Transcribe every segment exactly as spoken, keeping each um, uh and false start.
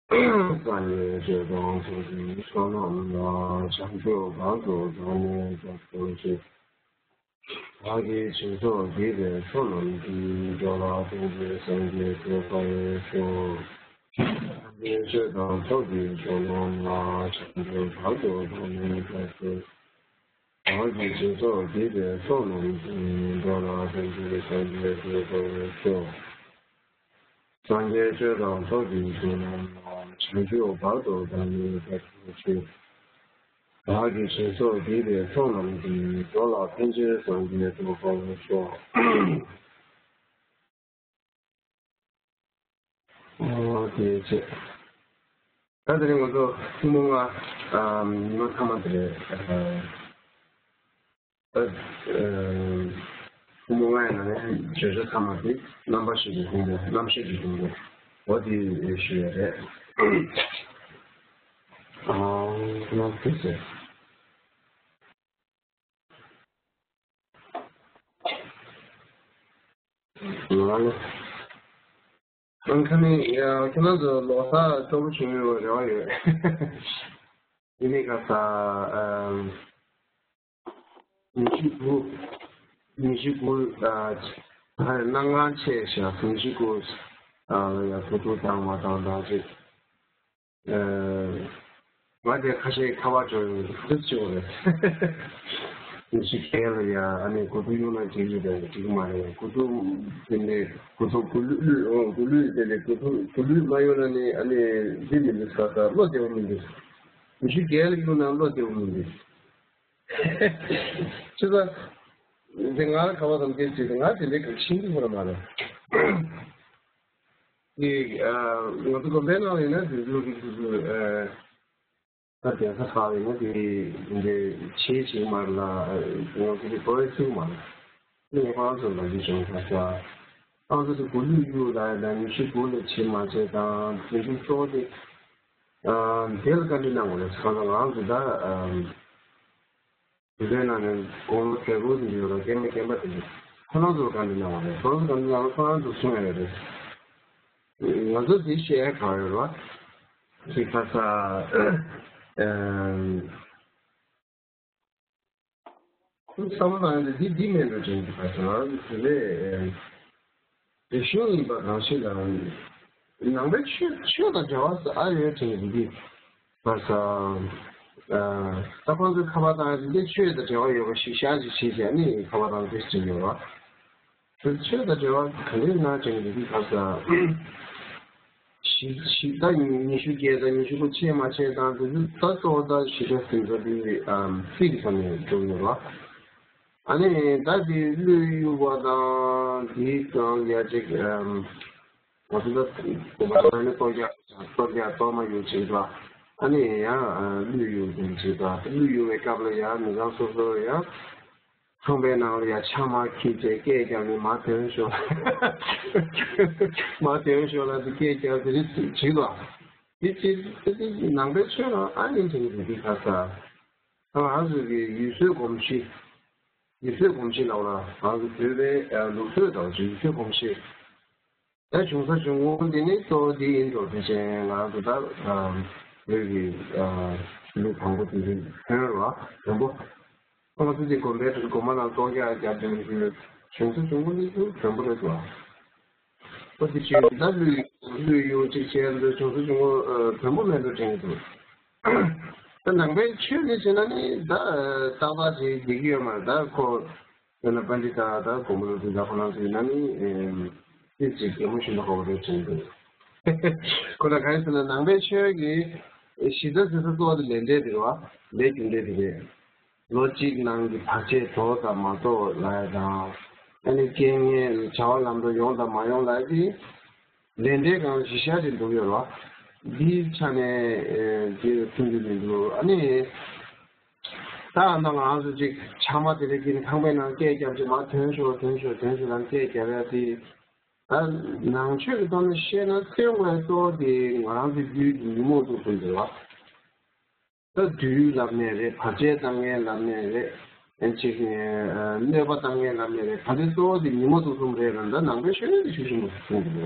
སངས་རྒྱས་ཆོས་དང་ཚོགས་ཀྱི་མཆོག་རྣམས་ལ། བྱང་ཆུབ་བར་དུ་བདག་ནི་བདག་ཏུ་གཅེས། བདག་གིས་སྦྱིན་སོགས་བགྱིས་པའི་ཚོགས་རྣམས་ཀྱིས། འགྲོ་ལ་ཕན་ཕྱིར་སངས་རྒྱས་འགྲུབ་པར་ཤོག། སངས་རྒྱས་ཆོས་དང་ཚོགས་ཀྱི་མཆོག་རྣམས་ལ། བྱང་ཆུབ་བར་དུ་བདག་ནི་བདག་ཏུ། བདག་གིས་སྦྱིན་སོགས་བགྱིས་པའི་ཚོགས་རྣམས་ཀྱིས། འགྲོ་ལ་ཕན་ཕྱིར་སངས་རྒྱས་འགྲུབ་པར་ཤོག། སངས་རྒྱས་ཆོས་དང་ཚོགས་ཀྱི་མཆོག་རྣམས་ལ། བྱང་ཆུབ་བར་དུ་བདག་ནི་བདག་ཏུ་གཅེས། བདག་གིས་སྦྱིན་སོགས་བགྱིས་པའི་ཚོགས་རྣམས་ཀྱིས། འགྲོ་ལ་ཕན་ཕྱིར་སངས་རྒྱས་འགྲུབ་པར་ཤོག། ཨོ་དེ་བྱས། ད་དེ་རིང་ང་ཚོ་ཐུན་མོང་ལྔ། ཨམ། ཉི་མ་མཐའ་མ་དེ་རེད། ཨ། ཨ། ཐུན་མོང་ལྔ་ཡི་ནང་ནས་བརྗོད་བྱ་ཐ་མ་དེ་རྣམ་པ་བཞི་གི་ཕུང་པོ། རྣམ་ཤེས་ཀྱི་ཕུང་པོ། འོ་དེ་ཞུ་ཡ་རེད། ཨ། ཁོ་ན་དེ་བྱས། ང་ལ། ཨང་། ཁ་ནི་ཡ། ཁྱེད་རང་ཚོ་ལོ་གསར་སྤྲོ་པོ་བྱུང་ཡོད་པའི་རེ་བ་ཡོད། དེ་ནི་ག་ས། ཨམ། ཉི་ཤུ་དགུ། ཉི་ཤུ་དགུ། ཨ། ད་གནམ་གང་ཆེ་ཤག་ཉི་ཤུ་དགུ། ཨ། ལ་ཡ་དགུ་ཐུག་བཏང་མ་བཏང་དང་ཅིག་ཨ། ང་དེ་ཁ་ཤས་ཁ་པར་འབྱོར་ཡོང་དུས་ཅི་བྱེད་དགོས་རེད། ཉི་ཤུ་བརྒྱད་ལ་ཡ། ཨ་ནི་དགུ་ཐུག་གཡུག་ན་འགྲིག་གི་རེད། འགྲིག་གི་མ་རེད། དགུ་ཐུག་དེ་ནས་དགུ་ཐུག་དགུ་ལུས་ལུས། འོ། དགུ་ལུས་དེ་ནས་དགུ་ཐུག་དགུ་ལུས་མ་གཡུག་ན་ནི། ཨ་ནི་འདི་མི་འདུག་ས། ས་བློ་བདེ་བོ་མི་འདུག་ཉི་ཤུ་བརྒྱད་ལ་གཡུག་ན་བློ་བདེ་བོ་མི་འདུག་ཅི་ཟེར། འདི་ང་ལ་ཁ་པར་དང་སྐད་ཅིག་ང་དེ་འདྲའི་ག་ཤིང་གི་ཁོ་ར་མ་རེད། དེ། ཨ། ང་ཚོ་དགོན་པའི་ནང་ལ་ཡིན་ན་དེ་ཚོ་རིགས་དེ་ཚོ། ཨ། ད་གདན་ས་ཁག་ཡིན་ན་དེ་འདྲའི་ཆེ་ཆེ་མ་རེད་ལ། ང་ཚོ་དེ་ཁོ་རའི་ཚུགས་མ་རེད། ངས་ཁོ་རང་ཚོ་ལ་འདི་བྱུང་ཁ་ཤ། ང་ཚོ་དེ་དགུ་ལུས་གཡུག་ལ་ཡ། ད་ཉི་ཤུ་དགུ་ལ་བྱེད་མ་བྱེད་དང་དེ་ཚོ་གཙོ་བོ་དེ། ཨ། དེ་ལ་བཀའ་འདྲི་གནང་དགོས་རེད། ཁ་ལ་ང་ཚོ་ད། ཨ། དེ་ཚོའི་ནང་ནས་དགུང་ལོ་བརྒྱད་དགུ་ཟིན་ཡོད་ར། རྒན་པ་རྒན་པ་དེ་ཚོ་ཁོ་རང་ཚོར་བཀའ་འདྲི་གནང་བ་རེད། ཁོ་རང་ཚོ་བཀའ་འདྲི་གནང་ན་ཁོ་རང་ཚོ་གསུང་ཡ་ཡོད་རེད། ང་ཚོ་འདི་བཤད་ཡ་གང་ཡོད་ར། ཅིག་ཁ་ས། ཨེམ། ཁོ་བསམ་བློ་བཏང་ཡ་འདི་འདི་མེད་འགྲོ་ཅན་གྱི་ཁ་ས་ང་ཚོ་དེ་ལས། རིག་གཞུང་ཡིན་པ་གང་ཞིག་དང་། ནང་པའི་ཆོས་ཆོས་དང་འབྲེལ་བ་ཨ་ཡོད་ཅིག་འདི་ང་ས། ཨ། ད་ཁོང་ཚོའི་ཁ་པར་བཏང་ཡ་འདི་ཆོས་དང་འབྲེལ་བ་ཡོད་པ་ཞིག་ཤག་ཅིག་བྱས་བྱས་ནི་ཁ་པར་བཏང་དེ་ཅིག་ཡོད་ར། ཆོས་དང་འབྲེལ་བ་ག་འདྲས་ན་ཅིག་འདི་ང་ས། ཞི་ཞི་ད་ཉི་ཤུ་བརྒྱད་དང་ཉི་ཤུ་དགུ་ཆེ་མ་ཆེ་དང་དེ་ཚོ་ད་གཙོ་བོ་ད་ཞི་བདེ་ཟིན་ཚ་འདི་ཨམ་སྲིད་ཀྱི་ས་ནས་འགྲོ་ཡོད་ར། ཨ་ནི་ད་དེ་ཀླུ་གཡུག་པ་དང་དེའི་སྒང་ལ་ཡ་ཅིག་ཨམ། ང་ཚོ་ད་དགོན་པ་ནང་ནས་གཏོར་རྒྱག་གཏོར་རྒྱག་གཏོར་མ་གཡུག་ཅིག་ད། ཨ་ནི་ཡང་ཀླུ་གཡུག་དེ་ཅིག་ད། ཀླུ་གཡུག་པའི་སྐབས་ལ་ཡང་མི་ཚང་སོ་སོ་ཡང་ཁང་པའི་ནང་ལ་ཡང་ཕྱགས་མར་འཁྱེར་བྱས་སྐད་རྒྱབ་ནས་མར་ཐོན་ཤོག་མར་ཐོན་ཤོག་ལབ་དེ་སྐད་རྒྱབ་དེ་རིགས་བྱེད་དོ། དེ་ཅི་དེ་དེ་ནང་པའི་ཆོས་ལ་ཨ་ཡིན་དེ་རིགས་དེ་ག་ས། ང་རང་ཚོ་གི་ཡུལ་སྲོལ་གོམས་གཤིས། ཡུལ་སྲོལ་གོམས་གཤིས་ལབ་ན་ང་ཚོ་བོད་པའི་ལུགས་སྲོལ་དང་ཡུལ་སྲོལ་གོམས་གཤིས། ད་བྱུང་ས་བྱུང་ཁུངས་དེ་ནི་གཙོ་བོ་དེ་ཡིན་འགྲོ། དེ་བཞིན་ང་ཚོ་ད་བོད་ཀྱི་ཆོས་ལུགས་དང་པོ་དེ་ཚོའི་ཐོན་ར་བོན་པོ། ང་ཚོ་དེ་དགོན་པའི་དགོན་པ་ནང་གཏོར་རྒྱག་རྒྱབ་དེ་ཚོའི་བྱུང་ས་བྱུང་ཁུངས་དེ་ཚོ་བོན་པོ་རེད་འདུག་ཨ། ཨོ་དེ་བྱས་ད་ཀླུ་ཀླུ་གཡུག་ཅིག་བྱས་འདི་བྱུང་ས་བྱུང་ཁུངས་བོན་པོ་མེད་འགྲོ་དྲན་གྱི་འདུག་ད་ནང་པའི་ཆོས་ནི་བྱས་ན་ནི་ད་ཏག་ཏག་ཅིག་བསྡད་ཀྱི་ཡོད་མ་རེད། ད་ཁོ་དཔེར་ན་པཎྜི་ཏ་དང་གོང་མ་ལོ་དེ་དག་ཁོ་རང་ཚོ་ཡིན་ན་ནི་ཨེམ། ཏིག་ཅིག་གད་མོ་ཤོར་ན་དགའ་བོ་རེད་དྲན་འདུག་ཁོ་ན་གང་ཡིན་ཟེར་ན་ནང་པའི་ཆོས་ཀྱི་གཞི་རྩ་ཟེར་ས་གཙོ་བོ་དེ་ལས་འབྲས་དེ་རེད་བ། ལས་རྒྱུ་འབྲས་དེ་རེད། ལོ་གཅིག་ནང་གི་བར་ཆད་དོར་དང་མ་དོར་ལབ་ཡ་དང་། ཨ་ནི་རྐྱེན་ངན་བྱ་བ་ལམ་འགྲོ་ཡོང་དང་མ་ཡོང་ལབ་ཡ་དེ། ལས་འབྲས་གང་གཞི་བཞག་ཅིག་འདུག་ཡོད་རོ། འདིའི་ཆ་ནས་ཨེ་འདི་མཐུན་གྱི་མི་འདུག་ཨ་ནི། ད་ཨ་ན་ང་རང་ཚོ་ཅིག་ཕྱགས་མ་དེ་རིགས་ཀྱི་ཁང་པའི་ནང་སྐད་རྒྱབ་ཅིག་མར་ཐོན་ཤོག་ཐོན་ཤོག་ཐོན་ཤོག་ལབ་སྐད་རྒྱབ་ཡ་དེ། ད་ནང་ཆོས་ཀྱི་ཐོག་ནས་བཤད་ན་ཐོན་དགོས་གཙོ་བོ་དེ་ང་རང་ཚོའི་རྒྱུད་ཀྱི་ཉོན་མོངས་དུག་གསུམ་དེ་རེད་བ། ད་བདུད་ལབ་ནས་རེད། བར་ཆད་བཏང་མཁན་ལབ་ནས་རེད། ཨེ་ཅིག་གནོད་པ་བཏང་མཁན་ལབ་ནས་རེད། ད་ལྟའི་གཙོ་བོ་དེ་ཉོན་མོངས་དུག་གསུམ་རེད་ལ། ད་ནང་པའི་ཆོས་ནི་ཤུགས་ཆེན་པོ་གསུངས་འདུག་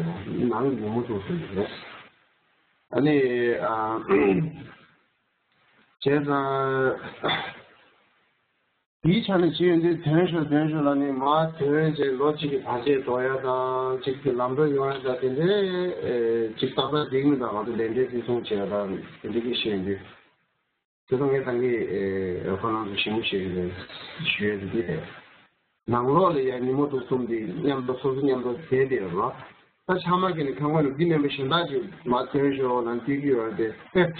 ནང་ཉོན་མོངས་དུག་གསུམ་རེད། ཨ་ནི་ཨ། བྱས་ཙང་། དེའི་ཆ་ནས་བྱས་ཡོང་དུས་དོན་ཤོར་དོན་ཤོར་ལ་ནི་མར་དོན་བྱས་ལོ་གཅིག་གི་བར་ཆད་དོར་ཡ་དང་གཅིག་གི་ལམ་འགྲོ་ཡོང་ཡ་དང་དེ་འདྲའི་ཨེ་གཅིག་ཏག་ཏག་འགྲིག་མི་འདུག་ང་ཚོ་ལས་འབྲས་བརྩི་སྲུང་བྱས་ཡ་དང་དེ་འདྲ་གི་བཤད་ཡོང་དུས། དེ་ཚོ་ངས་ད་གིན་ཨེ་ཁོ་རང་ཚོ་ཞིབ་མོ་བཤད་ཀྱི་རེད་ཞུ་ཡ་དེ་འདི་རེད། ནང་ལོགས་ལ་ཡང་ཉིན་མོ་དུས་གསུམ་དེ་མཉམ་དུ་སོ་སོ་མཉམ་དུ་བསྡད་དེ་ཡོད་རེད་བ། ད་ཕྱག་མ་གི་ནི་ཁང་པ་ནི་འདི་མིན་པའི་གཞན་དག་ཅིག་མར་ཐོན་ཤོག་ལ་འདི་གི་ཡོད་རེད་དེ།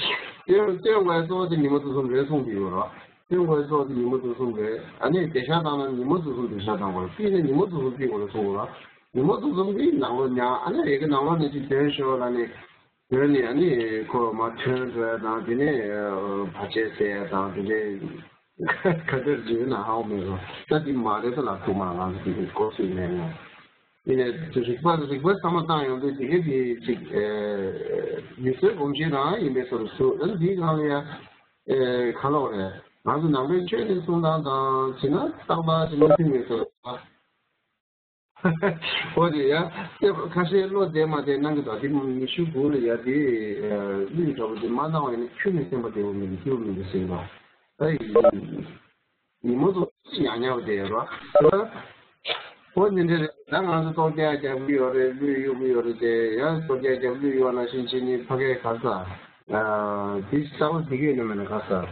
སྟོན་སྟོན་དགོས་གཙོ་བོ་དེ་ཉིན་མོ་དུས་གསུམ་རེད་གསུངས་ཀྱི་ཡོད་རེད་བ། སྟོན་དགོས་གཙོ་བོ་དེ་ཉིན་མོ་དུས་གསུམ་རེད། ཨ་ནི་བདེ་ཤག་བཏང་ན་ཉིན་མོ་དུས་གསུམ་བདེ་ཤག་བཏང་དགོས་རེད། ཕུད་ན་ཉིན་མོ་དུས་གསུམ་ཕུད་དགོས་རེད་གསུངས་ཡོད་རེད་བ། ཉིན་མོ་དུས་གསུམ་གྱི་ནང་ལོགས་ཉལ་ཨ་ནི་རེ་གི་ནང་ལོགས་ནས་ཅིག་ཐོན་ཤོག་ལ་ནི། དོན་ནི་ཨ་ནི་ཁོ་མ་ཐོན་འགྲོ་ཡ་དང་དེ་ནས་བར་ཆད་ཟེར་ཡ་དང་དེ་འདྲའི་ག་དེར་བརྗོད་ན་ཧ་གོ་མེད་རུང་ད་དེ་མ་རེད་ད་ལ་ཐུག་མ་ང་ཚོ་དེ་གོ་ཚོད་མེད་ང་། ཡིན་ནའི་རིག་པ་རིག་པ་བསམ་བློ་བཏང་ཡོང་དུས་དེ་གའི་དེ་ཅིག་མི་ཚོའི་གོམས་གཤིས་རང་ཡིན་པའི་བཟོ་འདྲ་འདུག་ཨ་ནི་དེའི་སྒང་ལ་ཡ་ག་ལོག་རེད། ང་ཚོ་ནང་པའི་ཆོས་ནི་གསུང་སྟངས་དང་བྱས་ན་རྟག་པར་ཅིག་མ་མཐུན་པའི་བཟོ་འདྲ། འོ་དེ་ཡ། ཁ་ཤས་བློ་བདེ་མ་བདེ་གནང་གི་འདུག་དེ་ཉི་ཤུ་དགུ་ལ་ཡ་དེ་གླུད་འདྲ་པོ་དེ་མ་གནང་བ་ཡིན་ན་ཁྱོད་ནི་སེམས་པ་བདེ་བོ་མི་འདུག་སྐྱིད་པོ་མི་འདུག་ཟེར་བ། ཨ་ཡིན། ཉིན་མོ་ཚོ་ཉག་ཉག་པོ་བསྡད་ཡོད་རོ། འོ་ནི་འདྲ་རེད། ད་ང་ཚོ་ལྟོ་རྒྱག་རྒྱག་གི་ཡོད་རེད། གླུད་གཡོག་གི་ཡོད་རེད་དེ་ཡང་ལྟོ་རྒྱག་རྒྱག་གླུད་གཡོག་ནང་བཞིན་བྱས་ནས་ཕ་གིར་ག་ས། དེ་གསར་པ་འདི་གས་ནི་མེད་ན་ག་ས།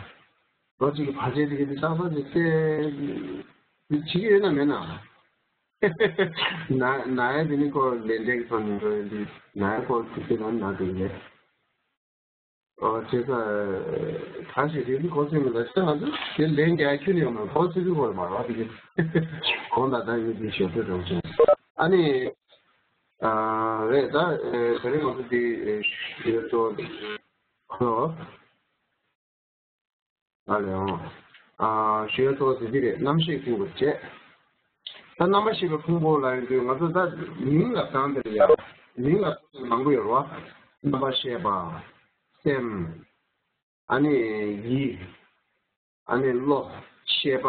ལོ་གཅིག་གི་བར་ཆད་དེ་གས་དེ་གསར་པ་དེ་སེ། དེ་བྱེད་ཀྱི་ཡོད་ན་མེད་ན། ན་ན་ཡ་དེ་ནི་ཁོ་ལས་འབྲས་ཀྱི་ཐོག་ནས་འགྲོ་ཡོད་དུས་ན་ཡ་ཁོ་དེ་དེ་ན་ན་དེ་ཡོད། ཨོ་བྱས་ཙང་གང་ཞིག་རེད་འདི་ཁོ་ཚོས་མི་ལ་ཤ་ང་ཚོ་དེ་ལན་རྒྱག་ཁྱོན་ནས་ཡོང་མ་ཁོ་ཚོས་དུས་ཁོ་མ་རོགས་དེ་གི་གོང་ད་ལྟ་ཡོད་དེ་ཞོར་དུ་རོགས་བྱུང་ཨ་ནི་རེད་ད་དེ་རིང་ང་ཚོ་དེ་ཞུ་ཡ་གཙོ་བོ་ཁོ། ཨ་ལས་འོང་། ཨ་ཞུ་ཡ་གཙོ་བོ་དེ་འདི་རེད། རྣམ་ཤེས་ཕུང་པོ་བྱས། ད་རྣམ་པར་ཤེས་པའི་ཕུང་པོ་ལ་ཡིན་དུས་ང་ཚོ་ད་མིང་ལ་བཏང་དེ་ལ་ཡ། མིང་ལ་མང་པོ་ཡོད་རེད་བ། རྣམ་པར་ཤེས་པ། སེམས། ཨ་ནི་ཡིད། ཨ་ནི་བློ། ཤེས་པ།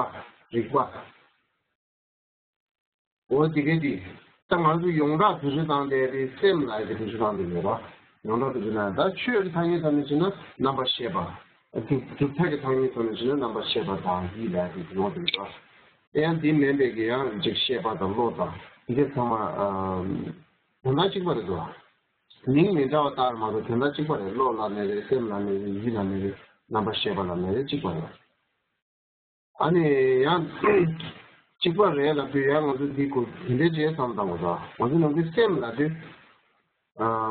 རིག་པ། འོ་དེ་གས་དེ། ད་ང་ཚོ་ཡོངས་གྲགས་དུས་ཚོད་བཏང་དེ་དེ་སེམས་ལ་དེ་དུས་ཚོད་བཏང་དེ་ཡོད་རོ། ཡོངས་གྲགས་དུས་ཚོད་ན་ད་ཆོས་ཀྱི་ཐ་སྙད་ཐོག་ནས་བྱས་ན་རྣམ་པར་ཤེས་པ། སྒྲུབ་སྒྲུབ་ཐབས་ཀྱི་ཐ་སྙད་ཐོག་ནས་བྱས་ན་རྣམ་པར་ཤེས་པ་དང་ཡིད་ལ་དེ་ཡོང་དེ་ཡོད་རོ། དེ་ཡང་དེ་མིན་པའི་གི་ཡང་ཅིག་ཤེས་པ་དང་བློ་དང་དེ་གས་ཚང་མ་དོན་དག་གཅིག་པ་རེད་འདུག་མིང་མི་འདྲ་བ་ལྟར་མ་གཏོགས་དོན་དག་གཅིག་པ་རེད། བློ་ལ་ནི་རེད། སེམས་ལ་ནི་རེད། ཡིད་ལ་ནི་རེད། རྣམ་པར་ཤེས་པ་ལ་ནི་རེད། གཅིག་པ་རེད། ཨ་ནི་ཡང་གཅིག་པ་རེད་ལབ་དུས་ཡང་ང་ཚོ་འདི་གོ་དེ་འདྲའི་རྗེས་ཙམ་དང་གོ་ད་ང་ཚོ་ནང་གི་སེམས་ལབ་དུས་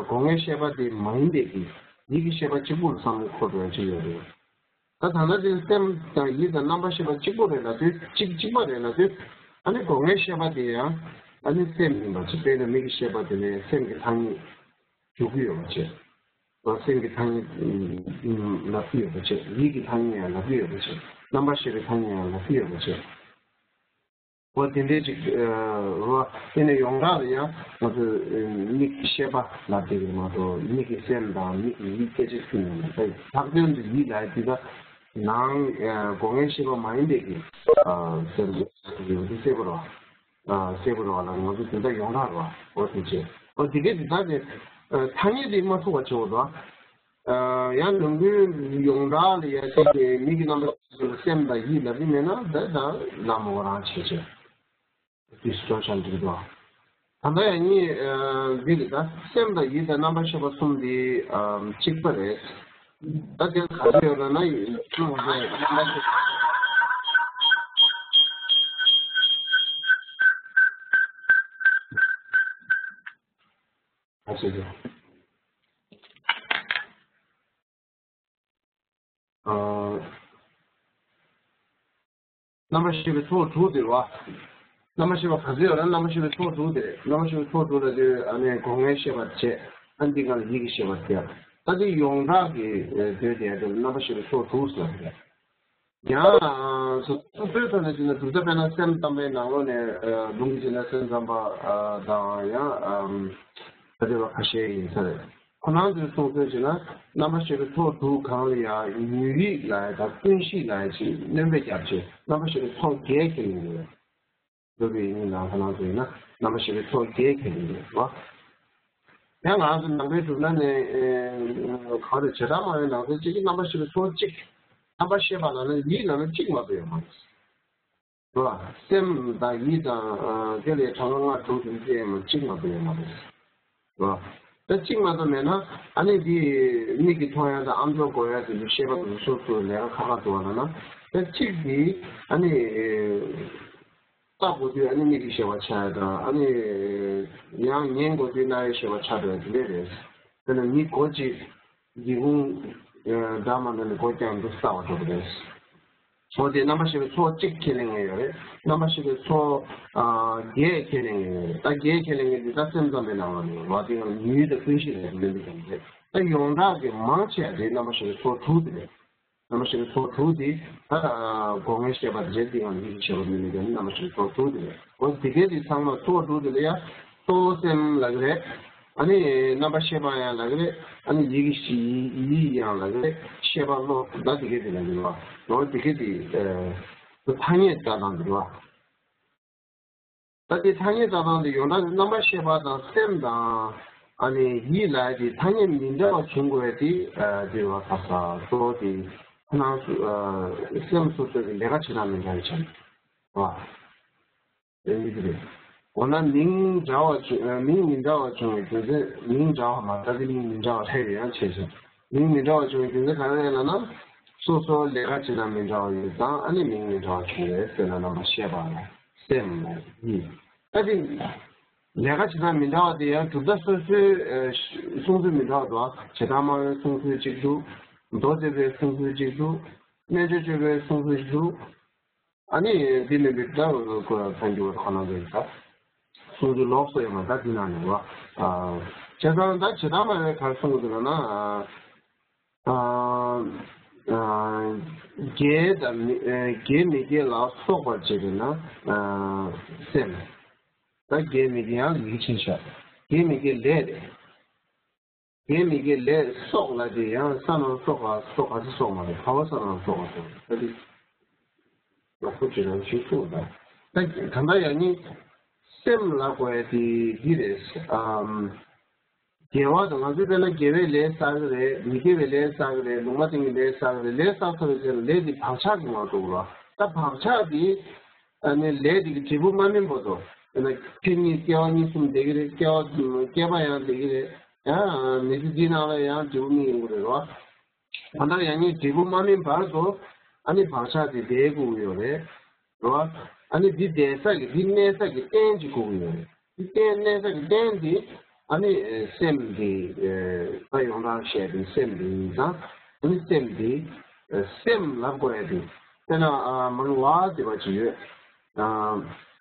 སྒོ་ལྔའི་ཤེས་པ་དེ་མ་ཡིན་པའི་གི་ཡིད་ཀྱི་ཤེས་པ་གཅིག་པུར་བསམ་བློ་འཁོར་འགྲོ་ཡ་ཅིག་ཡོད་རེད། ད་ད་ལྟ་དེ་སེམས་དང་ཡིད་དང་རྣམ་པར་ཤེས་པ་གཅིག་པོ་རེད་ལབ་དུས་གཅིག་གཅིག་པ་རེད་ལབ་དུས་ཨ་ནི་སྒོ་ལྔའི་ཤེས་པ་དེ་ཡང་ཨ་ནི་སེམས་ཡིན་པ་ཅིག་དཔེར་ན་མིག་གི་ཤེས་པ་དེ་ལས་སེམས་ཀྱི་ཐ་སྙད་འཇོག་གི་ཡོད་པ་བྱས། སེམས་ཀྱི་ཐ་སྙད་ལབ་ཀྱི་ཡོད་པ་བྱས། ཡིད་ཀྱི་ཐ་སྙད་ཡང་ལབ་ཀྱི་ཡོད་པ་བྱས། རྣམ་པར་ཤེས་པའི་ཐ་སྙད་ཡང་ལབ་ཀྱི་ཡོད་པ་བྱས། འོ་དེ་འདྲའི་ཅིག་རོ། དེ་ནས་ཡོངས་གྲགས་ལ་ཡང་ང་ཚོས་མིག་གི་ཤེས་པ་ལབ་བསྡད་ཀྱི་མ་གཏོགས་མིག་གི་སེམས་དང་མིག་གི་ཡིད་སྐད་ཆ་ཐོན་ཡོང་ལ་ད་ལྷག་དོན་དུ་ཡིད་ལ་དེ་ད་ནང་སྒོ་ལྔའི་ཤེས་པ་མ་ཡིན་པའི་གི་སེམས་ཀྱི་ཡོད་དེ་གསལ་པོ་རོ། གསལ་པོ་རོ་ལ་ང་ཚོ་དེ་ད་ཡོངས་གྲགས་རོ། འོ་དེ་བྱས་འོ་དེ་གས་དེ་ད་དེ་ཐ་སྙད་དེ་མ་ཐུག་པ་བྱེད་འོ་དོ། ཡང་ནང་ཁུལ་ཡོངས་གྲགས་ལ་ཡ་གཅིག་གི་མིག་གི་རྣམ་པ་གཅིག་གི་སེམས་དང་ཡིད་ལབ་ཀྱི་མེད་ན་ད་ད་ལམ་འོ་རང་བྱེད་བྱེད། དེ་སུ་ཆ་འགྲིག་འདུག་ད་ལྟ་ཡང་གཉིས་འདི་རེད་ད་སེམས་དང་ཡིད་དང་རྣམ་པར་ཤེས་པ་གསུམ་འདི་གཅིག་པ་རེད། ད་དེ་ག་ཚོད་ཡོད་ལ་ན་ཡིད་ཀྱི་རྣམ་པར་ཤེས་པ་ག་ཚོད་ཡོད། རྣམ་པར་ཤེས་པའི་ཚོགས་དྲུག་དེ་རེད་བ། རྣམ་པར་ཤེས་པ་ག་ཚོད་ཡོད་ན་རྣམ་པར་ཤེས་པའི་ཚོགས་དྲུག་དེ་རེད། རྣམ་པར་ཤེས་པའི་ཚོགས་དྲུག་ལ་དེ་ཨ་ནི་སྒོ་ལྔའི་ཤེས་པ་བྱས། ཨ་འདི་ག་ལ་ཡིད་ཀྱི་ཤེས་པ་དེ་ཡང་ད་དེ་ཡོངས་གྲགས་ཀྱི་དོན་དེ་ཡང་དེ་རྣམ་པར་ཤེས་པའི་ཚོགས་དྲུག་ཟེར་བ་རེད། ཡང་སོ་སོའི་ཐོག་ནས་བྱས་ན་གྲུབ་མཐའ་དཔེར་ན་སེམས་ཙམ་པའི་ནང་ལོགས་ནས་ལུང་གིས་བྱས་ན་སེམས་ཙམ་པ་དང་ཡང་ད་དེ་བ་ཁ་ཤས་ཡིན་ས་རེད། ཁོ་རང་ཚོའི་གསུང་ཚུལ་བྱས་ན་རྣམ་པར་ཤེས་པའི་ཚོགས་དྲུག་གང་ལ་ཡང་ཡུལ་ཡིད་ལ་ཡང་དང་ཀུན་གཞི་ལ་ཡང་ཅིག་སྣོན་པ་བརྒྱབ་བྱས་རྣམ་པར་ཤེས་པའི་ཚོགས་བརྒྱད་ཁྱེར་ཡོང་གི་ཡོད། འདོད་པའི་ཡིན་ནའང་ཁོ་རང་ཚོ་ཡིན་ན་རྣམ་པར་ཤེས་པའི་ཚོགས་བརྒྱད་ཁྱེར་ཡོང་གི་ཡོད་རེད་བ། ཡང་ང་ཚོ་ནང་པའི་གྲུབ་མཐའ་ནས་གང་རེད། བྱེ་བྲག་སྨྲ་བའི་ནང་དོན་གཅིག་གི་རྣམ་པ་ཤེས་པའི་ཚོགས་གཅིག་རྣམ་པ་ཤེས་པ་ལ་ནི་ཡིད་ལ་ནི་གཅིག་མ་གཏོགས་ཡོད་མ་རེད། རེད་བ། སེམས་དང་ཡིད་དང་དེ་ལས་གྲངས་ཀ་ལྔ་དྲུག་དེ་ཚོ་ཡང་གཅིག་མ་གཏོགས་ཡོད་མ་རེད། རེད་བ། ད་གཅིག་མ་གཏོགས་མེད་ན་ཨ་ནི་འདི་མིག་གིས་མཐོང་ཡ་དང་ཨམ་ཅོག་གོ་ཡ་དེ་ཚོ་ཤེས་པ་དེ་ཚོ་སོ་སོའི་ལས་ཀ་ཁག་ཁག་འདུག་བ་ལབ་ན། ད་གཅིག་དེ་ཨ་ནི་ལྟ་དགོས་དུས་ཨ་ནི་མིག་གི་ཤེས་པ་ཆགས་ཡ་དང་། ཨ་ནི་ཡང་ཉན་དགོས་དུས་རྣ་བའི་ཤེས་པ་ཆགས་འགྲོ་ཡ་དེ་འདྲ་རེད། དེ་ནས་མི་མགོ་གཅིག་སྒེའུ་ཁུང་སྒྲ་མ་འདོན་ནས་སྒོ་བརྐྱངས་འདུག་ལྟ་བ་འགྲོ་གི་རེད། འོ་དེ་རྣམ་པ་ཤེས་པའི་ཚོགས་གཅིག་ཁས་ལེན་གྱི་ཡོད་རེད། རྣམ་པ་ཤེས་པའི་ཚོགས་ཨ་བརྒྱད་ཁས་ལེན་གྱི་ཡོད་རེད། ད་བརྒྱད་ཁས་ལེན་གྱི་འདི་ད་སེམས་ཙམ་པའི་ནང་ལ་ནི་བ་དེ་ཡང་ཡུལ་དང་ཀུན་གཞི་རེད་ལེན་གྱི་ཡོད་རེད། ད་ཡོངས་གྲགས་ཀྱི་མང་ཆེ་བ་དེ་རྣམ་པ་ཤེས་པའི་ཚོགས་དྲུག་དེ་རེད། རྣམ་པ་ཤེས་པའི་ཚོགས་དྲུག་དེ་ད་སྒོ་ལྔའི་ཤེས་པ་དེ་རེད། དེ་ཡང་ཡིད་ཀྱི་ཤེས་པ་མི་དམིགས་པའི་རྣམ་པ་ཤེས་པའི་ཚོགས་དྲུག་དེ་རེད། འོ་དེ་གའི་དེ་ཚང་མ་ཚོགས་དྲུག་དེ་ལ་ཡང་གཙོ་བོ་སེམས་ལབ་ཀྱི་རེད། ཨ་ནི་རྣམ་པ་ཤེས་པ་ཡང་ལབ་ཀྱི་རེད། ཨ་ནི་ཡིད་ཀྱི་ཤེས་ཡིད་ཡང་ལབ་ཀྱི་རེད། ཤེས་པ་བློ་ད་དེ་གའི་དེ་ལབ་ཀྱི་རེད་བ། འོ་དེ་གའི་དེ་ཐ་སྙད་ད་དང་དེ་རེད་བ། ད་དེ་ཐ་སྙད་ལྟ་སྟངས་དེ་ཡོངས་གྲགས་རྣམ་པར་ཤེས་པ་དང་སེམས་དང་ཨ་ནི་ཡིད་ལ་དེ་ཐ་སྙད་མི་འདྲ་བ་བྱུང་དགོས་དེ་འདི་བ་ཁ་ས་གཙོ་བོ་དེ་ཁོ་ན་སེམས་སོ་སོ་གི་ལས་ཀ་བྱེད་སྟངས་མི་འདྲ་བའི་ཆ་ནས་བ། དེ་འདི་རེད། འོ་ན་མིང་འདྲ་བ་བྱུང་མིང་མི་འདྲ་བ་བྱུང་བའི་རྒྱུ་མཚན། མིང་འདྲ་བ་མ་ད་དེ་མིང་མི་འདྲ་བ་ལྷག་ཡོད་ཡང་བྱས་སོང་། མིང་མི་འདྲ་བ་བྱུང་བའི་རྒྱུ་མཚན་ག་རེ་རེད་ལབ་ན། སོ་སོ་ལས་ཀ་བྱེད་སྟངས་མི་འདྲ་བ་ཡོད་ཙང་ཨ་ནི་མིང་མི་འདྲ་བ་བྱུང་རེད་ཟེར་ན་རྣམ་པར་ཤེས་པ་ལ། སེམས་ལ་ཡིད། ད་དེ་ལས་ཀ་བྱེད་སྟངས་མི་འདྲ་བ་དེ་ཡང་གྲུབ་མཐའ་སོ་སོའི་ཨ་གསུང་ཚུལ་མི་འདྲ་བ་འདུག་བྱེ་བྲག་སྨྲ་བའི་གསུང་ཚུལ་གཅིག་འདུག་མདོ་སྡེ་པའི་གསུང་ཚུལ་གཅིག་འདུག་རྣལ་འབྱོར་སྤྱོད་པའི་གསུང་ཚུལ་གཅིག་འདུག་ཨ་ནི་འདི་མིན་པའི་ད་ཁོ་ཐང་རྒྱུ་བ་ཁོ་ན་འདྲ་ཡིན་ད། གསུང་ཚུལ་ལོགས་སུ་ཡོང་བ་ད་འདི་ནང་ནས་བ། བྱས་ཙང་ད་བྱེ་བྲག་སྨྲ་བས་ག་རེ་གསུངས་འདུག་ལབ་ན། ཨ་ཨ་དགེ་དང་མི་ཨ་དགེ་མི་དགེ་ལ་སོགས་པར་བྱེད་པས་ན་ཨ་སེམས། ད་དགེ་མི་དགེ་ཡང་ཡིད་ཆེས་བྱ། དགེ་མི་དགེ་ལས་རེད། དགེ་མི་དགེ་ལས་སོགས་ལ་དེ་ཡང་ས་ན་སོགས་པ་སོགས་པ་ཚོ་སོགས་མ་རེད། བ་བ་ས་ན་སོགས་པ་སོགས་ད་དེ་ལོག་པོ་ཅི་རང་ཞིག་ཐུག་ད། ད་གང་ལྟར་ཡང་ནི་སེམས་ལ་གོ་ཡ་དེ་འདི་རེད། ཨམ། དགེ་བ་དང་ང་ཚོས་དཔེར་ན་དགེ་བའི་ལས་བསགས་ཀྱི་རེད། མི་དགེ་བའི་ལས་བསགས་ཀྱི་རེད། ལུང་མ་བསྟན་གྱི་ལས་བསགས་ཀྱི་རེད། ལས་བསགས་ཚར་བའི་རྗེས་ལ་ལས་དེ་བག་ཆགས་ཀྱི་ངང་འགྲོ་དགོས་རེད། ད་བག་ཆགས་དེ་ཨ་ནི་ལས་དེ་གི་འབྲས་བུ་མ་སྨིན་བར་དུ་དཔེར་ན་ཕྱི་ཉིན་སྐྱེ་བ་གཉིས་གསུམ་བསྡད་ཀྱི་རེད། སྐྱེ་བ་བསྐལ་པ་ཡང་བསྡད་ཀྱི་རེད། ཡང་མི་ཚེ་འདིའི་ནང་ལ་ཡང་འབྲས་བུ་སྨིན་ཡོང་གི་རེད་རོ། གང་ལྟར་ཡང་སྙིང་འབྲས་བུ་མ་སྨིན་བར་དུ་ཨ་ནི་བག་ཆགས་དེ་བསྡད་དགོས་ཀྱི་ཡོད་རེད། རོ། ཨ་ནི་འདི་བསྡད་ས་གི་འདི་གནས་ས་གི་རྟེན་ཅིག་དགོས་ཀྱི་ཡོད་རེད། འདི་རྟེན་གནས་ས་གི་རྟེན་འདི་ཨ་ནི་སེམས་འདི་ད་ཡོངས་གྲགས་བཤད་པའི་སེམས་འདི་ཡིན་ཙང་ཨ་ནི་སེམས་འདི་སེམས་ལབ་དགོས་ཡ་འདི་དཔེར་ན་མང་བ་དེ་བ་ཅིག་ཡོད།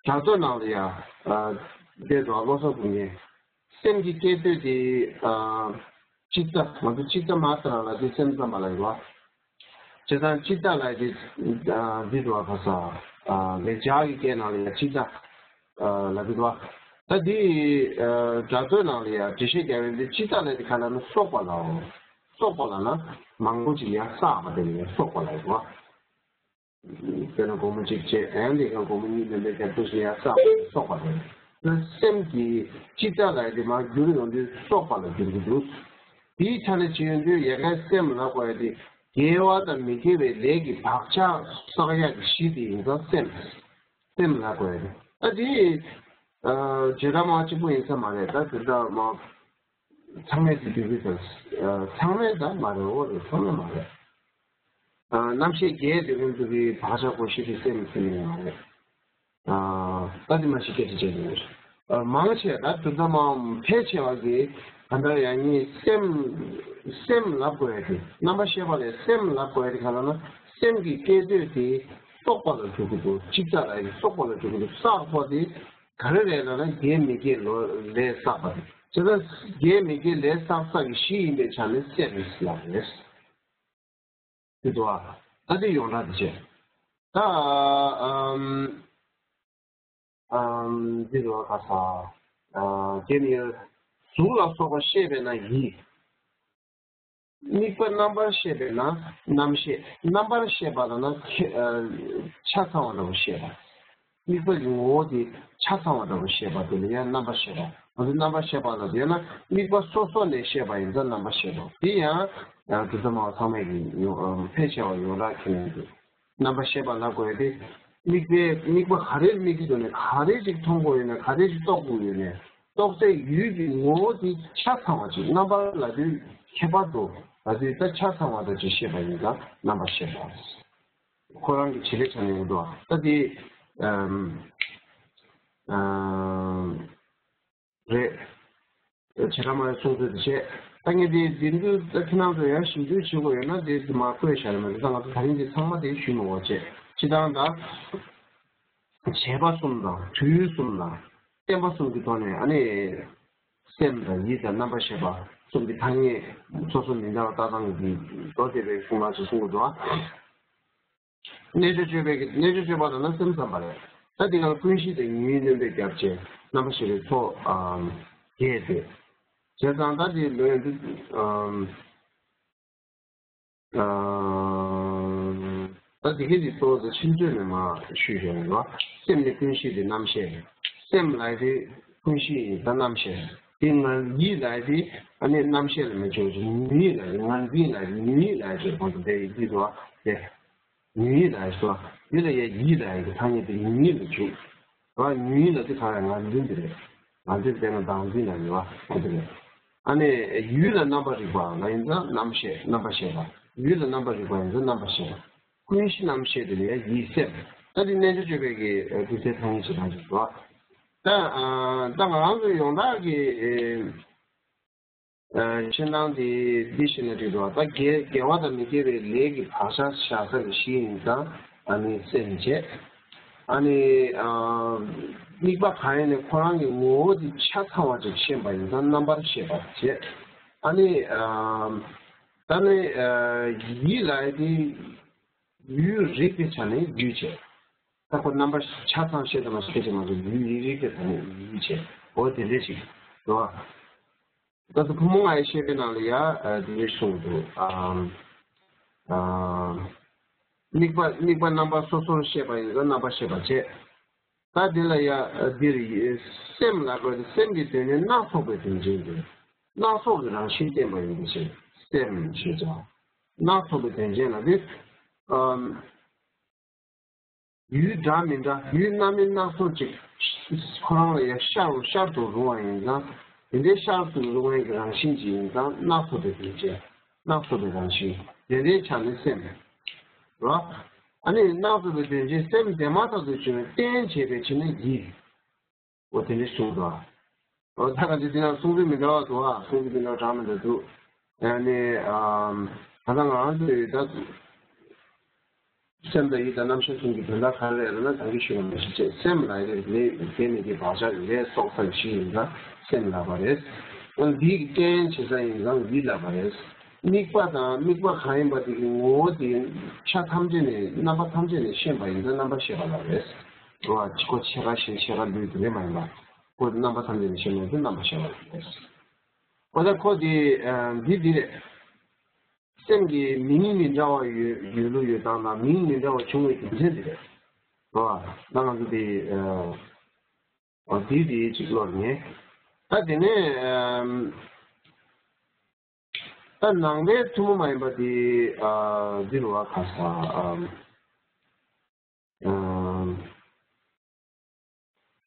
དྲ་ཚོགས་ནང་ལ་ཡ་བསྡད་འགྲོ་བློ་གསར་དགུ་ངེས། སེམས་ཀྱི་སྐད་དོད་དེ། ཨ། ཅི་ཙ། ང་ཚོ་ཅི་ཙ་མ་ཙ་ལ་དེ་སེམས་ཙམ་པ་ལ་ཡོད། བྱས་ཙང་ཅི་ཙ་ལ་དེ། ཨ། འདི་འདུག་བ་ཁ་ས། ཨ། ལེགས་སྦྱར་གྱི་སྐད་ནང་ལ་ཡང་ཅི་ཙ། ཨ། ལབ་ཀྱི་འདུག་བ། ད་འདི། ཨ། དྲ་ཚོགས་ནང་ལ་ཡང་འགྲེལ་བཤད་རྒྱག་ཡོང་དུས་ཅི་ཙ་ལ་དེ་ག་ལ་ན་སོགས་པ་ལའོ། སོགས་པ་ལ་ན་མང་པོ་ཅིག་ཡང་བསགས་པ་དེ་ལ་ཡང་སོགས་པ་ལ་ཡོད་བ། དཔེར་ན་སྒོར་མོ་གཅིག་བྱས་ཨན་དེ་ག་སྒོར་མོ་གཉིས་ལོན་པའི་རྒྱབ་ཏུ་ཞིག་ཡང་བསགས་པ་སོགས་པ་རེད། ད་སེམས་ཀྱི་ཅི་ཙ་ལ་ཡ་དེ་མར་བསྒྱུར་ཡོང་དུས་སོགས་པ་ལ་བསྒྱུར་གྱི་འདུག་དེའི་ཆ་ནས་བྱེད་ཡོང་དུས་ཡ་གའི་སེམས་ལབ་དགོས་ཡ་དེ་དགེ་བ་དང་མི་དགེ་བའི་ལས་ཀྱི་བག་ཆགས་བསགས་ཡག་གི་གཞི་དེ་ཡིན་ཙང་སེམས། སེམས་ལབ་དགོས་ཡ་དེ། ད་དེ་བྱེ་བྲག་སྨྲ་བ་གཅིག་པུ་ཡིན་ས་མ་རེད། ད་དེ་འདྲ་མ། ཚང་མས་དེ་འདོད་ཀྱི་དང་། ཚང་མས་ད་མ་རེད། འོ་རེད། ཚང་མས་མ་རེད། རྣམ་ཤེས་བརྒྱད་འདོད་མཁན་ཚོ་གི་བག་ཆགས་གོ་ཤེས་ཀྱི་སེམས་ཟེར་ནི་མ་རེད། ད་དེ་མ་ཤེས་སྐད་ཆ་བྱས་ནས་རེད། མང་ཆེ་ད་དུ་ད་མ་ཕལ་ཆེ་བ་གི་ག་འདྲ་ཡང་ཉིད་སེམས། སེམས་ལབ་དགོས་ཡ་དེ་རྣམ་པ་ཤེས་པ་ལས་སེམས་ལབ་དགོས་ཡ་དེ་ག་ལ་ན་སེམས་ཀྱི་སྐད་དོད་དེ་སོགས་པ་ལ་འཇུག་གི་འདུག་ཅི་ཙ་ལ་ཡ་སོགས་པ་ལ་འཇུག་གི་འདུག་བསགས་པ་དེ། ག་རེ་རེད་ལབ་ན་དགེ་མི་དགེ་ལོ་ལས་བསགས་པ་རེད། བྱས་ཙང་དགེ་མི་དགེ་ལས་བསགས་ས་གི་གཞི་ཡིན་པའི་ཆ་ནས་སེམས་ལབ་རེད། དེ་འདུག་ཨ། ད་དེ་ཡོངས་གྲགས་དེ་བྱས། ད་ཨམ་ཨམ་དེ་འདུག་ཨ། ག་ས་ཨ་དགེ་མི་དགེ་གཟུགས་ལ་སོགས་པ་ཤེས་པས་ན་ཡིད། དམིགས་པ་རྣམ་པར་ཤེས་པས་ན་རྣམ་ཤེས། རྣམ་པར་ཤེས་པ་ལ་ན་ཆ་ཨ་ཆ་ཚང་བ་འདྲ་བོ་ཤེས་པ། དམིགས་པ་གི་ངོ་བོ་དེ་ཆ་ཚང་བ་འདྲ་བོ་ཤེས་པ་དེ་ལ་ཡང་རྣམ་པར་ཤེས་པ། ང་ཚོས་རྣམ་པར་ཤེས་པ་ལབ་ཡོད་ན་དམིགས་པ་སོ་སོ་ནས་ཤེས་པ་ཡིན་ཙང་རྣམ་པར་ཤེས་པ། དེ་ཡང་ཡང་དུས་ཚོད་མང་བ་ཚང་མས་ཀྱི་ཡོང་ཕལ་ཆེ་བ་ཡོངས་གྲགས་ཁས་ལེན་འདུག་རྣམ་པར་ཤེས་པ་ལབ་དགོས་ཏེ། དམིགས་པའི་དམིགས་པ་ག་རེར་དམིགས་ཀྱི་འདུག་ནས་ག་རེ་ཞིག་མཐོང་དགོས་ཡོད་ན་ག་རེ་ཞིག་རྟོགས་དགོས་ཡོད་ནས་རྟོགས་སའི་ཡུལ་གྱི་ངོ་བོ་དེ་ཆ་ཚང་བ་ཅིག་རྣམ་པར་ལབ་དུས་ཁྱད་པར་དུ་ལབ་དུས་ད་ཆ་ཚང་བ་དང་ཅིག་ཤེས་པ་ཡིན་ཙང་རྣམ་པར་ཤེས་པ། ཁོ་རང་གི་བྱེད་ལས་ཆ་ནས་ཡོང་འདུག་ད་དེ་ཨམ་ཨམ་རེད། བྱེ་བྲག་སྨྲ་བའི་གསུང་ཚུལ་དེ་བྱས། ད་ངས་དེ་དེ་འདུག་ད་ཁྱེད་རང་ཚོ་ཡང་ཞིབ་འཇུག་བྱེད་དགོས་ཡོད་ན་དེ་མར་བཀོད་བཞག་ཡོད་མ་རེད། ད་ང་ཚོ་ད་རིང་འདི་ཚང་མ་དེ་ཞུས་མི་འོ་བྱས་སྤྱི་བཏང་ད་བྱས་པ་གསུམ་དང་དུས་གསུམ་དང་བསྟན་པ་གསུམ་གྱི་ཐོག་ནས་ཨ་ནི་སེམས་དང་ཡིད་དང་རྣམ་པར་ཤེས་པ་གསུམ་གྱི་ཐ་སྙད་སོ་སོ་མི་འདྲ་བ་ལྟ་སྟངས་ཀྱི་མདོ་སྡེ་པའི་གསུང་ལ་ཅིག་གསུང་གི་འདུག་ཨ། རྣལ་འབྱོར་སྤྱོད་པའི་གི་རྣལ་འབྱོར་སྤྱོད་པ་ལབ་ན་སེམས་ཙམ་པ་རེད། ད་དེ་ཡང་ཀུན་གཞི་དང་ཉོན་མོངས་པའི་རྒྱབ་བྱེད་རྣམ་པར་ཤེས་པའི་ཚོགས་ཨམ་བརྒྱད་དེ། བྱས་ཙང་ད་དེ་ལོས་འདི་ཨམ་ཨམ་ད་དེ་གི་དེ་གཙོ་བོ་དེ་ཕྱིན་ཆད་ནས་མ་ཞུས་བཞག་ཡོད་པ། སེམས་ནི་ཀུན་གཞི་དེ་རྣམ་ཤེས། སེམས་ལ་དེ་ཀུན་གཞི་ཡིན་ད་རྣམ་ཤེས། དེ་ང་ཡིད་ལ་དེ་ཨ་ནི་རྣམ་ཤེས་ལ་མི་ཆོག་ཅིང་ཡིད་ལ་ངར་འཛིན་ལ་ཡིད་ལ་ཅེས་གོང་དུ་འདས་ཡིད་དུ་བ་དེ། ཉོན་ཡིད་ལ་ཡིད་སོ། ཡིད་ལ་ཡ་ཡིད་ལ་ཡ་གི་ཐ་སྙད་དེ་ཉོན་ཡིད་ལ་འཇུག་ར་ཉོན་ཡིད་ལ་དེ་ག་རེ་ངར་འཛིན་དེ་རེད། ངར་འཛིན་དེ་ན་བདག་འཛིན་ལ་ཡོད་པ་དེ་རེད། ཨ་ནི་ཡུལ་ལ་རྣམ་པར་རིག་པ་ལ་ཡིན་ཙང་རྣམ་ཤེས་རྣམ་པར་ཤེས་པ། ཡུལ་ལ་རྣམ་པར་རིག་པ་ཡིན་ཙང་རྣམ་པར་ཤེས་པ། ཀུན་གཞི་རྣམ་ཤེས་དེ་ལ་ཡ་ཡིད་སེམས། ད་དེ་རྣལ་འབྱོར་སྤྱོད་པའི་གི་ཀུན་གཞིའི་ཐ་སྙད་ཅིག་རང་ཅིག་འདུག་ད་ད་ང་རང་ཚོ་ཡོངས་གྲགས་ཀྱི་ཨ་ཕྱི་ནང་དེ་འདི་བྱས་ན་འགྲིག་འདུག་ད་དགེ་དགེ་བ་དང་མི་དགེ་བའི་ལས་ཀྱི་བག་ཆགས་བཞག་ས་གི་གཞི་ཡིན་ཙང་ཨ་ནི་སེམས་བྱས། ཨ་ནི་ཨ་དམིགས་པ་གང་ཡིན་ནའི་ཁོ་རང་གི་ངོ་བོ་དེ་ཆ་ཚང་བ་ཅིག་ཤེས་པ་ཡིན་ཙང་རྣམ་པར་ཤེས་པ་བྱས། ཨ་ནི་ཨ་ད་ནི་ཨ་ཡིད་ལ་དེ་ཡུལ་རིག་པའི་ཆ་ནས་ཡུལ་བྱས། ད་ཁོ་རྣམ་པ་ཆ་ཚང་ཤེས་དང་མ་ཤེས་ཁྱད་ཆེ་མ་གཏོགས་ཡུལ་ཡིན་རིག་པའི་ཐ་སྙད་ཡུལ་བྱས་འོ་དེ་འདྲ་ཞིག་རེད་བ། ད་ལྟ་ཕོ་མོ་ལྔ་ཡི་བཤད་པའི་ནང་ལ་ཡ་དེ་འདྲ་གསུངས་འདུག་ཨམ། ཨམ། དམིགས་པ་དམིགས་པ་རྣམ་པ་སོ་སོར་ཤེས་པ་ཡིན་ཙང་རྣམ་པར་ཤེས་པ་བྱས། ད་དེ་ལ་ཡ་འདིར་སེམས་ལ་དགོས་ཏེ་སེམས་ཀྱི་དོན་ནི་སྣ་ཚོགས་པའི་དོན་ཅན་ཏེ། སྣ་ཚོགས་ཀྱི་རང་བཞིན་བསྟན་པ་ཡིན་པའི་ཕྱིར་སེམས་ཞེས་བྱ། སྣ་ཚོགས་པའི་དོན་ཅན་ལ་ནི། ཨམ། ཡུལ་འདྲ་མི་འདྲ་ཡུལ་སྣ་མིན་སྣ་ཚོགས་ཅིག་ཁོ་རང་ལ་ཡང་ཤར་རུ་ཤར་དུ་རུང་བ་ཡིན་ཙང་དེ་འདྲའི་ཤར་དུ་རུང་བའི་རང་བཞིན་ཅིག་ཡིན་ཙང་སྣ་ཚོགས་པའི་དོན་བྱེད། སྣ་ཚོགས་པའི་རང་བཞིན་དེ་འདྲའི་ཆ་ནས་སེམས་རོ། ཨ་ནི་སྣ་ཚོགས་པའི་དོན་བྱེད་སེམས་དེ་མ་ཐག་ཏུ་བྱུང་བའི་རྟེན་བྱེད་པའི་ཕྱིར་ན་ཡིད། འོ་དེ་འདྲའི་གསུངས་འདུག་འོ་ད་ག་ཅི་དེ་ན་གསུང་ཚུལ་མི་འདྲ་བ་འདུག་ཨ། གསུང་ཚུལ་མི་འདྲ་བ་གྲངས་མི་འདྲ་འདུག་ཨ་ནི་ཨམ། ད་ལྟ་ང་རང་ཚོས་ད་སེམས་དང་ཡིད་དང་རྣམ་ཤེས་གསུམ་གྱི་དོན་དག་ག་རེ་རེད་ལབ་ན་ད་གིན་ཞུས་པ་ནང་བཞིན་བྱས་སེམས་ལ་ཡི་ལས་དགེ་མི་དགེ་བག་ཆགས་ཀྱི་ལས་གསོག་ཚར་བཞི་ཡིན་ཙང་སེམས་ལབ་པ་རེད། འོ་འདིའི་རྟེན་བྱེད་ས་ཡིན་ཙང་ཡིད་ལབ་པ་རེད། དམིགས་པ་དང་དམིགས་པ་གང་ཡིན་པ་དེ་གི་ངོ་བོ་དེ་ཆ་ཐམས་ཅད་ནས་རྣམ་པ་ཐམས་ཅད་ནས་ཤེས་པ་ཡིན་ཙང་རྣམ་པར་ཤེས་པ་ལབ་རེད། རོ་ཨ་ཁོ་ཕྱེད་ཀ་ཞིང་ཕྱེད་ཀ་ལུས་དེ་འདྲ་མ་ཡིན་པ། ཁོ་རྣམ་པ་ཐམས་ཅད་ནས་ཤེས་མ་ཡིན་ཙང་རྣམ་པར་ཤེས་པ་ལབ་རེད། འོ་ད་ཁོ་དེ་འདི་འདི་རེད། སེམས་ཀྱི་མིང་མི་འདྲ་བ་ཡོད་ཡོད་ལུགས་ཡོད་སྟངས་དང་མིང་མི་འདྲ་བ་བྱུང་བའི་རྒྱུ་མཚན་དེ་རེད། རོ་ཨ་ད་ང་ཚོ་དེ་འོ་དེ་དེ་གཅིག་བློར་ངེས། ད་དེ་ནས་ད་ནང་པའི་ཐུན་མོང་མ་ཡིན་པ་དེ་འདི་རུ་བ་ག་ས།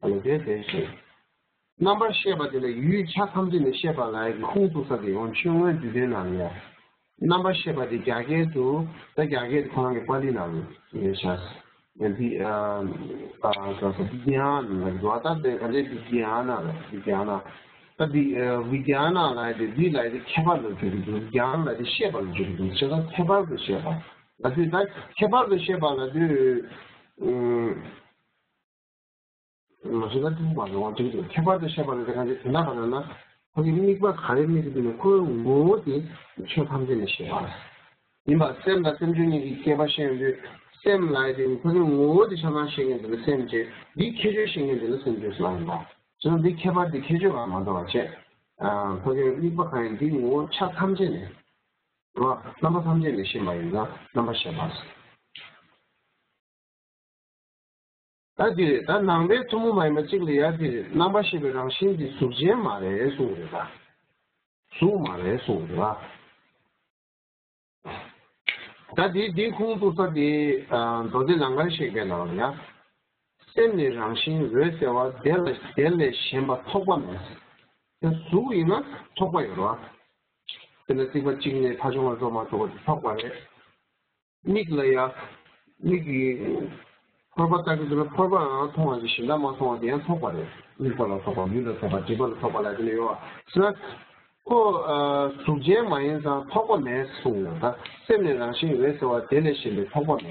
ཨ་ལ་དེ་དེ་ཞེས། རྣམ་པར་ཤེས་པ་དེ་ལ་ཡུལ་ཆ་ཐམས་ཅད་ནས་ཤེས་པ་ལ་ཡི་ཁུངས་གཏུགས་ས་དེ་ཡང་ཆོས་མངོན་རྒྱུད་དོན་ནང་ལ་ཡ། རྣམ་པར་ཤེས་པ་དེ་རྒྱ་སྐད་དུ་ད་རྒྱ་སྐད་དུ་ཁོ་རང་གི་པཱ་ལི་ནང་ལ་ཡོད་ཤག་འདི་ཨ་ཨ་ཟ་ས་བི་གྱ་ན་ལ་འགྲོ་བ་ད་དེ་ག་ལས་བི་གྱ་ན་ལ་བི་གྱ་ན་ད་འདི་ཨ་བི་གྱ་ན་ལ་དེ་འདི་ལ་དེ་ཁྱད་པར་དུ་འཇུག་གི་འདུག་གྱ་ན་ལ་དེ་ཤེས་པ་ལ་འཇུག་གི་འདུག་བྱས་ཙང་ཁྱད་པར་དུ་ཤེས་པ་ལ་དུས་ད་ཁྱད་པར་དུ་ཤེས་པ་ལ་དུས། ཨུམ། མ་གཞི་ད་ཐུན་མོང་མ་ཡོང་བ་འགྲིག་འདུག་ཁྱད་པར་དུ་བཤད་པ་ལ་དེ་གང་ཅི་དེ་འདྲ་ག་རེ་ན། ཁོ་གི་དམིགས་པ་ག་རེ་དམིགས་ཀྱི་འདུག་ན་ཁོའི་ངོ་བོ་དེ་ཆོས་ཐམས་ཅད་ནས་ཤེས་པ་རེད། ཡིན་པ་སེམས་དང་སེམས་བྱུང་གཉིས་ཀྱི་སྐྱེས་པ་ཤེས་ཡོང་དུས་སེམས་ལ་ཡི་དེ་ཁོ་གི་ངོ་བོ་དེ་ཆ་ཚང་ཤེས་མཁན་དེ་ལ་སེམས་བྱེད། འདིའི་ཁྱད་ཆོས་ཤེས་མཁན་དེ་ལ་སེམས་བྱེད་ཟེར་བ་ཡིན་པ། བྱས་ཙང་འདིའི་ཁྱད་པར་དེ་ཁྱད་ཆོས་གང་མ་འདྲ་བ་བྱས། ཁོ་གི་དམིགས་པ་གང་ཡིན་འདིའི་ངོ་བོ་ཆ་ཐམས་ཅད་ནས་རོ། རྣམ་པ་ཐམས་ཅད་ནས་ཤེས་པ་ཡིན་ཙང་རྣམ་པར་ཤེས་པ། ད་དེ་རེད། ད་ནང་པའི་ཐུན་མོང་མ་ཡིན་པ་གཅིག་ལ་ཡ་དེ་རེད། རྣམ་པར་ཤེས་པའི་རང་བཞིན་དེ་གཟུགས་ཅན་མ་རེད་གསུངས་རེད་ད། གཟུགས་མ་རེད་གསུངས་རེད་ད། ད་དེ་དེའི་ཁུངས་གཏུགས་ས་དེ། ཨ། མདོ་སྡེ་ལང་ཀར་གཤེགས་པའི་ནང་ལ་ཡ། སེམས་ནི་རང་བཞིན་འོད་གསལ་བ། དེ་ལ་དེ་ལས་གཞན་པ་ཐོགས་པ་མེད། དེ་གཟུགས་ཡིན་ན་ཐོགས་པ་ཡོད་རེད་བ། དེ་ལ་རྩིག་པ་གཅིག་ནས་ཕར་ཕྱོགས་མར་འགྲོ་མ་ཐུབ་པ་དེ་ཐོགས་པ་རེད། མིག་ལ་ཡ། མིག་གིས་ཕོར་པ་ལྟ་གི་འདུག་ན་ཕོར་པའང་མཐོང་བ་ཅིག་གཞན་དག་མ་མཐོང་བ་དེ་ཡང་ཐོགས་པ་རེད། མིག་པ་ལ་ཐོགས་པ། ལུས་ལ་ཐོགས་པ། མཁྲིས་པ་ལ་ཐོགས་པ་ལ་དེ་ནས་ཡོད་བ། ཟེར་ན། ཁོ། ཨ། གཟུགས་ཅན་མ་ཡིན་ཙང་ཐོགས་པ་མེད་གསུངས་ཡོད། ད་སེམས་ནི་རང་བཞིན་འོད་གསལ་བ། དེ་ལས་གཞན་པའི་ཐོགས་པ་མེད།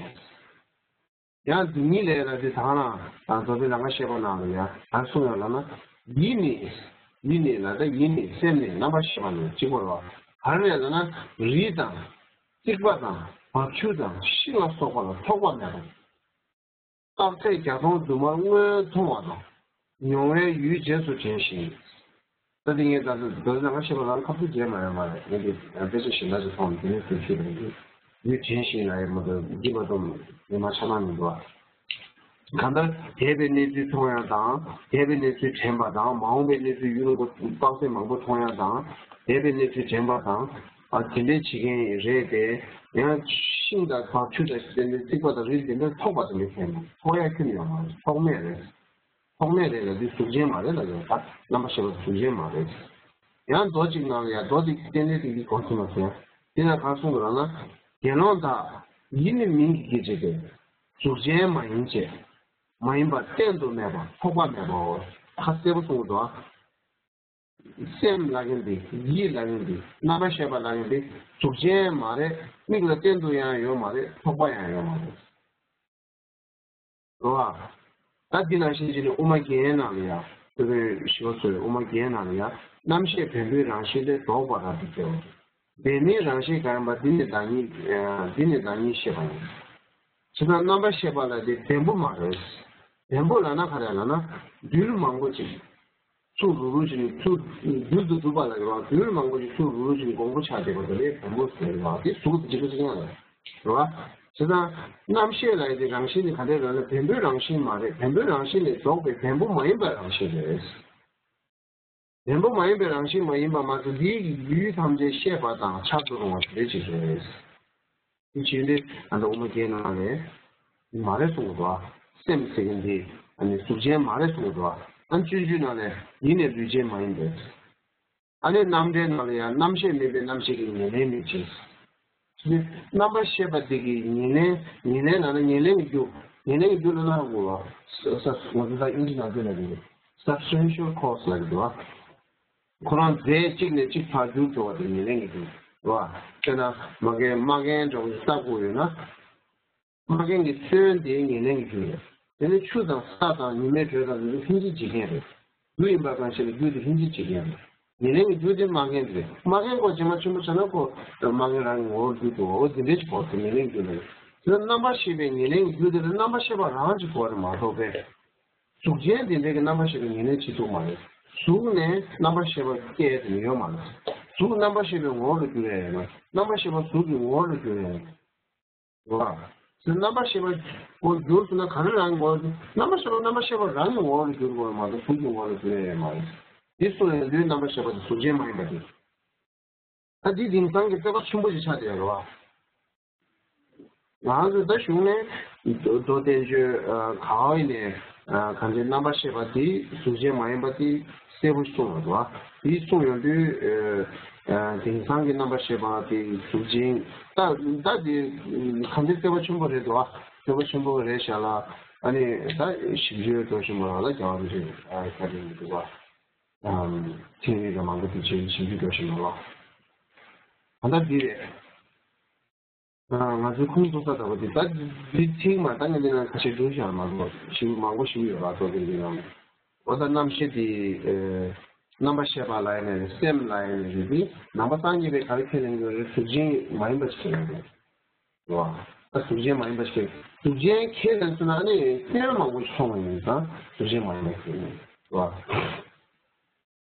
ཡང་འདི་ཉིད་ལས་ལ་དེ་དང་རང་། ཨ། མདོ་སྡེ་ལང་ཀ་གཤེགས་པ་ནང་ལ་ཡང་ག་གསུངས་ཡོད་ལབ་ན། ཡིད་ནི། ཡིད་ནི་ལ་ད་ཡིད་ནི་སེམས་ནི་རྣམ་པར་ཤེས་པ་ནི་གཅིག་པ་རེད་བ། ག་རེ་རེད་ལབ་ན། རི་དང་། རྩིག་པ་དང་། འབབ་ཆུ་དང་། ཤིང་ལ་སོགས་པ་ལ་ཐོགས་པ་མེད་པ། རྟགས་ཚད་བརྒྱ་སྟོང་དུ་མར་སྔོན་མཐོང་བ་དང་། མྱོང་བའི་ཡུལ་རྗེས་སུ་དྲན་ཞིང་། ད་དེ་ངས་ད་ལྟ་མདོ་སྡེ་ལང་ཀ་གཤེགས་པ་ལ་ཁ་ཐུག་མཇལ་མ་ཡོང་བ་རེད། ངས་འདི་དཔེ་ཆ་ཞིག་ལ་ཅིག་མཐོང་དེ་ནས་ཚུར་ཞུས་པ་ཡིན། ཡུལ་དྲན་ཞིང་ལ་ཡང་མ་གཏོགས་འདི་མ་གཏོགས་ངས་མ་ཆ་མ་མི་འདུག་ཨ། གང་ལྟར་འདས་པའི་གནས་ཚུལ་མཐོང་ཡང་དང་། འདས་པའི་གནས་ཚུལ་དྲན་པ་དང་། མ་འོངས་པའི་གནས་ཚུལ་ཡུལ་ལ་དཔག་ཚད་མང་པོ་མཐོང་ཡང་དང་། འདས་པའི་གནས་ཚུལ་དྲན་པ་དང་། ཨ། དེ་འདྲའི་བྱེད་མཁན་རེད་དེ། ཡང་ཤིང་དང་འབབ་ཆུ་དང་དེ་འདྲའི་རྩིག་པ་དང་རི་དེ་འདྲ་ཐོགས་པ་དང་མི་འཐད་ན། ཐོགས་ཡ་ཁྱོན་ནས་ཡོད་མ་རེད། ཐོགས་མེད་རེད། ཐོགས་མེད་རེད་ལ་འདི་གཟུགས་ཅན་མ་རེད་ལ་ཡོད་ད། རྣམ་པར་ཤེས་པ་གཟུགས་ཅན་མ་རེད། ཡང་མདོ་གཅིག་ནང་ལ་ཡང་མདོ་དེ་རྟེན་འབྲེལ་དེ་འདི་གོང་ཆེན་མ་ཟེར། དེ་ན་གང་གསུངས་འདུག་ལབ་ན། དགེ་སློང་དག་ཡིད་ནི་མིང་གི་སྐད་ཅིག་སྟེ། གཟུགས་ཅན་མ་ཡིན་ཅེས། མ་ཡིན་པ་གཏན་དུ་མེད་པ་ཐོགས་པ་མེད་པའོ། ཁ་གསལ་པོ་གསུངས་འདུག་ཨ། སེམས་ལབ་མཁན་དེ། ཡིད་ལབ་མཁན་དེ། རྣམ་པར་ཤེས་པ་ལབ་མཁན་དེ་གཟུགས་ཅན་མ་རེད། མིག་ལ་གཏན་དུ་ཡང་ཡོད་མ་རེད། ཐོགས་པ་ཡང་ཡོད་མ་རེད། རེད་བ། ད་འདི་ནང་བཞིན་བྱས་ནས་དབུ་མ་རྒྱན་ནང་ལ་ཡང་། སློབ་དཔོན་ཞི་བ་འཚོའི་དབུ་མ་རྒྱན་ནང་ལ་ཡང་། རྣམ་ཤེས་བེམ་པོའི་རང་བཞིན་ལས་ལྡོག་པ་རབ་ཏུ་གསལ་བ། བེམ་པོའི་རང་བཞིན་གང་ཡིན་པ་འདི་ནི་བདག་ཉིད། འདི་ནི་བདག་ཉིད་ཤེས་པ་ཡིན། བྱས་ཙང་རྣམ་པར་ཤེས་པ་ལ་དེ་བེམ་པོ་མ་རེད། བེམ་པོ་ལབ་ན་ག་རེ་ལབ་ན། རྡུལ་མང་པོ་ཅིག་ཚུར་རུབ་རུབ་བྱས་ནས་ཚུར་རྡུལ་དུ་གྲུབ་པ་ལ་རེད་བ། རྡུལ་མང་པོ་ཞིག་ཚུར་རུབ་རུབ་བྱས་ནས་གོང་བུ་ཆགས་བསྡད་པ་དེ་ལ་བེམ་པོ་ཟེར་བ། དེ་གཟུགས་དང་གཅིག་པ་གཅིག་རྐྱང་རེད། རེད་བ། བྱས་ཙང་རྣམ་ཤེས་ལ་ཡི་དེ་རང་བཞིན་དེ་ག་འདྲས་རེད་ལབ་ན། བེམ་པོའི་རང་བཞིན་མ་རེད། བེམ་པོའི་རང་བཞིན་ལས་ལྡོག་པའི་བེམ་པོ་མ་ཡིན་པའི་རང་བཞིན་རེད། བེམ་པོ་མ་ཡིན་པའི་རང་བཞིན་མ་ཡིན་པ་མ་ཟད་འདིའི་ཡུལ་ཐམས་ཅད་ཤེས་པ་དང་འཆར་དུ་རུང་བ་དེ་འདྲ་ཅིག་རེད། དེ་བྱས་ཏེ་ཨ་ནི་དབུ་མ་རྒྱན་ནང་ལས་མ་རེད་གསུང་གི་འདུག་བ། སེམས་ཟེར་མཁན་འདི་ཨ་ནི་གཟུགས་ཅན་མ་རེད་གསུང་གི་འདུག་བ། ཨ་ནི་སྤྱོད་འཇུག་ནང་ལས་ཡིད་ནི་ལུས་ཅན་མ་ཡིན་པས། ཨ་ནི་རྣམ་འགྲེལ་ནང་ལ་ཡང་རྣམ་ཤེས་མིན་པས་རྣམ་ཤེས་ཀྱི་ཉེར་ལེན་མིན་ཞིང་། དེ་རྣམ་པར་ཤེས་པ་འདི་གི་ཉེར་ལེན། ཉེར་ལེན་ལབ་ན་ཉེར་ལེན་གྱི་རྒྱུ། ཉེར་ལེན་གྱི་རྒྱུ་ལ་ལྷག་དགོས་པ། ས་ས་ང་ཚོ་ད་ཨིན་ཇི་ནང་བསྒྱུར་ན་འགྲིག་གི། Substantial cause ལབ་ཀྱི་འདུག་བ། ཁོ་རང་རྫས་གཅིག་ནས་གཅིག་ཕར་བསྒྱུར་འགྲོ་བ་དེ་ཉེར་ལེན་གྱི་རྒྱུ་རེད་བ། དཔེར་ན་མ་རྒན་མ་རྒན་འདྲ་བོ་ཞིག་ལྟ་དགོས་ཡོད་ན། མ་རྒན་གྱི་སོན་དེ་ཉེར་ལེན་གྱི་རྒྱུ་རེད། དེ་ནས་ཆུ་དང་ས་དང་ཉི་མའི་དྲོད་དང་དེ་ཚོ་ལྷན་ཅིག་བྱེད་མཁན་རེད། རྒྱུ་ཡིན་པ་གང་ཞིག་ལ་རྒྱུ་དེ་ལྷན་ཅིག་བྱེད་མཁན་རེད། ཉེར་ལེན་གྱི་རྒྱུ་དེ་མ་རྒན་དེ་རེད། མ་རྒན་སྐོར་རྗེས་མ་ཆེན་པོ་བྱས་ན་ཁོ་མ་རྒན་རང་གི་ངོ་བོར་གྱུར་འགྲོ་བ། འོ་དེ་འདྲའི་སྐོར་དེ་ཉེར་ལེན་གྱི་རྒྱུ་རེད། དེ་ལ་རྣམ་པར་ཤེས་པའི་ཉེར་ལེན་གྱི་རྒྱུ་དེ་ལ་རྣམ་པར་ཤེས་པ་རང་གི་སྐོར་རེད་མ་གཏོགས་པས། གཟུགས་ཅན་དེ་འདྲའི་གི་རྣམ་པར་ཤེས་པའི་ཉེར་ལེན་བྱེད་ཐུབ་མ་རེད། གཟུགས་ནས་རྣམ་པར་ཤེས་པ་སྐྱེ་དེ་ཡོད་མ་རེད། གཟུགས་རྣམ་པར་ཤེས་པའི་ངོ་བོ་ལ་འགྱུར་ཡ་ཡོད་མ་རེད། རྣམ་པར་ཤེས་པ་གཟུགས་ཀྱི་ངོ་བོ་ལ་འགྱུར་ཡ་ཡོད་མ་རེད། རེད་བ། དེ་རྣམ་པར་ཤེས་པ་ངོ་བོར་གྱུར་ཟེར་ན་ག་རེ་རང་གི་ངོ་བོར་གྱུར། རྣམ་པར་ཤེས་པ་རྣམ་པར་ཤེས་པ་རང་གི་ངོ་བོ་ལ་གྱུར་དགོས་མ་གཏོགས་གཟུགས་ཀྱི་ངོ་བོ་ལ་གྱུར་ཡ་ཡོད་མ་རེད། འདི་གསུངས་ཡོང་དུས་རྣམ་པར་ཤེས་པ་དེ་གཟུགས་ཅན་མ་ཡིན་པ་དེ། ད་འདི་དེང་སང་གི་དཔེ་ཁ་ཆེན་པོ་ཞིག་ཆགས་བསྡད་ཡོད་རེད་བ། ང་ཚོས་ད་གཞུང་ནས་མདོ་མདོ་བསྟན་བཅོས་ག་བ་ཡིན་ནས་གང་ཅིའི་རྣམ་པར་ཤེས་པ་དེ་གཟུགས་ཅན་མ་ཡིན་པ་དེ་གསལ་པོ་གསུངས་ཡོད་རེད་བ། དེ་གསུངས་ཡོང་དུས་དེང་སང་གི་རྣམ་པར་ཤེས་པ་དེ་གཟུགས་ཅན་ད་ད་དེ་གང་ཅི་གསལ་པོ་ཆེན་པོ་རེད་འདུག་བ། གསལ་པོ་ཆེན་པོ་རེད་ཤག་ལ། ཨ་ནི་ད་ཞིབ་འཇུག་འགྲོ་བཞིན་པ་ལ་རྒྱལ་བ་རིན་པོ་ཆེ་ག་རེ་ཡིན་འདུག་བ། ཚན་རིག་པ་མང་པོ་དེ་ཆེད་ཞིབ་འཇུག་འགྲོ་བཞིན་པ་ལ། ད་ལྟ་འདི་རེད། ང་ཚོའི་ཁུངས་གཏུགས་ས་ལྟ་བུ་དེ་ད་འདི་ཚིག་མ་ད་ངས་འདི་ནང་ཁ་ཤས་བསྒྱུར་བཞག་མ་གཏོགས་ཞིབ་མང་པོ་ཞིག་ཡོད་པ་ཚོ་འདི་འདི་ནང་། འོ་ད་རྣམ་ཤེས་དེ་རྣམ་པར་ཤེས་པ་ལ་ཡིན་ནའི་རེད། སེམས་ལ་ཡིན་ནའི་རེད། འདི་ནང་པ་སངས་རྒྱས་པས་ག་རེ་ཁས་ལེན་གྱི་ཡོད་རེད། གཟུགས་ཅན་མ་ཡིན་པ་ཞིག་ཁས་ལེན་གྱི་ཡོད་རེད་བ། ད་གཟུགས་ཅན་མ་ཡིན་པ་ཞིག་གཟུགས་ཅན་ཁས་ལེན་སོང་ན་ཨ་ནི་སྐྱོན་མང་པོ་ཞིག་མཐོང་བ་ཡིན་ཙང་གཟུགས་ཅན་མ་ཡིན་པ་ཞིག་ཡིན་བ།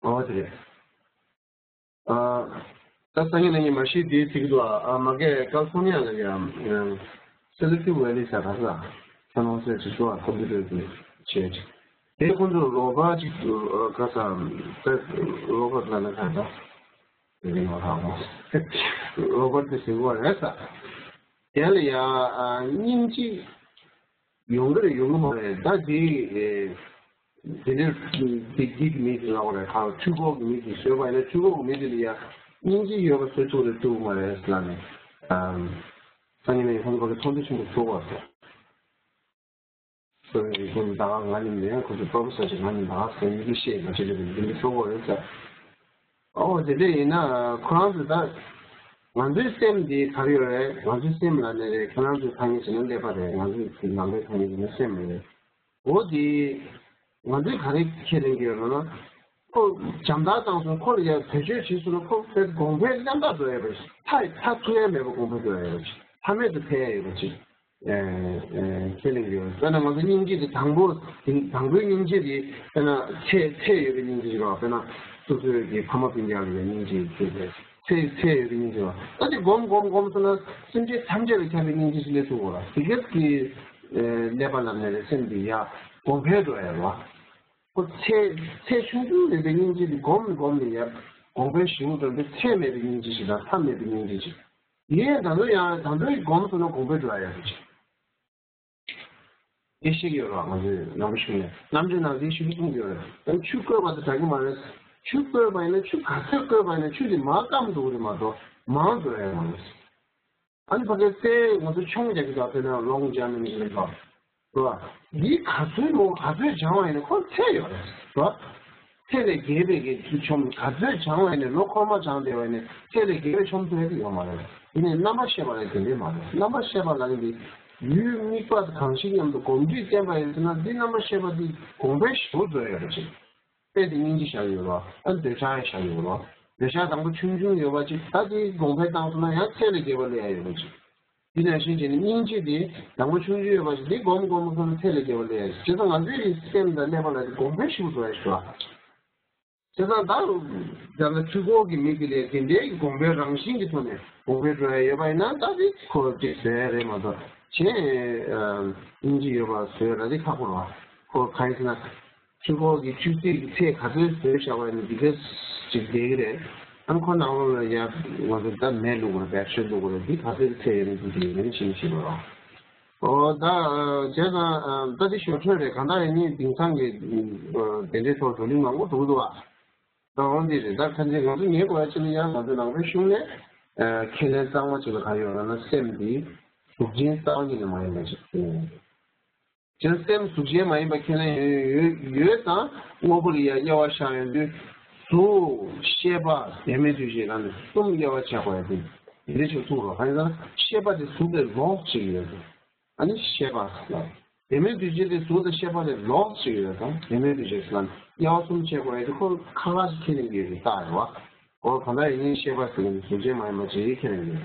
འོ་དེ་རེད། ཨ། ད་སང་ཉིན་གནངས་ཉིན་མ་གཞི་དེའི་ཚིག་ཏུ་ཨ་མ་གས་ཀལ་ཧྥོར་ནི་ཡ་ལ་ཡ་སེ་ལེ་ཀི་ཝེ་ལི་ཟེར་ག་ས། ཁྱོད་རང་ཚོས་ཅིག་ཤོག་ཨ། ཁམ་པུ་ཊར་གྱི་བྱས་ཅིག་དེ་ཁོང་ཚོ་རོ་བ་ཅིག་ག་ས་རོ་བ་ལ་ན་ག་ད་དེ་རིང་བ་རང་རོ་བ་དེ་ཟེར་བ་རེད་ས། དེ་ལ་ཡ་སྙིང་རྗེ་ཡོང་གི་རེད་ཡོང་གི་མ་རེད། ད་དེ་དེ་འདྲའི་དེ་དེ་མི་དེ་ལ་བ་རེད། ཁ་ཆུ་ཁོག་གི་མི་དེ་བཟོས་པ་ཡིན་ན་ཆུ་ཁོག་གི་མི་དེ་ལ་ཡ་སྙིང་རྗེ་ཡོད་པ་བཟོས་ཐུབ་རེད་ཐུབ་མ་རེད་ལ་ནི། སང་ཉིན་ནས་ཁོང་ཚོ་ཕ་གི་ཚོགས་འདུ་ཆེན་པོ་ཚོགས་པ་རེད། ཁོ་ཚོ་ད་ང་ནི་མེད། ཁོ་ཚོ་པོ་རོ་ཕེ་སར་ཅིག་ང་ནི་ད་ཟེར་མི་གི་བཤད་ང་ཅི་ལས་འདི་འདི་ཤོག་གོ་རེད་ཟེར། ཨོ་དེ་འདྲ་ཡིན་ན་ཁོ་རང་ཚོ་ད་ང་ཚོའི་སེམས་འདི་ག་རེ་ཡོད་རེད། ང་ཚོའི་སེམས་ལ་ནི་རེད། ཁྱེད་རང་ཚོའི་ཐ་སྙད་བྱས་ན་ཀླད་པ་རེད། ང་ཚོའི་ནང་པའི་ཐ་སྙད་བྱས་ན་སེམས་རེད། འོ་དེ་ང་ཚོས་ག་རེ་ཁས་ལེན་གྱི་ཡོད་ལབ་ན། ཁོ་བྱམས་བརྡར་བཏང་སོང་། ཁོ་ལ་ཡ་བེད་སྤྱོད་བྱས་སོང་ན་ཁོ་དཔེ་གོང་འཕེལ་གནམ་ཐང་འགྲོ་ཡ་ཡོད་པ་ཞིག་མཐའ་མཐའ་ཐུག་ཡ་མེད་པ་གོང་འཕེལ་འགྲོ་ཡ་ཡོད་པ་ཞིག་མཐའ་མེད་དུ་འཕེལ་ཡ་ཡོད་པ་ཞིག་ཁས་ལེན་གྱི་ཡོད། དཔེར་ན་ང་ཚོ་སྙིང་རྗེ་དེ་དང་པོ་དང་པོའི་སྙིང་རྗེ་དེ་དཔེར་ན་ཚད་ཚད་ཡོད་པའི་སྙིང་རྗེ་ཞིག་རེད་བ། དཔེར་ན་སོ་སོའི་གི་ཕ་མ་སྤུན་ཀྱག་ལ་ཡ་སྙིང་རྗེ་ཡོད་ཚད་ཚད་ཚད་ཡོད་པའི་སྙིང་རྗེ་རེད་བ། ད་དེ་སྒོམ་སྒོམ་སྒོམ་སོང་ན་སེམས་ཅན་ཐམས་ཅད་ལ་ཁྱབ་པའི་སྙིང་རྗེ་ཞིག་སླེབས་ཐུབ་དགོས་ར། དེ་ག་གི་ཀླད་པ་ལ་ནས་རེད་སེམས་དེ་ཡ་གོང་འཕེལ་འགྲོ་ཡ་རེད་བ། ཁོ་ཚད་ཚད་ཆུང་ཆུང་ཡོད་པའི་སྙིང་རྗེ་དེ་སྒོམ་ནས་སྒོམ་ནས་ཡ་གོང་འཕེལ་ཞེ་པོ་འགྲོ་བའི་ཚད་མེད་པའི་སྙིང་རྗེ་ཞིག་དང་མཐའ་མེད་པའི་སྙིང་རྗེ་ཞིག་ཡིན་ཡང་ད་དུང་ཡང་ད་དུང་སྒོམ་སོང་ན་གོང་འཕེལ་འགྲོ་ཡ་ཡོད་རེད། དེ་ཤེས་ཀྱི་ཡོད་རེད་བ། ང་ཚོས་ནང་པ་ཤུགས་ནས་རྣམ་འགྲེལ་ནང་དེ་ཤུགས་གསུང་གི་ཡོད་རེད། ད་ཆུ་བསྐོལ་བ་དང་འདྲ་གི་མ་རེད། ཆུ་བསྐོལ་བ་ཡིན་ན་ཆུ་ག་ཚོད་བསྐོལ་བ་ཡིན་ན་ཆུ་དེ་མར་སྐམ་འགྲོ་གི་རེད་མ་གཏོགས་མང་འགྲོ་ཡ་མ་རེད། ཨ་ནི་ཕ་གིའི་རྩེ་ང་ཚོ་མཆོང་རྒྱག་གི་འདུག་དཔེར་ན་ལོང་ཇམ་ཡིན་གྱི་རེད་བ། རེད་བ། འདི་ག་ཚོད་མང་ག་ཚོད་སྦྱང་བ་ཡིན་ན་ཁོ་ཚད་ཡོད་རེད་བ། ཚད་ལས་བརྒལ་བའི་གི་ཆོམ་ག་ཚོད་སྦྱང་བ་ཡིན་ན་ལོ་འཁོར་མ་སྦྱང་བསྡད་པ་ཡིན་ན་ཚད་ལས་བརྒལ་བའི་ཆོམ་ཐུབ་ཡ་གི་ཡོད་མ་རེད། དེ་ནས་རྣམ་པར་ཤེས་པ་ལ་དེ་འདྲས་མ་རེད། རྣམ་པར་ཤེས་པ་ལ་ནི་འདི་ཡུལ་དམིགས་པ་དང་གང་ཞིག་མཉམ་དུ་གོམས་འདྲིས་བསྟེན་པ་ཡིན་ཟེར་ན་འདི་རྣམ་པར་ཤེས་པ་འདི་གོང་འཕེལ་ཞེ་པོ་འགྲོ་ཡ་ཡོད་རེད་ཅིང་། དཔེ་དེ་སྙིང་རྗེ་བཞག་ཡོད་རོ། ཨ་འདོད་ཆགས་བཞག་ཡོད་རོ། འདོད་ཆགས་དང་པོ་ཆུང་ཆུང་ཡོད་པ་ཅིག་ད་དེ་གོང་འཕེལ་བཏང་སོང་ན་ཡང་ཚད་ལས་བརྒལ་བ་སླེབས་ཡ་ཡོད་པ་ཅིག་དེ་ནང་བཞིན་བྱས་ནས་སྙིང་རྗེ་དེ་དང་པོ་ཆུང་ཆུང་ཡོད་པ་ཅིག་དེ་སྒོམ་སྒོམ་སོང་ན་ཚད་ལས་བརྒལ་བ་སླེབས་ཡ་ཅིག་བྱས་ཙང་ང་ཚོའི་རིགས་སེམས་དང་ཀླད་པ་ལ་དེ་གོང་འཕེལ་ཞིག་འགྲོ་ཡ་ཞིག་རོ། བྱས་ཙང་ད་རྒྱ་ལ་ཆུ་འཁོར་གྱི་མི་དེ་ལས་དེ་འདྲའི་གོང་འཕེལ་རང་བཞིན་གྱི་ཐོག་ནས་གོང་འཕེལ་འགྲོ་ཡ་ཡོད་པ་ཡིན་ན་ད་དེ་ཁོ་ཅིག་བཟོ་ཡ་རེད་མ་གཏོགས་གཞན་སྙིང་རྗེ་ཡོད་པ་བཟོ་ཡ་ལ་དེ་ཁག་པོ་རེད་བ། ཁོ་གང་ཡིན་ཟེར་ན། ཆུ་འཁོར་གྱི་ཆུ་ཚད་ཀྱི་ཚད་ག་ཚོད་བཟོས་བཞག་པ་ཡིན་ན་འདི་ག་ཅིག་བསྡད་ཀྱི་རེད། ཨ་ནི་ཁོ་ནང་ལོགས་ལ་ཡ་ང་ཚོ་ད་མེ་བླུགས་དགོས་རེད། བེ་རི་ཤན་བླུགས་དགོས་རེད། འདི་ག་ཚོད་ཀྱི་ཚད་ཡོད་ན་འདི་དེ་ཡོད་མེད་ཤེས་ཤེས་དགོས་རེད། ཨོ་ད་བྱས་ཙང་ད་འདི་ཞོར་འཕྲོས་རེད། གང་ལྟར་ཡིན་ནའི་དེང་སང་གི་དེ་འདྲའི་ཐོག་བགྲོ་གླེང་མང་པོ་འགྲོ་གི་འདུག་བ། ད་འོ་འདི་རེད། ད་ཕན་ཚུན་ང་ཚོ་ཉན་དགོས་ཡ་ཅི་ལ་ཡ་ང་ཚོ་ནང་པའི་གཞུང་ནས་ཁས་ལེན་གཙང་མ་ཅིག་ལ་ག་ཡོད་ལབ་ན་སེམས་འདི་གཟུགས་ཅན་རྩ་བ་ཉིད་ནས་མ་ཡིན་པ་ཅིག་ཅིག་སེམས་གཟུགས་ཅན་མ་ཡིན་པ་ཁས་ལེན་ཡོད་ཡོད་ཡོད་ཙང་དངོས་པོ་ལ་ཡ་དབྱེ་བ་བཞག་ཡོང་དུས་གཟུགས་ཤེས་པ་ཡོད་མེད་དུས་ཅིག་ལ་ནི་གསུམ་དབྱེ་བ་བྱེད་དགོས་ཡ་དེ་འདི་འདྲ་ཅིག་ཐུག་རོགས། གང་ཡིན་ཟེར་ན་ཤེས་པ་དེ་གཟུགས་ལས་ལོགས་ཅིག་ཡོད་དེ། ཨ་ནི་ཤེས་པ་ལ། ཡོད་མེད་དུས་ཅིག་དེ་གཟུགས་དང་ཤེས་པ་ལས་ལོགས་ཅིག་ཡོད་དང་ཡོད་མེད་དུས་ཅིག་ལ་དབྱེ་བ་གསུམ་ཕྱེ་དགོས་ཡ་དེ་ཁོ་ཁ་ཁ་ཅིག་ཁས་ལེན་གྱི་ཡོད་དེ་རྟགས་རེད་བ། འོ་གང་ལྟར་ཡིན་ནའི་ཤེས་པ་ཟེར་ནས་གཟུགས་ཅན་མ་ཡིན་པ་ཅིག་ཁས་ལེན་གྱི་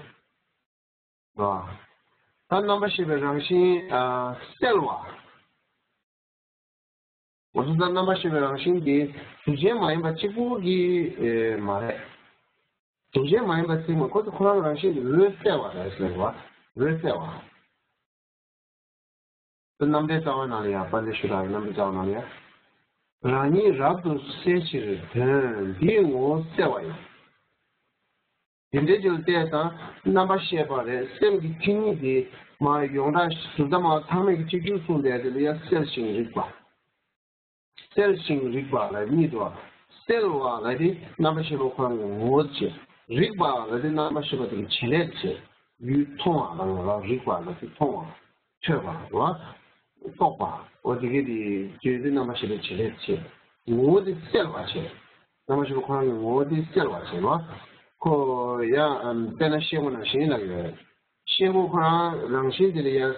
ཡོད། ད་རྣམ་པར་ཤེས་པའི་རང་བཞིན་གསལ་བ། འོ་ད་རྣམ་པར་ཤེས་པའི་རང་བཞིན་དེ་གཟུགས་ཅན་མ་ཡིན་པ་གཅིག་པུ་གི་མ་རེད། གཟུགས་ཅན་མ་ཡིན་པ་ཚིག་མ་ཁོ་ཚོ་ཁོ་རང་རང་བཞིན་གྱི་འོད་གསལ་བ་རེད་ཟེར་བ། འོད་གསལ་བ། རྣམ་འགྲེལ་རྩ་བ་ནང་ལ་ཡང་དཔལ་ལྡན་ཞུ་དག་རྣམ་འགྲེལ་རྩ་བ་ནང་ལ་ཡང་། རང་ཉིད་རབ་ཏུ་གསལ་ཕྱིར་དོན་འདིའི་ངོ་བོ་གསལ་བ་ཡིན། དེ་འདྲའི་ཕྱིར་བལྟས་ཙང་རྣམ་པར་ཤེས་པ་རེད། སེམས་ཀྱི་མཚན་ཉིད་དེ་མར་ཡོངས་གྲགས་གཟུགས་དང་མ་ཚང་མས་ཀྱི་གཅིག་གྱུར་གསུངས་པའི་དེ་ལ་ཡང་གསལ་ཞིང་རིག་པ། གསལ་ཞིང་རིག་པ་ལ་གཉིས་འདུག་གསལ་བ་ལ་དེ་རྣམ་པར་ཤེས་པ་ཁོ་རང་གི་ངོ་བོ་བྱེད། རིག་པ་ལ་དེ་རྣམ་པར་ཤེས་པ་དེ་གི་བྱེད་ལས་བྱེད། ཡུལ་མཐོང་བ་ལ་ངོ་རིག་པ་ལ་དེ་མཐོང་བ། ཐོས་པ་རེད་བ། རྟོགས་པ། འོ་དེ་གའི་དེ་བརྗོད་དེ་རྣམ་པར་ཤེས་པའི་བྱེད་ལས་བྱེད། ངོ་བོ་དེ་གསལ་བར་བྱེད། རྣམ་པར་ཤེས་པ་ཁོ་རང་གི་ངོ་བོ་དེ་གསལ་བར་བྱེད་བ། ཁོ་ཡང་དཔེར་ན་ཤེལ་སྒོ་ནང་བཞིན་ལབ་ཡོད། ཤེལ་སྒོ་ཁོ་རང་རང་བཞིན་དེ་ལ་ཡང་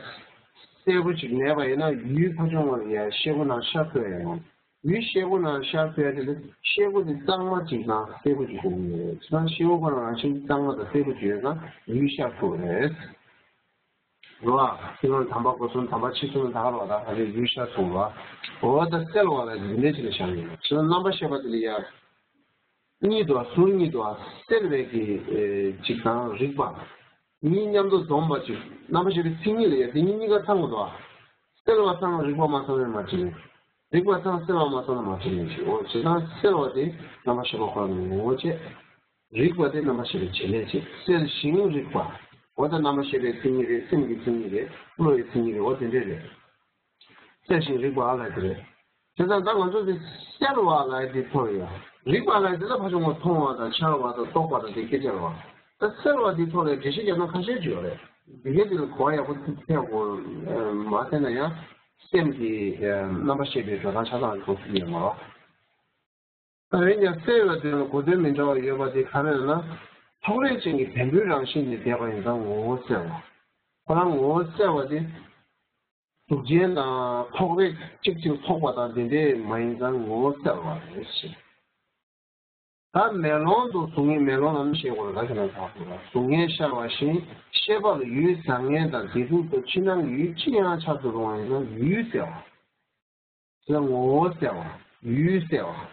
གསལ་པོ་ཅིག་མེད་པ་ཡིན་ན་ཡུལ་ཕ་ཆུང་བ་ལ་ཡང་ཤེལ་སྒོ་ནང་ཤར་ཐུབ་ཡ་ཡོང་། ཡུལ་ཤེལ་སྒོ་ནང་ཤར་ཐུབ་ཡ་དེ་ལ་ཤེལ་སྒོ་དེ་གཙང་མ་ཅིག་དང་གསལ་པོ་ཅིག་དགོས་ཀྱི་ཡོད་རེད། བྱས་ཙང་ཤེལ་སྒོ་ཁོ་རང་རང་བཞིན་གཙང་མ་དང་གསལ་པོ་ཅིག་ཡོད་ཙང་ཡུལ་ཤར་ཐུབ་རེད། རེད་བ། ཕྱི་ནང་དམ་པ་སྒོ་གསུམ་དམ་པ་ཕྱི་གསུམ་དག་རེད་བ། ད་ག་རེ་ཡུལ་ཤར་ཐུབ་རེད་བ། འོ་ད་གསལ་བ་ལ་འདི་འདྲའི་ཅིག་ལ་བཞག་ཡོད། བྱས་ཙང་རྣམ་པར་ཤེས་པ་དེ་ལ་ཡ། གཉིས་འདུག་བ། ཟུར་གཉིས་འདུག་བ། གསལ་བའི་གི་ཅིག་དང་རིག་པ། གཉིས་མཉམ་དུ་འཛོམས་པ་ཅིག་རྣམ་པར་ཤེས་པའི་མཚན་ཉིད་ལ་ཡ་དེ་གཉིས་གཉིས་ཀ་ཚང་དགོས་འདུག་བ། གསལ་བ་ཚང་རིག་པ་མ་ཚང་ན་མ་བྱེད་ནས། རིག་པ་ཚང་གསལ་བ་མ་ཚང་ན་མ་བྱེད་ནས་ཞེས། འོ་བྱེད་སྟངས་གསལ་བ་དེ་རྣམ་པར་ཤེས་པ་ཁོ་རང་གི་ངོ་བོ་བྱས། རིག་པ་དེ་རྣམ་པར་ཤེས་པའི་བྱེད་ལས་བྱེད། གསལ་ཞིང་རིག་པ། འོ་ད་རྣམ་པར་ཤེས་པའི་མཚན་ཉིད་རེད། སེམས་ཀྱི་མཚན་ཉིད་རེད། བློ་ཡི་མཚན་ཉིད་རེད། འོ་དེ་འདྲས་རེད། གསལ་ཞིང་རིག་པ་ལབ་དེ་རེད། བྱས་ཙང་ད་ང་ཚོ་དེ་གསལ་བ་ལབ་དེ་ཐོག་ཡ། རིག་པ་ལབ་དེ་ལ་ཕལ་ཆེར་ངོ་མཐོང་བ་དང་འཆར་བ་དང་རྟོགས་པ་དང་དེ་སྐད་ཆ་རེད་བ། ད་གསལ་བ་དེ་ཐོག་ལ་འགྲེལ་བཤད་རྒྱག་ན་ཁ་ཤས་ཅིག་ཡོད་རེད། དེ་གས་དེ་ལ་གོ་བ་ཡག་པོ་ཐེབས་དགོས་མ་ཟད་ན་ཡང་སེམས་ཀྱི་རྣམ་པར་ཤེས་པའི་འགྲོ་སྟངས་ཆ་ཚང་གི་གོ་ཚུལ་ཡོད་མ་རེད། ད་ཡིན་ཀྱང་གསལ་བའི་དོན་ལ་གོ་དོན་མི་འདྲ་བ་ཡོད་པ་དེ་ག་རེ་ལབ་ན། ཐོགས་རེག་ཅན་གྱི་བེམ་པོའི་རང་བཞིན་དེ་འདས་པ་ཡིན་ཙང་ངོ་བོ་གསལ་བ། ཁོ་རང་ངོ་བོ་གསལ་བ་དེ། གཟུགས་ཅན་དང་ཐོགས་རེག་གཅིག་གཅིག་ཐོགས་པ་དང་དེ་འདྲས་མ་ཡིན་ཙང་ངོ་བོ་གསལ་བ་རེད་ཞེས། ད་མེ་ལོང་དུ་གཟུགས་བརྙན། མེ་ལོང་ལ་ནི་ཤེལ་སྒོ་ལ་ད་ག་ནང་བཞིན་གཟུགས་བརྙན་ཤར་བ་བཞིན་ཤེས་པ་ལ་ཡུལ་བཟང་ངན་དང་བདེ་སྡུག་ཏུ་ཕྱི་ནང་ཡུལ་ཅི་ཡང་འཆར་དུ་རུང་བ་ཡིན་ཙང་ཡུལ་གསལ་བ། དེ་ལ་ངོ་བོ་གསལ་བ། ཡུལ་གསལ་བ།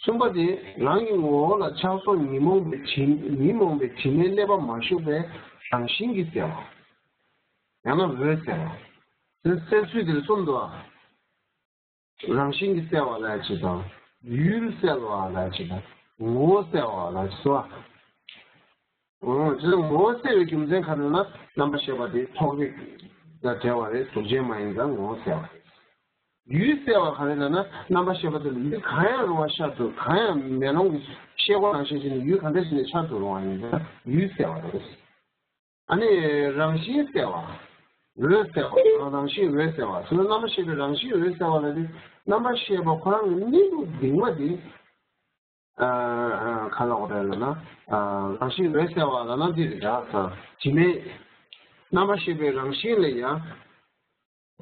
གསུམ་པ་དེ་རང་གི་ངོ་བོ་ལ་འཆར་སོང་ཉོན་མོངས་པའི་དྲི། ཉོན་མོངས་པའི་དྲི་མའི་ཀླད་པ་མ་ཞུགས་པའི་རང་བཞིན་གྱིས་གསལ་བ། ཡང་ན་འོད་གསལ་བ། དེ་གསལ་ཚུལ་དེ་ལ་གསུམ་འདུག་ཨ། རང་བཞིན་གྱིས་གསལ་བ་ལབ་ཅིག་དང་། ཡུལ་གསལ་བ་ལབ་ཅིག་དང་། ངོ་བོ་གསལ་བ་ལབ་ཅིག་སོ། འོ་དེ་ངོ་བོ་གསལ་བའི་རྒྱུ་མཚན་ག་རེ་ལབ་ན། རྣམ་པར་ཤེས་པ་དེ་ཐོགས་རེག་དང་བྲལ་བ་རེད། གཟུགས་ཅན་མ་ཡིན་ཙང་ངོ་བོ་གསལ་བ་རེད། ཡུལ་གསལ་བ་ག་རེ་ལབ་ན། རྣམ་པར་ཤེས་པ་དེ་ལ་ཡུལ་གང་ཡང་རུང་བ་ཤར་དུ། གང་ཡང་མེ་ལོང་གི་ཤེལ་སྒོ་ནང་བཞིན་བྱས་ནས་ཡུལ་གང་འདྲ་ཞིག་ནས་ཤར་དུ་རུང་བ་ཡིན་ན་ཡུལ་གསལ་བ་རེད། ཨ་ནི་རང་བཞིན་གསལ་བ། འོད་གསལ་བ། རང་བཞིན་འོད་གསལ་བ། དེ་ནི་རྣམ་པར་ཤེས་པའི་རང་བཞིན་འོད་གསལ་བ་ལ་ནི་རྣམ་པར་ཤེས་པ་ཁོ་རང་གི་གནས་ལུགས་གདིང་བ་དེ། ཨ་ཨ་ག་ལ་འོ་རེད་ལབ་ན། ཨ་རང་བཞིན་འོད་གསལ་བ་ལབ་ན་འདི་རེད་ད། དྲི་མེད། རྣམ་པར་ཤེས་པའི་རང་བཞིན་ལ་ཡང་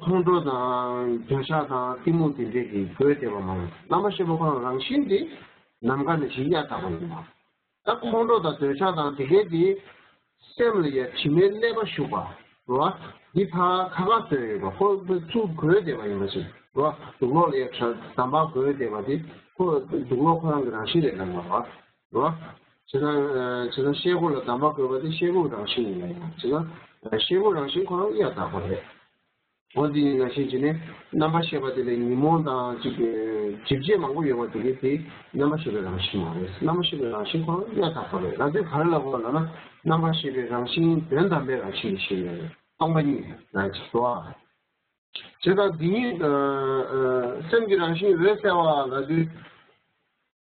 ཁོང་ཁྲོ་དང་འདོད་ཆགས་དང་གཏི་མུག་དེ་འདྲས་ཀྱིས་གོས་བསྡད་པ་མ་ཡིན། རྣམ་པར་ཤེས་པ་ཁོ་རང་རང་བཞིན་དེ་ནམ་མཁའ་ནང་བཞིན་གཡའ་དག་པ་ཡིན་པ། ད་ཁོང་ཁྲོ་དང་འདོད་ཆགས་དང་དེ་གས་དེ་སེམས་ལ་ཡ་དྲི་མའི་ཀླད་པ་ཞུགས་པ་རེད་བ། འདི་ཕར་ཁ་ཁ་བཟོས་ཡོད་པ། ཁོ་ཚུར་གོས་བསྡད་པ་ཡིན་པ་ཞིག་རེད་བ། དུག་ལོག་ལ་ཡ་གྲ་འདམ་བག་གོས་བསྡད་པ་དེ་ཁོ་དུག་ལོག་ཁོ་རང་གི་རང་བཞིན་རེད་ལབ་ན་རེད་བ། རེད་བ། བྱས་ཙང་བྱས་ཙང་ཤེལ་སྒོ་ལ་འདམ་བག་གོས་པ་དེ་ཤེལ་སྒོའི་རང་བཞིན་ཡིན་ན་ཡང་། བྱས་ཙང་ཤེལ་སྒོའི་རང་བཞིན་ཁོ་རང་གཡའ་དག་པ་རེད། འོ་འདི་ཡིན་ན་ཤེས་བྱས་ནས་རྣམ་པར་ཤེས་པ་དེ་ལས་ཉོན་མོངས་དང་གཅིག་གི་འཇིགས་བྱེད་མང་པོ་ཡོད་པ་དེ་གས་དེ་རྣམ་པར་ཤེས་པའི་རང་བཞིན་མ་རེད། རྣམ་པར་ཤེས་པའི་རང་བཞིན་ཁོ་རང་གཡའ་དག་པ་རེད། ང་ཚོས་ག་རེ་ལབ་དགོས་ལབ་ན། རྣམ་པར་ཤེས་པའི་རང་བཞིན་དོན་དམ་པའི་རང་བཞིན་ཞེས་ཡོད་རེད། སྟོང་པ་ཉིད་ལ་ཅིག་འགྲོ་བ། བྱས་ཙང་འདི་ཉིད་ཨ་ཨ་སེམས་ཀྱི་རང་བཞིན་འོད་གསལ་བ་ལབ་དུས།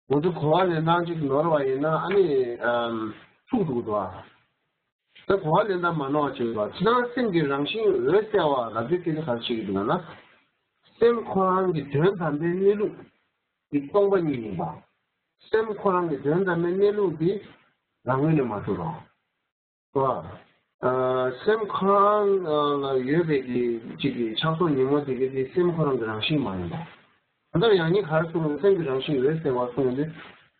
ང་ཚོ་གོ་བ་ལེན་སྟངས་ཅིག་ནོར་བ་ཡིན་ན་ཨ་ནི་ཨམ་འཁྲུག་འགྲོ་གི་འདུག་ཨ། ད་གོ་བ་ལེན་སྟངས་མ་ནོར་བ་བྱེད་དགོས། ཇི་ལྟར་སེམས་ཀྱི་རང་བཞིན་འོད་གསལ་བ་ལབ་དུས་སྐད་ཆ་ག་རེ་བཤད་ཀྱི་འདུག་ལབ་ན། སེམས་ཁོ་རང་གི་དོན་དམ་པའི་གནས་ལུགས་འདི་སྟོང་པ་ཉིད་ཡིན་པ། སེམས་ཁོ་རང་གི་དོན་དམ་པའི་གནས་ལུགས་འདི་རང་ངོས་ནས་མ་གྲུབ་རོགས། རེད་བ། ཨ་སེམས་ཁོ་རང་ལ་ཡོད་པའི་གི་གཅིག་གི་ཆགས་སོགས་ཉོན་མོངས་དེ་གའི་དེ་སེམས་ཁོ་རང་གི་རང་བཞིན་མ་ཡིན་པ། ད་ལྟ་ཡང་སྙིང་ག་རེ་གསུངས་ན། སེམས་ཀྱི་རང་བཞིན་འོད་གསལ་བ་གསུངས་ཡོད་དུས།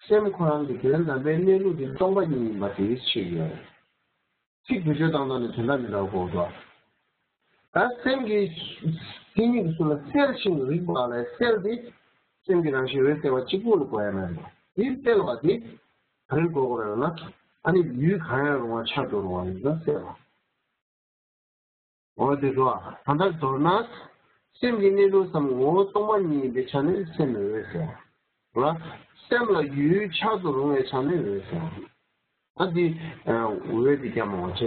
སེམས་ཁོ་རང་གི་དོན་དམ་པའི་གནས་ལུགས་དེ་སྟོང་པ་ཉིད་ཡིན་པ་དེ་ཤེས་ཀྱི་ཡོད་རེད། ཚིག་བེད་སྤྱོད་བཏང་སྟངས་ནི་དོན་དག་མི་འདྲ་བ་གོ་འདུག་ད་སེམས་ཀྱི་མཚན་ཉིད་ཀྱི་ཚུལ་ལ་གསལ་ཞིང་རིག་པ་ལ་གསལ་ཏེ། སེམས་ཀྱི་རང་བཞིན་འོད་གསལ་བ་གཅིག་པུ་ལ་གོ་ཡ་མེད་པ། དེ་གསལ་བ་དེ་ག་རེ་གོ་དགོས་རེད་ལབ་ན། ཨ་ནི་ཡུལ་གང་ཡང་རུང་བ་འཆར་དུ་རུང་བ་ཡིན་ཙང་གསལ་བ། འོ་དེ་འགྲོ་བ། ད་ལྟ་མདོར་ན། སེམས་ཀྱི་གནས་ལུགས་སམ་ངོ་བོ་སྟོང་པ་ཉིད་ཡིན་པའི་ཆ་ནས་སེམས་ལ་འོད་གསལ་བ། རེད་བ། སེམས་ལ་ཡུལ་འཆར་དུ་རུང་བའི་ཆ་ནས་འོད་གསལ་བ། ད་འདི་འོད་འདི་རྒྱབ་མ་བྱས་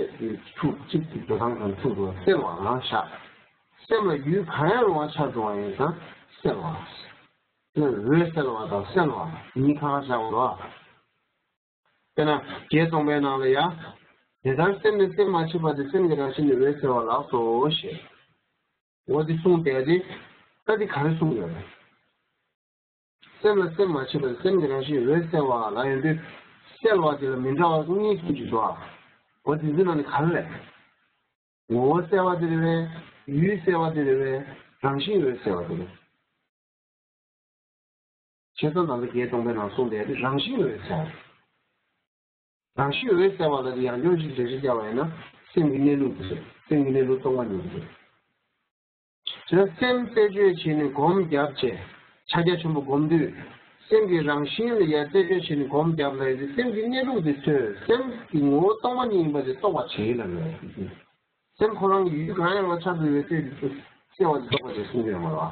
འཁྲུག་ཅིག་འགྲོ་སྟངས་དང་འཁྲུག་འགྲོ་གསལ་བ་ལ་བཞག་སེམས་ལ་ཡུལ་གང་ཡང་རུང་བ་འཆར་འགྲོ་བ་ཡིན་ཙང་གསལ་བ། འོད་གསལ་བ་དང་གསལ་བ་གཉིས་ཁ་ཁ་བཞག་པ་རེད་བ། དཔེར་ན་བརྒྱད་སྟོང་པའི་ནང་ལ་ཡ། དེ་ལྟར་སེམས་ལས་སེམས་མ་མཆིས་པ་དེ་སེམས་ཀྱི་རང་བཞིན་ནི་འོད་གསལ་བ་ལགས་སོ་ཞེས། འོ་འདི་གསུངས་བསྡད་དེ། ད་འདི་ག་རེ་གསུངས་ཡོད་རེད། སེམས་ལ་སེམས་མ་མཆིས་པ་དེ་སེམས་ཀྱི་རང་བཞིན་འོད་གསལ་བ་ལབ་ཡོང་དུས། གསལ་བ་དེ་ལ་མི་འདྲ་བ་གཉིས་གསུངས་ཀྱི་འདུག་ཨ། འོ་དེ་ཚོའི་ནང་ནས་ག་རེ་རེད། ངོ་བོ་གསལ་བ་དེ་རེད་པས། ཡུལ་གསལ་བ་དེ་རེད་པས། རང་བཞིན་འོད་གསལ་བ་དེ་རེད། བྱས་ཙང་ད་ལྟ་བརྒྱད་སྟོང་པའི་ནང་གསུངས་བསྡད་དེ་རང་བཞིན་འོད་གསལ་བ། རང་བཞིན་འོད་གསལ་བ་ལ་དེ་ཡང་སྐྱར་ཞིག་འགྲེལ་བཤད་བརྒྱབ་པ་ཡིན་ན། སེམས་ཀྱི་གནས་ལུགས་དེ་རེད། སེམས་ཀྱི་གནས་ལུགས་སྟོང་པ་ཉིད་དེ་རེད། བྱས་ཙང་སེམས་རྩད་གཅོད་བྱས་ནས་སྒོམ་བརྒྱབ་བྱས། ཕྱག་རྒྱ་ཆེན་པོ་སྒོམ་དུས། སེམས་ཀྱི་རང་བཞིན་ལ་ཡ་རྩད་གཅོད་བྱས་ནས་སྒོམ་བརྒྱབ་ལ་ཡ་དེ་སེམས་ཀྱི་གནས་ལུགས་དེ་ཐོས། སེམས་ཀྱི་ངོ་བོ་སྟོང་པ་ཉིད་ཡིན་པ་དེ་རྟོགས་པར་བྱེད་ལབ་ཡོད། སེམས་ཁོ་རང་གི་ཡུལ་གང་ཡང་མ་ཆགས་པའི་འོད་གསལ་དེ། སྐྱེ་བ་འདི་རྟོགས་པ་ཅེས་གསུང་གི་ཡོད་མ་རེད་བ།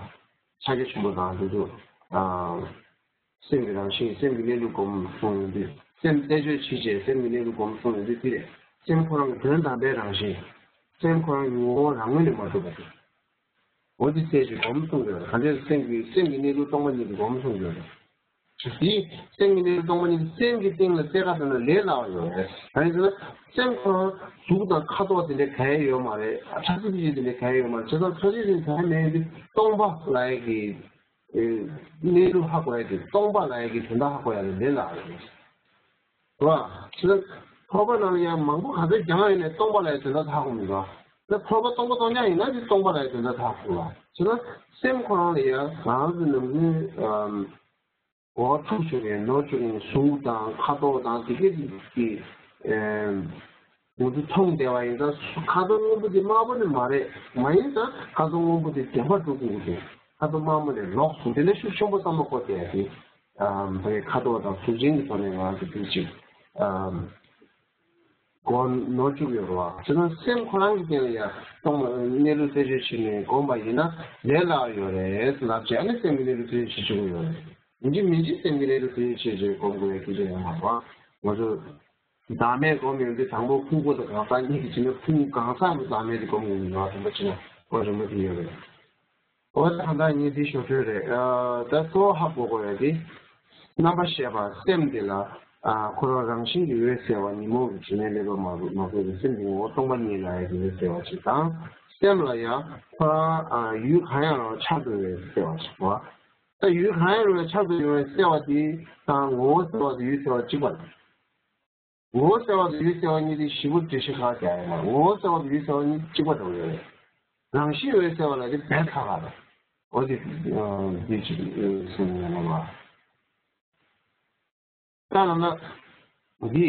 ཕྱག་རྒྱ་ཆེན་པོ་དང་དེ་ཚོ། ཨ། སེམས་ཀྱི་རང་བཞིན་སེམས་ཀྱི་གནས་ལུགས་སྒོམ་གསུངས་ཡོང་དུས་སེམས་རྩད་གཅོད་བྱེད་ཅེས་སེམས་ཀྱི་གནས་ལུགས་སྒོམ་གསུངས་ཡོང་དུས་དེ་རེད། སེམས་ཁོ་རང་གི་དོན་དམ་པའི་རང་བཞིན། སེམས་ཁོ་རང་གི་ངོ་བོ་རང་ངོས་ནས་མ་གྲུབ་པ་དེ། འོ་དེ་རྩད་གཅོད་སྒོམ་གསུངས་ཡོད་རེད། གང་འདྲས་སེམས་ཀྱི་སེམས་ཀྱི་གནས་ལུགས་སྟོང་པ་ཉིད་ཀྱི་སྒོམ་གསུངས་ཡོད་རེད། དེ་སེམས་ཀྱི་གནས་ལུགས་སྟོང་པ་ཉིད་ཀྱི་སེམས་ཀྱི་སྟེང་ལ་རྩལ་ཁ་དེ་ན་ལས་སླ་བ་ཡོད་རེད། གང་ཡིན་ཟེར་ན་སེམས་ཁོ་རང་གཟུགས་དང་ཁ་དོག་དེ་འདྲ་ག་ཡེ་ཡོད་མ་རེད། ཕྲ་ཚིག་ཕྲ་ཚིག་དེ་འདྲ་ག་ཡེ་ཡོད་མ་རེད། བྱས་ཙང་ཕྲ་ཚིག་དེ་ག་ཡེ་མེད་དུས་སྟོང་པ་ལབ་ཡས་ཀྱི་གནས་ལུགས་ཧ་གོ་ཡ་དེ་སྟོང་པ་ལབ་ཡ་གི་དོན་དག་ཧ་གོ་ཡ་ལ་ལས་སླ་རེད། རེད་བ། ཕྱི་ལ་འཁོར་བ་ནང་ལ་ཡང་མང་པོ་ག་ཚོད་སྦྱངས་ཡིན་ནའི་སྟོང་པ་ལབ་ཡ་དོན་དག་ཧ་གོ་མི་འདུག་ད་འཁོར་བ་སྟོང་པ་སྟོང་རྐྱང་ཡིན་ན་དེ་སྟོང་པ་ལབ་ཡ་དོན་དག་ཧ་གོ་བ། ཕྱི་ལ་སེམས་ཁོ་རང་ལ་ཡང་རང་ཚོ་ནམ་རྒྱུན་གོ་ཐུག་ཆོག་གི་ནོར་ཆོག་གི་གཟུགས་དང་ཁ་དོག་དང་དེ་གས་དེ། ང་ཚོ་མཐོང་བསྡད་པ་ཡིན་ཙང་ཁ་དོག་སྔོན་པོ་དེ་དམར་པོ་ནི་མ་རེད། མ་ཡིན་ཙང་ཁ་དོག་སྔོན་པོ་དེ་བདེན་པ་སྒྲུབ་དགོས་ཀྱི་འདུག་ཁ་དོག་དམར་མོ་ནས་ལོག་སོང་། དེ་ནས་ཤུགས་ཆེན་པོ་བསམ་བློ་འཁོར་བསྡད་ཡ་དེ་ཨམ་བའི་ཁ་དོག་དང་གཟུགས་ཅན་གྱི་ཐོག་ནས་ང་ཚོ་དུས་གཅིག་ཨམ་གོ་ནོར་བཅུག་ཡོད་རེད་བ། བྱས་ཙང་སེམས་ཁོ་རང་གི་སྟེང་ལ་ཡ་སྟོང་གནས་ལུགས་རྩད་གཅོད་བྱས་ནས་བསྒོམས་པ་ཡིན་ན་ལས་སླ་ཡོད་རེད་ལབ་བྱས། ཨ་ནི་སེམས་ཀྱི་གནས་ལུགས་རྩད་གཅོད་བྱེད་ཆོག་གི་ཡོད་རེད། ཡིན་གཅིག་མིན་གཅིག་སེམས་ཀྱི་གནས་ལུགས་རྩད་གཅོད་བྱེད་ཆོག་སྒོམ་དགོས་ཡ་སྐད་ཆ་ཡོད་མ་རེད་བ། ང་ཚོ། བདག་མེད་སྒོམ་ཡོང་དུས་དང་པོ་ཁུངས་སྐུ་དང་གང་ཟག་གཉིས་ཀྱི་བྱས་ན་ཁུངས་གང་ཟག་གི་བདག་མེད་དེ་སྒོམ་ཡོང་གི་ཡོད་རེད་པ། ཕྱིན་ན་ཁོ་རིན་པོ་ཆེ་ཡོད་རེད། འོ་ད་གང་ལྟར་ངས་འདི་ཞུ་འདོད་རེད། ཨ་ད་གཙོ་བོ་ཧ་གོ་དགོས་ཡ་དེ། རྣམ་པར་ཤེས་པ་སེམས་དེ་ལ་ཨ་ཁོ་རང་རང་བཞིན་གྱིས་འོད་གསལ་བ་ཉོན་མོངས་ཀྱི་དྲི་མས་བསླད་པ་མ་གོས་མ་གོས་པའི་སེམས་ཀྱི་ངོ་བོ་སྟོང་པ་ཉིད་ལ་ཡ་གི་འོད་གསལ་བ་ཞིག་དང་། སེམས་ལ་ཡང་ཁོ་རང་ཨ་ཡུལ་གང་ཡང་རུང་བ་ཆགས་སྡོད་པའི་གསལ་བ་ཞིག་གོ། ད་ཡུལ་གང་ཡང་རུང་བ་ཆགས་སྡོད་ཡོང་བའི་གསལ་བ་དེ་དང་ངོ་བོ་གསལ་བ་དེ་ཡུལ་གསལ་བ་གཅིག་པ་རེད། ངོ་བོ་གསལ་བ་དང་ཡུལ་གསལ་བ་གཉིས་དེ་བཞི་པོ་འགྲེལ་བཤད་ཁག་རྒྱག་ཡོད་མ་རེད། ངོ་བོ་གསལ་བ་དང་ཡུལ་གསལ་བ་གཉིས་གཅིག་པ་འདྲ་བོ་ཡོད་རེད། རང་བཞིན་འོད་གསལ་བ་ལ་དེ་བས་ཁག་ཁག་རེད། འོ་དེ་འདི་ཅིག་གསུང་ཡོད་མ་རེད། ད་ལམ་ན་འདི་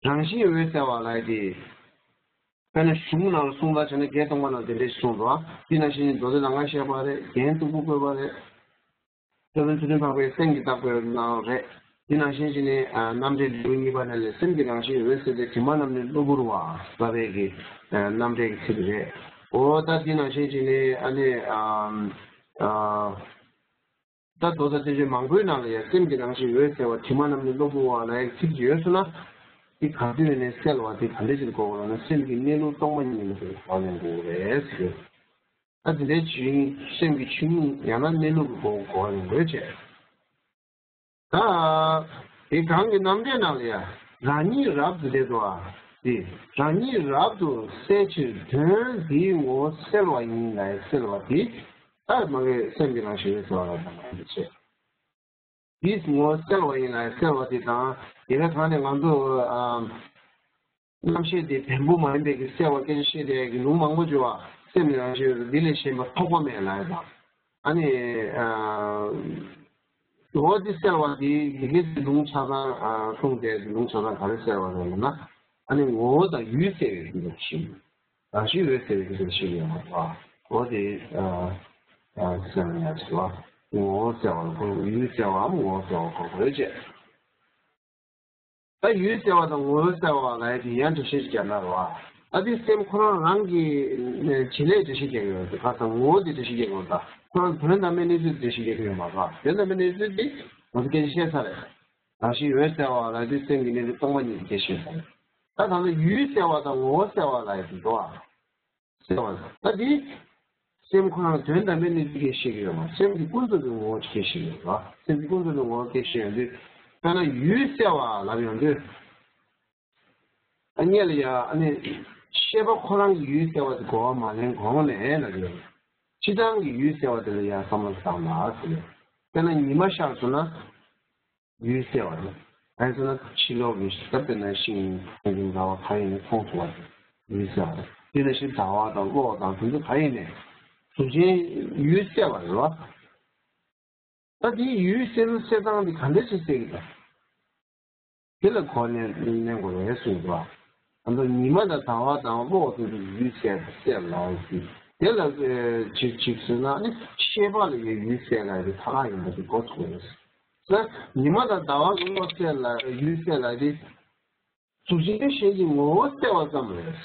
རང་བཞིན་འོད་གསལ་བ་ལ་དེ་དཔེར་ན་གཞུང་ནང་ལ་གསུངས་པ་བྱས་ན་བརྒྱད་སྟོང་པ་ནང་དེ་འདྲས་གསུངས་འདུག་འདི་ནང་བཞིན་མདོ་སྡེ་ལ་ང་བཤད་པ་རེད། རྒྱན་སྟུག་པོ་བཀོད་པ་རེད། རྩ་བའི་ཚུལ་ཁྲིམས་འཕགས་པའི་སེམས་ཀྱི་བརྟག་པའི་ནང་རེད། དེ་ནང་བཞིན་བྱས་ནས་རྣམ་འགྲེལ་ལེའུ་གཉིས་པ་ནང་ལས་སེམས་ཀྱི་རང་བཞིན་འོད་གསལ་ཏེ་དྲི་མ་རྣམས་ནི་གློ་བུར་བ་ལབ་པའི་གི་རྣམ་འགྲེལ་གྱི་ཚིག་རེད། འོ་ད་དེ་ནང་བཞིན་བྱས་ནས་ཨ་ནི་ད་མདོ་དང་བསྟན་བཅོས་མང་པོའི་ནང་ལ་ཡང་སེམས་ཀྱི་རང་བཞིན་འོད་གསལ་བ་དྲི་མ་རྣམས་ནི་གློ་བུར་བ་ལབ་ཡའི་ཚིག་ཅིག་ཡོད་སོང་ན། དེ་ག་དུས་ནས་གསལ་བ་དེ་ག་འདྲ་ཞིག་གོ་དགོས་ལབ་ན་སེམས་ཀྱི་གནས་ལུགས་སྟོང་པ་ཉིད་ལ་གོ་བ་ལེན་དགོས་རེད་ཟེར། ད་དེ་འདྲའི་ཆོས་ཉིད་སེམས་ཀྱི་ཆོས་ཉིད་ཡང་ན་གནས་ལུགས་ཀྱི་སྒོ་གོ་བ་ལེན་དགོས་བྱས། ད་དེ་གང་གི་རྣམ་འགྲེལ་ནང་ལ་ཡང་རང་ཉིད་རབ་ཏུ་བསྡད་དོ། དེ་རང་ཉིད་རབ་ཏུ་གསལ་ཕྱིར་དོན་འདིའི་ངོ་བོ་གསལ་བ་ཡིན་ལ་གསལ་བ་དེ་ད་མ་གི་སེམས་ཀྱི་རང་བཞིན་ལ་གསལ་བ་ལ་དང་མ་ཡིན་ཚེ། དེའི་ངོ་བོ་གསལ་བ་ཡིན་ལ་གསལ་བ་དེ་དང་དེ་ག་གང་ནས་ང་ཚོ་ཨ། རྣམ་ཤེས་དེ་བེམ་པོ་མ་ཡིན་པའི་གི་གསལ་བ་སྐད་ཆ་བཤད་བསྡད་ཀྱི་ལུང་མང་པོ་བརྗོད་པ་སེམས་ནི་རང་བཞིན་ཡོད་དོ། འདི་ལས་གཞན་པ་ཐོགས་པ་མེད་ལབ་ཡ་དང་། ཨ་ནི། ངོ་བོ་འདི་གསལ་བ་འདི་ཡི་གེ་འདི་ལུང་ཆ་ཚང་གསུངས་ཏེ་ལུང་ཆ་ཚང་ག་རེ་གསལ་བ་རེད་ལབ་ན། ཨ་ནི་ངོ་བོ་དང་ཡུལ་གསལ་བའི་གི་ལུང་ཞིག་རང་བཞིན་འོད་གསལ་བའི་གི་ལུང་ཞིག་ཡོད་མ་རེད་པ། འོ་དེ་གསལ་བ་ཡང་ཞིག་ལ་ངོ་བོ་གསལ་བ་ལ་ཁོ་ཡུལ་གསལ་བའམ་ངོ་བོ་གསལ་བ་ཁོ་ཁོ་རེད་ཅེས། ད་ཡུལ་གསལ་བ་དང་ངོ་བོ་གསལ་བ་ལབ་ཡ་དེ་ཡང་འགྲེལ་བཤད་ཅིག་རྒྱག་ན་རེད་བ། ཨ་དེ་སེམས་ཁོ་རང་རང་གི་བྱེད་ལས་འགྲེལ་བཤད་རྒྱག་གི་ཡོད་རེད། ཁ་སང་ངོ་བོ་དེ་འགྲེལ་བཤད་རྒྱག་གི་ཡོད་རེད། ད་ཁོ་རང་དོན་དམ་པའི་གནས་ཚུལ་འགྲེལ་བཤད་རྒྱག་གི་ཡོད་མ་རེད། དོན་དམ་པའི་གནས་ཚུལ་དེ་ང་ཚོ་སྐད་ཆ་བཤད་ཚར་རེད། རང་བཞིན་འོད་གསལ་བ་ལབ་དུས་སེམས་ཀྱི་གནས་ཚུལ་སྟོང་པ་ཉིད་ཀྱི་སྐད་ཆ་བཤད་ཚར་རེད། ད་ད་ལྟ་ཡུལ་གསལ་བ་དང་ངོ་བོ་གསལ་བ་ལབ་ཡ་དེ་འགྲོ་བ། གསལ་བ་ད་འདི། སེམས་ཁོ་རང་དོན་དམ་པའི་གནས་ཚུལ་སྐད་ཤེས་ཀྱི་ཡོད་མ། སེམས་ཀྱི་ཀུན་རྫོབ་ཀྱི་ངོ་བོ་སྐད་ཤེས་ཀྱི་ཡོད་རེད་བ། སེམས་ཀྱི་ཀུན་རྫོབ་ཀྱི་ངོ་བོ་སྐད་ཤེས་ཡོང་དུས། དཔེར་ན་ཡུལ་གསལ་བ་ལབ་ཡོང་དུས། ཨ་སྔོན་ལ་ཡ་ཨ་ནི། ཤེས་པ་ཁོ་རང་གི་ཡུལ་གསལ་བ་དེ་གོ་བ་མ་ལེན་གོང་ནས་ལབ་ཡོད་རེད། སྤྱིར་བཏང་གི་ཡུལ་གསལ་བ་དེ་ལ་ཡ་བསམ་བློ་བཏང་ན་ཟེར་ཡོད། དཔེར་ན་ཉི་མ་ཤར་སོང་ན། ཡུལ་གསལ་བ་རེད། ཨ་ནི་ན་ཕྱི་ལོགས་ཀྱི་ད་དཔེར་ན་ཤིང་དང་ཟླ་བ་ག་ཡིན་ནའི་མཐོང་ཐུབ་པ་རེད། ཡུལ་གསལ་བ་རེད། དེ་ནང་བཞིན་ཟླ་བ་དང་གློག་དང་དེ་ཚོ་ག་ཡིན་ནའི་གཟུགས་ཅན་ཡུལ་གསལ་བ་རེད་བ། ད་དེའི་ཡུལ་གསལ་གསལ་སྟངས་དེ་ག་འདྲ་ཞིག་གསལ་གྱི་འདུག་དེ་ལ་གོ་ནས་ལེན་དགོས་རེད་གསུངས་འདུག་ཨ་ནི་ཉི་མ་དང་ཟླ་བ་དང་གློག་དེ་ཚོ་ཡུལ་གསལ་གསལ་ལ་ཟེར། དེ་ལ་ཅིག་ཅིག་ཟེར་ན་ནི་ཤེས་པ་ལ་ཡང་ཡུལ་གསལ་ལ་ཡང་ཐག་ཡིན་པ་དེ་གོ་ཐུབ་རེད། ཟེར་ཉི་མ་དང་ཟླ་བ་གི་གློག་གསལ་ལ་ཡུལ་གསལ་ལ་དེ་གཟུགས་ཅན་གཞན་གྱི་ངོ་བོ་གསལ་བ་ཙམ་རེད།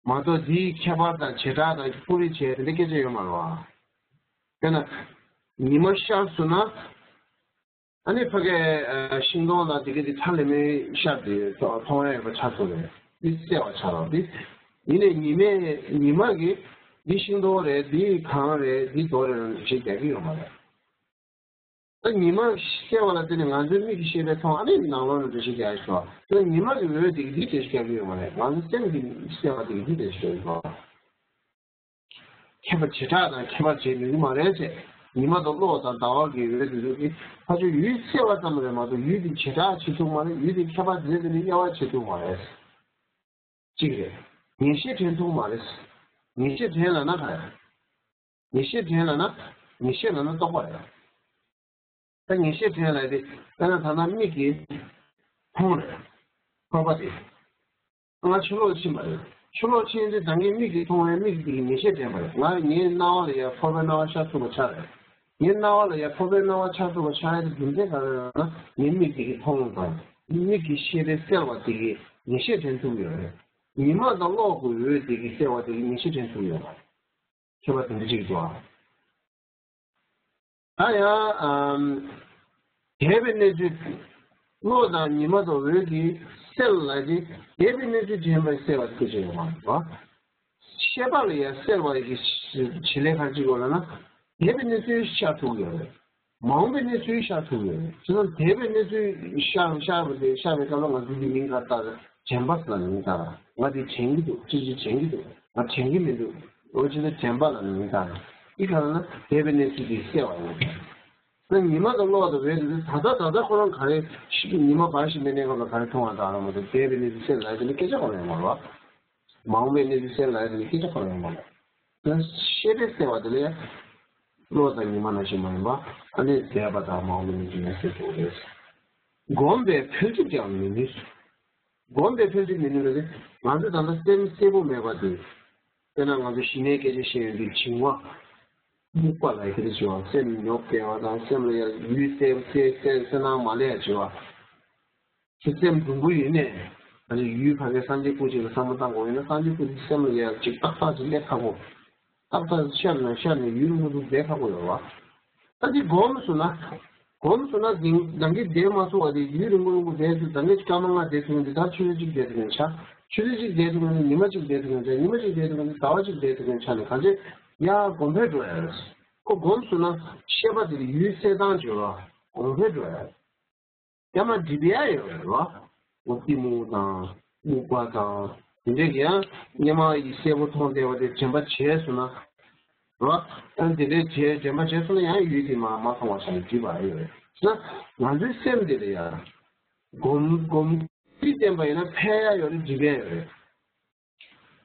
མ་གཏོགས་འདིའི་ཁྱད་པར་དང་བྱེ་བྲག་དང་སྤུ་རིས་བྱས་དེ་འདྲ་སྐད་ཆ་ཡོད་མ་རེད་བ། དཔེར་ན། ཉི་མ་ཤར་སོང་ན། ཨ་ནི་ཕ་གའི་ཤིང་སྡོང་ལ་དེ་ག་དེ་ཁྲ་ལེ་མེ་ཤར་ཏེ་མཐོང་ཡ་ཡོད་པ་ཆགས་སོང་རེད། འདི་གསལ་བ་ཆགས་རོགས་འདི། ཡིན་ནའི་ཉི་མས་ཉི་མ་གིས་འདི་ཤིང་སྡོང་རེད། འདི་གངས་རེད། འདི་རྡོ་རེད་ལ་འགྲེལ་བཤད་རྒྱག་གི་ཡོད་མ་རེད། ད་ཉི་མ་གསལ་བ་ལ་བརྟེན་ནས་ང་ཚོའི་མིག་གིས་ཤེས་པས་མཐོང་། ཨ་ནི་ནང་ལོགས་ནས་འགྲེལ་བཤད་རྒྱག་ཤོག་ད་ཉི་མ་གི་འོད་དེ་གིས་འདི་འགྲེལ་བཤད་རྒྱག་གི་ཡོད་མ་རེད། ང་ཚོའི་སེམས་ཀྱིས་གསལ་བ་དེ་གིས་འདི་འགྲེལ་བཤད་རྒྱག་གི་ཡོད་མ་རེད། ཁྱད་པར་བྱེ་བྲག་དང་ཁྱད་པར་བྱེད་ནུས་ཀྱི་མ་རེད་ཅེས། ཉི་མ་དང་གློག་དང་ཟླ་བ་གི་འོད་དེ་ཚོ་གིས་ཕར་ཕྱོགས་ཡུལ་གསལ་བ་ཙམ་རེད་མ་གཏོགས་ཡུལ་དེ་བྱེ་བྲག་བྱེད་ཐུབ་མ་རེད། ཡུལ་དེ་ཁྱད་པར་དེ་ལས་དེ་ནི་དབྱེ་བ་བྱེད་ཐུབ་མ་རེད། གཅིག་རེད། ངེས་ཤེས་དྲན་ཐུབ་མ་རེད། ངེས་ཤེས་དྲན་ལབ་ན་ག་རེ། ངེས་ཤེས་དྲན་ལབ་ན་ངེས་ཤེས་ལབ་ན་རྟོག་པ་རེད། ད་ངེས་ཤེས་དྲན་ལབ་དེ་དཔེར་ན་ད་ལྟ་མིག་གིས་མཐོང་རེད། ཕོར་པ་དེ། ང་ཕྱི་ལོགས་ཕྱིན་པ་རེད། ཕྱི་ལོགས་ཕྱིན་ཚེ་ད་ངས་མིག་གིས་མཐོང་བའི་མིག་དེ་གི་ངེས་ཤེས་དྲན་པ་རེད། ང་ངའི་རྣ་བ་ལ་ཡ་ཕོར་པའི་རྣ་བ་ཤར་ཐུབ་པ་ཆགས་རེད། ངའི་རྣ་བ་ལ་ཡ་ཕོར་པའི་རྣ་བ་ཤར་ཐུབ་པ་ཆགས་ཡ་དེ་རྒྱུ་མཚན་ག་རེ་རེད་ན་ངའི་མིག་དེ་གིས་མཐོང་དང་མིག་གི་ཤེས་པས་གསལ་བ་དེ་གི་ངེས་ཤེས་དྲན་ཐུབ་ཡོད་རེད། ཉི་མ་དང་གློག་གི་འོད་དེ་གིས་གསལ་བ་དེ་གི་ངེས་ཤེས་དྲན་ཐུབ་ཡོད་རེད། ཁྱད་པར་དེ་འདྲ་ཅིག་འདུག་ཨ། ད་ཡང་ཨམ། འདས་པའི་གནས་ཚུལ། གློག་དང་ཉི་མ་དང་འོད་ཀྱིས་གསལ་ལ་དེ་འདས་པའི་གནས་ཚུལ་དྲན་པས་གསལ་བ་སྐད་ཆ་ཡོད་མ་རེད་བ། ཤེས་པ་ལ་ཡང་གསལ་བ་ཡི་བྱེད་ལས་ག་རེ་ཅིག་ཡོད་ལབ་ན། འདས་པའི་གནས་ཚུལ་ཤར་ཐུབ་ཡོད་རེད། མ་འོངས་པའི་གནས་ཚུལ་ཤར་ཐུབ་ཡོད་རེད། བྱས་ཙང་འདས་པའི་གནས་ཚུལ་ཤར་ཤར་བ་དེ་ཤར་བའི་སྐབས་ལ་ང་ཚོ་འདི་མིང་ག་རེ་བཏགས་རེད། དྲན་པ་ཟེར་ལ་མིང་བཏགས་རེད། ང་འདི་དྲན་གྱི་འདུག་ཅི་ཅི་དྲན་གྱི་འདུག་ང་དྲན་གྱི་མི་འདུག་འོ་ཅི་ལ་དྲན་པ་ལ་མིང་བཏགས་རེད། འདི་ག་ལ་ན་འདས་པའི་གནས་ཚུལ་འདི་གསལ་བ་ཡིན། ད་ཉི་མ་དང་གློག་དང་འོད་དེ་ད་ལྟ་ད་ལྟ་ཁོ་རང་ག་རེ་ཞིག་ཉི་མ་འབར་བཞིན་པའི་གནས་སྐབས་ལ་ག་རེ་མཐོང་བ་དང་རང་མ་དང་འདས་པའི་གནས་ཚུལ་གསལ་ལ་དེ་ནི་སྐད་ཆ་ག་རེ་ཡོང་བ་རེད་བ། མ་འོངས་པའི་གནས་ཚུལ་གསལ་ལ་དེ་ནི་སྐད་ཆ་ག་རེ་ཡོང་བ་རེད། ད་ཤེས་པས་གསལ་བ་དེ་ལས་གློག་དང་ཉི་མ་ནང་བཞིན་མ་ཡིན་པ་ཨ་ནི་འདས་པ་དང་མ་འོངས་པའི་གནས་ཚུལ་གསལ་ཐུབ་རེད། སྒོམ་པས་འཕེལ་འགྲིབ་ཀྱང་མི་ནུས། སྒོམ་པས་འཕེལ་འགྲིབ་མི་ནུས་པ་དེ་ང་ཚོ་ད་ལྟ་སེམས་གསལ་པོ་མེད་པ་དེ། དཔེར་ན་ང་ཚོ་ཞི་གནས་སྐད་ཆ་བཤད་ཡོང་དུས་བྱིང་བ། སྨུག་པ་ལ་ཁྱེད་ཚོ་བྱེད་པ་སེམས་ཉོབ་བསྡད་པ་དང་སེམས་ལ་ཡར་ཡུལ་གསལ་གསལ་གསལ་གསལ་སྣང་མ་སླེབས་ཡ་བྱེད་པ། ཁྱེད་སེམས་སྡུག་པོ་ཡིན་ནས་ང་ཚོ་ཡུལ་ཕ་གའི་སངས་རྒྱས་སྐུ་གཅིག་ལ་བསམ་བློ་བཏང་དགོས་ཡིན་ན་སངས་རྒྱས་སྐུ་དེ་སེམས་ལ་ཡར་གཅིག་ཏག་ཏག་ཅིག་སླེབས་ཁག་པོ། ཏག་ཏག་ཤར་ནས་ཤར་ནས་ཡུན་རིང་པོ་ཞིག་བསྡད་ཁག་པོ་ཡོད་རེད་བ། ད་འདི་སྒོམ་སོང་ན། སྒོམ་སོང་ན་འདི་ནང་གི་བསྡད་མ་ཐུབ་པ་དེ་ཡུན་རིང་པོ་རིང་པོ་བསྡད་ཚུལ་ད་ནི་སྐར་མ་ལྔ་བསྡད་ཐུབ་མཁན་དེ་ད་ཆུ་ཚོད་གཅིག་བསྡད་ཐུབ་མཁན་ཆགས། ཆུ་ཚོད་གཅིག་བསྡད་ཐུབ་མཁན་དེ་ཉི་མ་གཅིག་བསྡད་ཐུབ་མཁན་ཆགས། ཉི་མ་གཅིག་བསྡད་ཐུབ་མཁན་དེ་ཟླ་བ་གཅིག་བསྡད་ཐུབ་མཁན་ཆགས་ནས་གང་བྱས་ཡར་གོང་འཕེལ་འགྲོ་ཡ་རེད། ཁོ་སྒོམ་སོང་ན་ཤེས་པ་དེ་ཡུལ་གསལ་སྟངས་བྱེད་རོགས་གོང་འཕེལ་འགྲོ་ཡ་རེད། ཡང་ན་སྒྲིབ་ཡ་ཡོད་རེད་བ། འོ་གཏི་མུག་དང་སྨུག་པ་དང་དེ་འདྲས་ཀྱི་ཡང་སྔོན་མ་ཡི་གསལ་པོ་མཐོང་བསྡད་པ་དེ་དྲན་པ་བྱས་སོང་ན། རེད་བ། ཨ་དེ་འདྲས་བྱས་དྲན་པ་བྱས་སོང་ན་ཡང་ཡུལ་དེ་མ་མ་མཐོང་བ་བྱས་ནས་སྒྲིབ་པ་ཡོད་རེད། ན་ང་ཚོའི་སེམས་དེ་ལ་ཡང་སྒོམ་སྒོམ་གྱིས་བསྟན་པ་ཡིན་ན་འཕེལ་ཡ་ཡོད་རེད། སྒྲིབ་ཡ་ཡོད་རེད།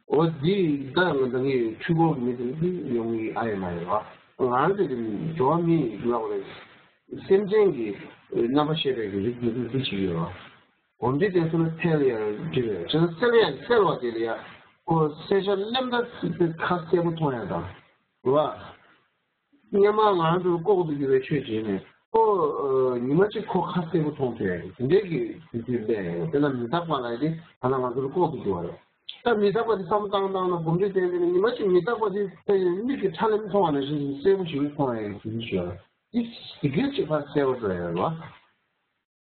འོ་འདི་ད་ང་ད་ངའི་འཁྲུལ་འཁོར་གྱི་མི་དེ་འདི་ཡོང་གི་ཨ་ཡོད་མ་ཡོད་བ། ང་རང་ཚོ་གི་འགྲོ་བ་མི་ཡི་ལབ་རེད། སེམས་ཅན་གྱི་རྣམ་པ་ཤེས་པའི་གི་རིགས་འདི་འདི་ཅིག་ཡོད་བ། གོམས་འདྲིས་བསྟེན་སོང་ན་འཕེལ་ཡ་འགྲིབ་ཡ་བྱས་ན་གསལ་ཡ་གསལ་བ་དེ་ལ་ཡ་ཁོ་གསལ་ཤར་ལེམ་ད་ཁ་གསལ་པོ་མཐོང་ཡ་དང་། རེད་བ། སྔོན་མ་ང་རང་ཚོ་ལྐོག་ཏུ་གྱུར་པའི་ཆོས་བྱས་ནས་ཁོ་ཉི་མ་གཅིག་ཁོ་ཁ་གསལ་པོ་མཐོང་ཐུབ་ཡ་དེ་འདྲའི་གི་དུས་ཚོད་སླེབས་ཡོད། དཔེར་ན་མི་རྟག་པ་ལ་དེ་ད་ལྟ་ང་ཚོ་ལྐོག་ཏུ་གྱུར་བ་རེད། ད་མི་རྟག་པ་དེ་བསམ་བློ་བཏང་བཏང་ན་གོམས་འདྲིས་བསྟེན་བསྟེན་ནས་ཉི་མ་གཅིག་མི་རྟག་པ་དེ་ཕ་ཡི་མིག་གིས་ཁྲ་ལེམ་མཐོང་བ་ནང་བཞིན་གསལ་པོ་ཞིག་མཐོང་ཡ་གི་དུས་ཚོད་ཡོད། དེ་དེ་གའི་ཆེས་ཁ་གསལ་པོ་འགྲོ་ཡ་རེད་བ།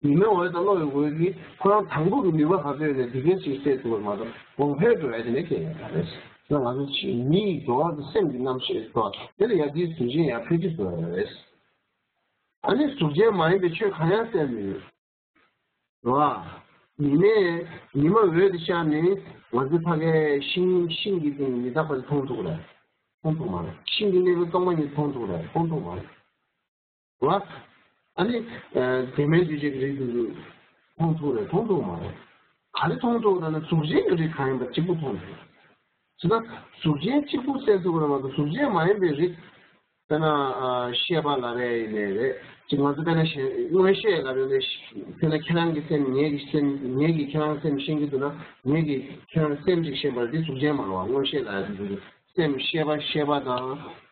ཉི་མའི་འོད་དང་གློག་གི་འོད་ཀྱིས་ཁོ་རང་དང་པོ་གི་ནུས་པ་ག་ཚོད་ཡོད་ནས་འདི་གའི་ཞིག་སེལ་ཐུབ་པར་མ་གཏོགས་གོང་འཕེལ་འགྲོ་ཡ་དེ་ནས་སྐྱེ་ཡོད་མ་རེད། ད་ང་ཚོ་ཕྱི་མི་ཡི་འགྲོ་བ་དང་སེམས་ཀྱི་རྣམ་ཤེས་ཐོག་དེ་ལ་ཡ་དེའི་གཟུགས་ཅན་ཡང་འཕེལ་རྒྱས་འགྲོ་ཡ་རེད། ཨ་ནི་གཟུགས་ཅན་མ་ཡིན་པའི་ཆོས་གང་ཡང་གསལ་མི་ཡོད། རེད་བ། ཉི་མས་ཉི་མ་འོད་དེ་ཤར་ནས་ང་ཚོའི་ཕ་གའི་ཤིང་ཤིང་གི་སྟེང་མི་རྟག་པ་དེ་མཐོང་ཐུབ་རེད། མཐོང་ཐུབ་མ་རེད། ཤིང་གི་གནས་ལུགས་སྟོང་པ་ཉིད་མཐོང་ཐུབ་རེད། མཐོང་ཐུབ་མ་རེད། རེད་བ། ཨ་ནི། བདེན་མེད་འདུས་བྱས་ཀྱི་རིགས་དེ་ཚོ་མཐོང་ཐུབ་རེད། མཐོང་ཐུབ་མ་རེད། ག་རེ་མཐོང་ཐུབ་རེད་ན་གཟུགས་ཅན་གྱི་རིགས་གང་ཡིན་པ་གཅིག་པུ་མཐོང་ཐུབ་རེད། བྱས་ན་གཟུགས་ཅན་གཅིག་པུ་གསལ་ཐུབ་རེད་མ་གཏོགས་གཟུགས་ཅན་མ་ཡིན་པའི་རིགས། དཔེར་ན། ཤེས་པ་ལབ་ཡས་ཡིན་ནའི་རེད། ཅིག་ང་ཚོ་དཔེར་ན་ཞེན་མངོན་ཤེས་ལབ་ཡོང་དུས་དཔེར་ན་ཁྱེད་རང་གི་སེམས་ངེད་ཀྱི་སེམས་ངེད་ཀྱིས་ཁྱེད་རང་སེམས་ཤེས་ཀྱི་འདུག་ན་ངེད་ཀྱིས་ཁྱེད་རང་སེམས་ཅིག་ཤེས་པ་འདི་གཟུགས་ཅན་མ་རེད་བ། མངོན་ཤེས་ལབ་ཡས་དེ་ཚོ་སེམས་ཤེས་པ་ཤེས་པ་དང་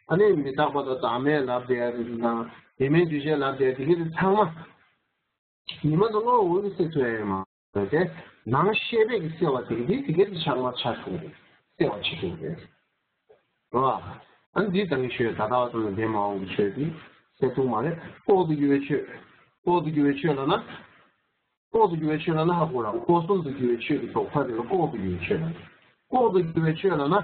ཨ་ནི་མི་རྟག་པ་དང་བདག་མེད་ལབ་བསྡད་ཡ་དེ་ཚོ་དང་བདེན་མེད་འདུས་བྱས་ལབ་བསྡད་ཡ་དེ་ག་དེ་ཚང་མ། ཉི་མ་དང་གློག་འོད་ཀྱིས་སེལ་ཐུབ་ཡ་ཡོད་མ་རེད་དེ། ནང་ཤེས་པས་ཀྱིས་སེལ་བ་དེ་ག་དེ་དེ་ག་དེ་ཆགས་མ་ཆགས་ཐུབ་རེད། གསལ་བར་བྱེད་ཐུབ་རེད། རེད་བ། ཨ་ནི་འདི་ད་གིན་ཤོད་ད་ལྟ་བ་ཙམ་ལ་འདས་མ་འོངས་ཀྱི་ཆོས་དེ་གསལ་ཐུབ་མ་རེད། ལྐོག་ཏུ་གྱུར་པའི་ཆོས། ལྐོག་ཏུ་གྱུར་པའི་ཆོས་ལབ་ན། ལྐོག་ཏུ་གྱུར་པའི་ཆོས་ལབ་ན་ཧ་གོ་ར། མངོན་སུམ་དུ་གྱུར་པའི་ཆོས་ཀྱི་ལྡོག་ཕྲ་དེ་ལ་ལྐོག་ཏུ་གྱུར་པའི་ཆོས་ལབ། ལྐོག་ཏུ་གྱུར་པའི་ཆོས་ལབ་ན།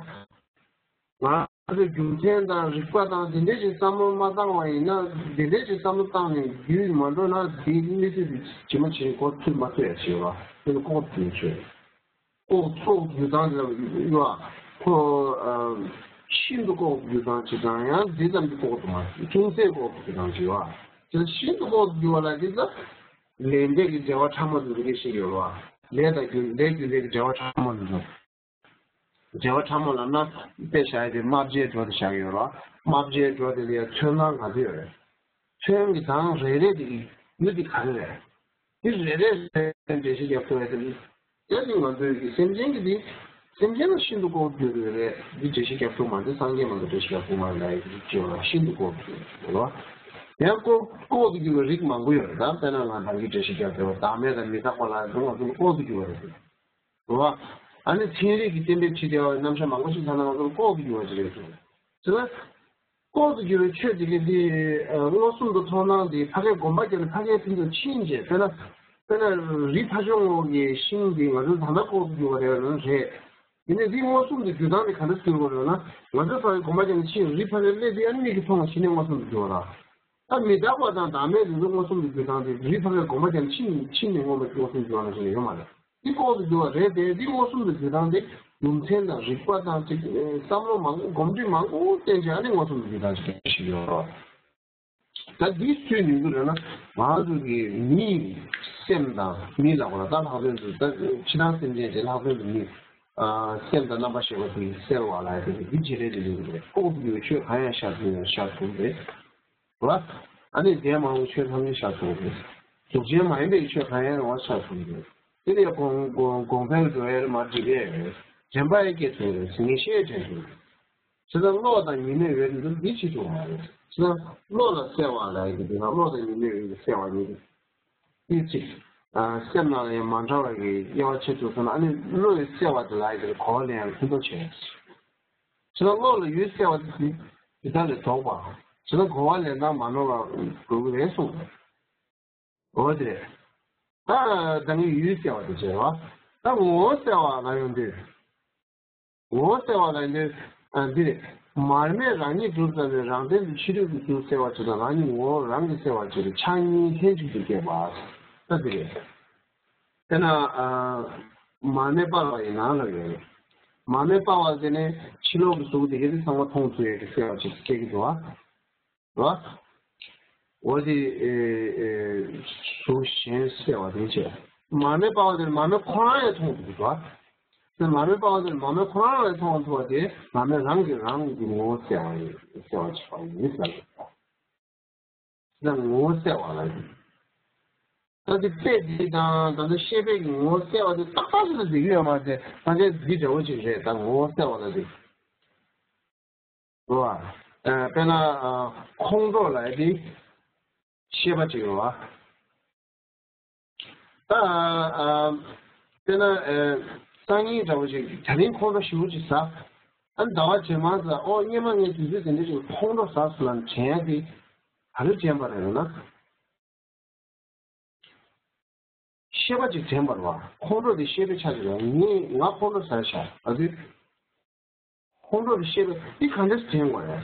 ང་ཚོས་རྒྱུ་མཚན་དང་རིགས་པ་དང་དེ་འདྲས་ཀྱི་བསམ་བློ་མ་བཏང་བ་ཡིན་ན། དེ་འདྲས་ཀྱི་བསམ་བློ་བཏང་ནས་རྒྱུད་མ་འགྲོ་ན་དེའི་གནས་ཚུལ་དེ་ཇི་མ་ཇི་བཞིན་གོ་ཚུལ་མ་ཐུབ་ཡ་ཞིག་ཡོད་པ་དེ་ལ་ལྐོག་ཏུ་གྱུར་པའི་ཆོས། ལྐོག་ལྐོག་ཏུ་གྱུར་སྟངས་དེ་ལ་ཡོད་པ། ཁོ་ཤིན་ཏུ་ལྐོག་ཏུ་གྱུར་སྟངས་ཅིག་དང་ཡང་འདི་ཙམ་གྱི་ལྐོག་ཏུ་མ་ཅུང་ཟད་ལྐོག་ཏུ་གྱུར་སྟངས་ཅིག་ཡོད་པ། དེ་ལ་ཤིན་ཏུ་ལྐོག་ཏུ་གྱུར་པ་ལ་དེ་ལ་ལས་འབྲས་ཀྱི་འབྲེལ་བ་ཕྲ་མོ་དེ་འདྲ་ཞིག་ཡོད་པ། ལས་དང་རྒྱུ་ལས་རྒྱུ་འབྲས་ཀྱི་འབྲེལ་བ་ཕྲ་མོ་དེ་འདྲ། འབྲེལ་བ་ཕྲ་མོ་ལབ་ན་དཔེ་བཞག་ཡ་དེ་རྨ་བྱའི་སྒྲོ་དེ་བཞག་གི་ཡོད་རེད་བ། རྨ་བྱའི་སྒྲོ་དེ་ལ་ཡ་ཚོན་སྣ་ག་ཚོད་ཡོད་རེད། ཚོན་གྱི་གདངས་རེ་རེ་དེ་གི་ཡུལ་དེ་ག་རེ་རེད། དེ་རེ་རེ་རེ་འགྲེལ་བཤད་རྒྱབ་ཐུབ་ཡ་དེ་ལ། དེ་ནི་ང་ཚོའི་གི་སེམས་ཅན་གྱི་དེ། སེམས་ཅན་ལ་ཤིན་ཏུ་ལྐོག་ཏུ་གྱུར་ཡོད་རེད། འདི་འགྲེལ་བཤད་རྒྱབ་ཐུབ་མ་རེད། སངས་རྒྱས་མ་གཏོགས་འགྲེལ་བཤད་རྒྱབ་ཐུབ་མ་རེད་ལབ་ཡ་དེ་ཅི་ཡོད་རེད། ཤིན་ཏུ་ལྐོག་ཏུ་གྱུར་ཡོད་རེད་བ། ཡང་ལྐོག་ལྐོག་ཏུ་གྱུར་པའི་རིགས་མང་པོ་ཡོད་རེད། ད་དཔེར་ན་ང་རང་གིས་འགྲེལ་བཤད་རྒྱབ་བསྡད་པ་བདག་མེད་དང་མི་རྟག་པ་ལ་ང་ཚོ་ལ་ལྐོག་ཏུ་གྱུར་པ་རེད། རེད་བ། ཨ་ནི་ཚན་རིག་གི་གཏན་འབེབས་བྱེད་བདེ་བའི་རྣམ་གཞག་མང་པོ་ཞིག་ཐ་ན་ང་ཚོར་ལྐོག་ཏུ་གྱུར་པ་ཞིག་རེད་འདུག་དེ་ལ་ལྐོག་ཏུ་གྱུར་པའི་ཆོས་དེ་གའི་དེ་མངོན་སུམ་དུ་མཐོང་སྣང་དེ་ཕ་གིར་སྒོམ་པ་བརྒྱབ་ནས་ཕ་གིའི་ཕན་ཚུན་ཕྱིན་རྗེས། དཔེར་ན། དཔེར་ན་རི་ཕ་ཆུང་ངོ་གི་ཤིང་དེ་ང་ཚོས་ད་ལྟ་ལྐོག་ཏུ་གྱུར་པ་རེད་ལབ་ན་རེད། ཡིན་ནའི་འདི་མངོན་སུམ་དུ་གྱུར་སྟངས་དེ་ག་འདྲ་གྱུར་དགོས་རེད་ལབ་ན། ང་ཚོས་ཕ་གིར་སྒོམ་པ་བརྒྱབ་ནས་ཕྱིན། རི་ཕ་གིར་སླེབས་དུས་ཨ་ནི་མིག་གིས་མཐོང་བ་གཞི་ནས་མངོན་སུམ་དུ་གྱུར་པ་རེད། ད་མི་རྟག་པ་དང་བདག་མེད་དེ་ཚོ་མངོན་སུམ་དུ་གྱུར་སྟངས་དེ་རི་ཕ་གིར་སྒོམ་པ་བརྒྱབ་ནས་ཕྱིན་ཕྱིན་ནས་མངོན་པ་མངོན་སུམ་གྱུར་པ་ནང་བཞིན་ཡོད་མ་རེད། འདི་ལྐོག་ཏུ་གྱུར་པ་རེད་དེ། འདི་མངོན་སུམ་དུ་གྱུར་སྟངས་དེ་རྒྱུ་མཚན་དང་རིགས་པ་དང་གཅིག་བསམ་བློ་མང་པོ་གོམས་འདྲིས་མང་པོ་བསྟེན་བྱས་ཨ་ནི་མངོན་སུམ་དུ་གྱུར་སྟངས་ཤིག་ཞིག་ཡོད་རེད། ད་འདི་སུས་ནུས་ཀྱི་རེད་ན། ང་ཚོ་གི་མིའི་སེམས་དང་མི་ལ་གོ་ལ་ད་ལྷག་དོན་དུ་ད་ཕྱི་ནང་སེམས་ཅན་དེ་ལྷག་དོན་དུ་མི་སེམས་དང་རྣམ་པར་ཤེས་པ་དེ་གསལ་བ་ལ་ཡ་དེ་འདི་བྱེད་རེད་དེ་ལུས་རེད། ལྐོག་ཏུ་གྱུར་པའི་ཆོས་གང་ཡང་ཤར་ཐུབ་ཡང་ཤར་ཐུབ་རེད། རེད་བ། ཨ་ནི་འདས་མ་འོངས་ཆོས་ཐམས་ཅད་ཤར་ཐུབ་རེད། གཟུགས་ཅན་མ་ཡིན་པའི་ཆོས་གང་ཡང་རེད་བ་ཤར་ཐུབ་རེད། དེ་ལས་གོང་གོང་གོང་འཕེལ་འགྲོ་ཡ་རེད་མ་འགྲིག་ཡ་རེད། དྲན་པ་ཡང་སྐྱེ་ཐུབ་རེད། ངེས་ཤེས་དྲན་ཐུབ་རེད། བྱས་ཙང་བློ་དང་ཉེས་དམིགས་ཡོད་དུས་འདི་བྱེད་ཐུབ་མ་རེད། བྱས་ཙང་བློ་ལ་གསལ་བ་ལབ་ཡ་གི་དེ་ན་བློ་དང་ཉེས་དམིགས་ཡོད་དུས་གསལ་བ་ཉིད་དེ་གཅིག་སེམས་ནང་ལ་ཡང་མ་འདྲ་བ་གི་དབྱེ་བ་ཕྱེ་ཐུབ་སོང་ན་ཨ་ནི་བློ་ཡི་གསལ་བ་དེ་ལ་ཡ་གི་གོ་བ་ལེན་ཡང་ཕན་ཐོགས་ཆེ། བྱས་ཙང་བློ་ལ་ཡུལ་གསལ་བ་དེ་དེ་དག་ལས་ལྡོག་པ། བྱས་ཙང་གོ་བ་ལེན་སྟངས་མ་ནོར་བ་དགོས་ཀྱི་རེད་གསུངས། འོ་དེ་རེད། ད་ད་ངས་ཡུལ་གསལ་བ་དེ་བྱས་རོགས། ད་ངོ་བོ་གསལ་བ་ལ་ཡོང་དུས། ངོ་བོ་གསལ་བ་ལ་ཡོང་དུས་ཨ་འདི་རེད། མར་མེ་རང་ཉིད་གྲུབ་ཙམ་ནས་རང་སྟེང་དུ་ཕྱི་རོལ་གྱི་གཟུགས་གསལ་བར་བྱེད་དང་རང་ཉིད་ངོ་བོ་རང་གིས་གསལ་བར་བྱེད་པའི་ཆ་གཉིས་ལྷན་ཅིག་ཏུ་སྐྱེས་པ། ད་འདི་རེད། དཔེར་ན་ཨ་མར་མེ་སྤར་བ་ཡི་ནང་ལ་ཡོད་རེད། མར་མེ་སྤར་བ་དེ་ནས་ཕྱི་ལོགས་ཀྱི་གཟུགས་དེ་གས་དེ་ཚང་མ་མཐོང་ཐུབ་ཡས་ཀྱི་གསལ་བ་ཅིག་སྐྱེ་གི་འདུག་ཨ། རེད་བ། འོ་དེ་ཨེ་ཨེ་གཟུགས་གཞན་གསལ་བ་དེ་བྱས། མར་མེ་སྤར་བ་དེ་མར་མེ་ཁོ་རང་ཡང་མཐོང་ཐུབ་ཀྱི་འདུག་བ། དེ་མར་མེ་སྤར་བ་དེ་མར་མེ་ཁོ་རང་ལ་མཐོང་ཐུབ་པ་དེ་མར་མེ་རང་གིས་རང་གི་ངོ་བོ་གསལ་བ་ཡིན་གསལ་བ་ཆགས་པ་ཡིན་ཟེར་གྱི་འདུག་ད་ངོ་བོ་གསལ་བ་ལ་ཡིན། ད་དེ་དཔེ་འདི་དང་ད་ལྟ་ཤེས་པའི་ངོ་བོ་གསལ་བ་དེ་ཏག་ཏག་ཞིག་ལ་འགྲིག་གི་ཡོད་མ་ཟད་ད་ཆ་འདི་འདྲ་བོ་ཅིག་རེད། ད་ངོ་བོ་གསལ་བ་ལ་འགྲིག་རེད་བ། ཨ་དཔེར་ན་ཨ་ཁོང་ཁྲོ་ལབ་ཡ་དེ་ཤེས་པ་ཅིག་རེད་བ། ད་ཨ་དཔེར་ན་ཨ་སང་ཉིན་འདྲ་བོ་ཅིག་དེ་རིང་ཁོང་ཁྲོ་ཞེ་པོ་ཅིག་ཟ། ཨ་ཟླ་བ་རྗེས་མ་ཟ། ཨོ་སྔོན་མ་ངས་དུས་ཚོད་དེ་འདྲ་ཅིག་ཁོང་ཁྲོ་ཟ་སོང་ལབ་དྲན་ཡ་དེ་ག་རེ་དྲན་པ་རེད་ལབ་ན། ཤེས་པ་ཅིག་དྲན་པ་རེད་བ། ཁོང་ཁྲོ་དེ་ཤེས་པའི་ཆ་ཅིག་རེད། ངས་ང་ཁོང་ཁྲོ་ཟ་བཞག་ཨ་དུས། ཁོང་ཁྲོ་དེ་ཤེས་པ་འདི་ག་འདྲས་དྲན་དགོས་རེད།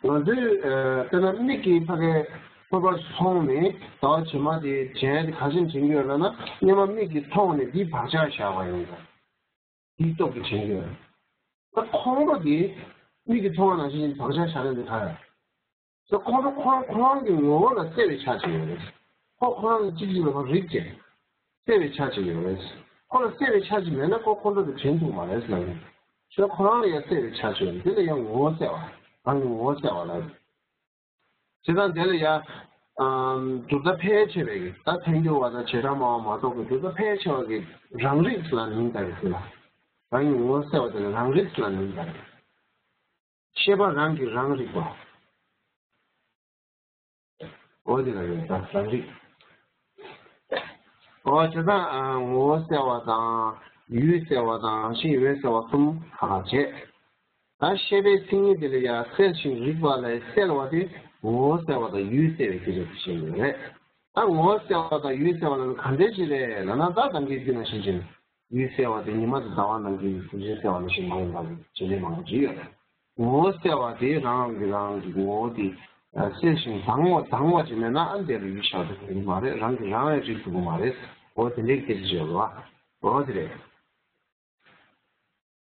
ང་ཚོས་ཨ་དཔེར་ན་མིག་གིས་ཕ་གའི་ཚོར་བ་མཐོང་ནས་ཟླ་བ་རྗེས་མ་དེ་དྲན་ཡ་དེ་ག་བྱས་ནས་དྲན་གྱི་ཡོད་ལབ་ན། སྔོན་མ་མིག་གིས་མཐོང་ནས་འདི་བག་ཆགས་བཞག་པ་ཡིན་ཙང་། འདིའི་སྟོབས་ཀྱིས་དྲན་གྱི་ཡོད། ད་ཁོང་ཁྲོ་དེ་མིག་གིས་མཐོང་བ་ནང་བཞིན་བག་ཆགས་བཞག་ན་འདི་ག་རེད། ད་ཁོང་ཁྲོ་ཁོ་རང་ཁོ་རང་གི་ངོ་བོ་ལ་གསལ་བའི་ཆ་ཅིག་ཡོད་རེད། ཁོ་ཁོ་རང་གི་གཅིག་གཅིག་ལ་ཁོ་རིག་ཅིང་གསལ་བའི་ཆ་ཅིག་ཡོད་རེད། ཁོ་ལ་གསལ་བའི་ཆ་ཅིག་མེད་ན་ཁོ་ཁོང་ཁྲོ་དེ་དྲན་ཐུབ་མ་རེད་ཟེར་ལབ་ཡོད། ཁོ་རང་ལ་ཡང་གསལ་བའི་ཆ་ཅིག་ཡོད་རེད། དེ་ལ་ཡང་ངོ་བོ་གསལ་བ། རང་གི་ངོ་བོ་གསལ་བ་ལབ་ཡོད། བྱས་ཙང་དེ་ལ་ཡང་གྲུབ་མཐའ་ཕལ་ཆེ་བས་ཀྱི་ད་ཐལ་འགྱུར་བ་དང་བྱེ་བྲག་སྨྲ་བ་མ་གཏོགས་ཀྱི་གྲུབ་མཐའ་ཕལ་ཆེ་བ་གིས་རང་རིག་ལ་མིང་བཏགས་ཡོད་ཟེར་ལ། རང་གི་ངོ་བོ་གསལ་བ་དེ་ལ་རང་རིག་ལ་མིང་བཏགས་ཡོད། ཤེས་པ་རང་གིས་རང་རིག་པ། འོ་དེ་ལ་ཡོད་ད་རང་རིག་འོ་བྱས་ཙང་ངོ་བོ་གསལ་བ་དང་ ཡུལ་གསལ་བ་དང་རང་བཞིན་ཡོད་གསལ་བ་གསུམ་ཁག་ཁག་བྱས། ད་བཤད་པའི་མཚན་ཉིད་དེ་ལ་ཡང་གསལ་ཞིང་རིག་པ་ལས་གསལ་བ་དེ་ངོ་བོ་གསལ་བ་དང་ཡུལ་གསལ་བའི་ཁྱད་ཆོས་དེ་བཤད་ཡོད་རེད། ད་ངོ་བོ་གསལ་བ་དང་ཡུལ་གསལ་བ་ལ་གང་འདྲ་ཅིག་རེད་ལབ་ན། ད་ནམ་མཁའི་རྒྱུད་ནང་བཞིན་བྱས་ནས་ཡུལ་གསལ་བ་དེ་ཉི་མ་དང་ཟླ་བ་ནང་གི་གཟུགས་ཅན་གསལ་བ་ནང་བཞིན་མ་ཡིན་པ་བྱེད་ལས་མང་པོ་ཅིག་ཡོད་རེད། ངོ་བོ་གསལ་བ་དེ་རང་གི་རང་གི་ངོ་བོ་དེ་གསལ་ཞིང་དྭངས་བ་དྭངས་བ་ཅིག་མེད་ན། ཨ་འདི་ལ་ཡུལ་ཆགས་ཐུབ་ཀྱི་མ་རེད། རང་གིས་རང་ཡང་རིག་ཐུབ་ཀྱི་མ་རེད། འོ་དེ་འདྲའི་སྐད་ཆ་བརྗོད་པ་འོ་དེ་རེད།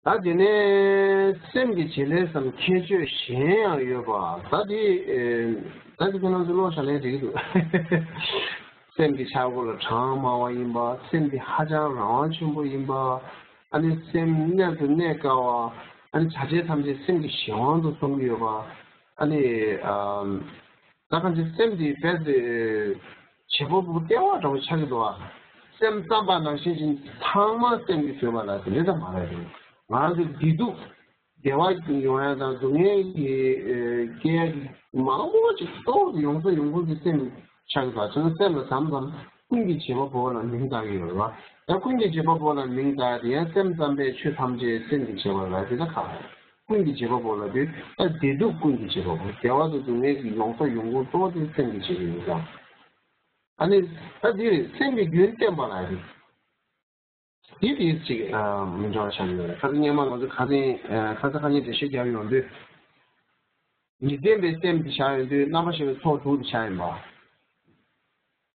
ད་དེ་ནས་སེམས་ཀྱི་བྱེད་ལས་སམ་ཁྱད་ཆོས་གཞན་ཡང་ཡོད་པ། ད་དེ་ད་དེ་ཁྱེད་རང་ཚོ་ཀློག་བཞག་ལན་འགྲིག་གི་འདུག་སེམས་ཀྱི་འཆར་སྒོ་ལ་གྲངས་མང་བ་ཡིན་པ། སེམས་དེ་ཧ་ཅང་རང་དབང་ཆེན་པོ་ཡིན་པ། ཨ་ནི་སེམས་གནས་སུ་གནས་དཀའ་བ། ཨ་ནི་བྱ་བྱེད་ཐམས་ཅད་སེམས་ཀྱི་གཞན་དབང་དུ་གཏོང་གི་ཡོད་པ། ཨ་ནི་ཨམ། ད་གང་ཅི་སེམས་འདི་རྦད་དེ་བྱེད་པ་པོ་ལྟེ་བ་འདྲ་བོ་ཆགས་ཀྱི་འདུག་ཨ། སེམས་ཙམ་པ་ནང་བཞིན་ཅིག་ཚང་མ་སེམས་ཀྱིས་བཟོས་པ་ལ་དེ་འདྲ་ཙམ་མ་རེད། ང་རང་ཚོའི་བདེ་སྡུག་བདེ་བ་ཡོང་ཡ་དང་སྡུག་བསྔལ་གྱི་སྐྱེ་ཡ་གི་མང་པོ་ཅིག་གཙོ་བོ་ཡོངས་སུ་ཡོང་ཁུངས་ཀྱི་སེམས་ཆགས་ཀྱི་འདུག་ཨ། བྱས་ན་སེམས་ལ་མཚམས་མཚམས་ཀུན་གྱི་བྱེད་པ་པོ་ལ་མིང་བཏགས་ཀྱི་ཡོད་རེད་བ། ཡང་ཀུན་གྱི་བྱེད་པ་པོ་ལ་མིང་བཏགས་ཏེ་ཡང་སེམས་ཙམ་པས་ཆོས་ཐམས་ཅད་སེམས་ཀྱིས་བྱས་པ་ལ་དེ་ལ་ཁག་རེད། ཀུན་གྱི་བྱེད་པ་པོ་ལ་དེ་ད་བདེ་སྡུག་ཀུན་གྱི་བྱེད་པ་པོ། བདེ་བ་དང་སྡུག་བསྔལ་གྱི་ཡོངས་སུ་ཡོང་ཁུངས་གཙོ་བོ་དེ་སེམས་ཀྱི་བྱེད་པ་ཡིན་ཙང་། ཨ་ནི་ད་འདིར་སེམས་ཀྱི་རྒྱུན་བསྟན་པ་ལ་རེད། འདི་དེ་ཅིག་མི་འདྲ་བ་ཆགས་ཡོད་རེད། ཁ་སང་སྔོན་མ་ང་ཚོ་ཁ་སང་ཁ་སང་ཁ་ཉིན་འགྲེལ་བཤད་རྒྱབ་ཡོང་དུས། མི་བརྟན་པའི་སེམས་དེ་བཞག་ཡོང་དུས་རྣམ་པར་ཤེས་པའི་ཚོགས་དྲུག་དེ་བཞག་ཡིན་པ།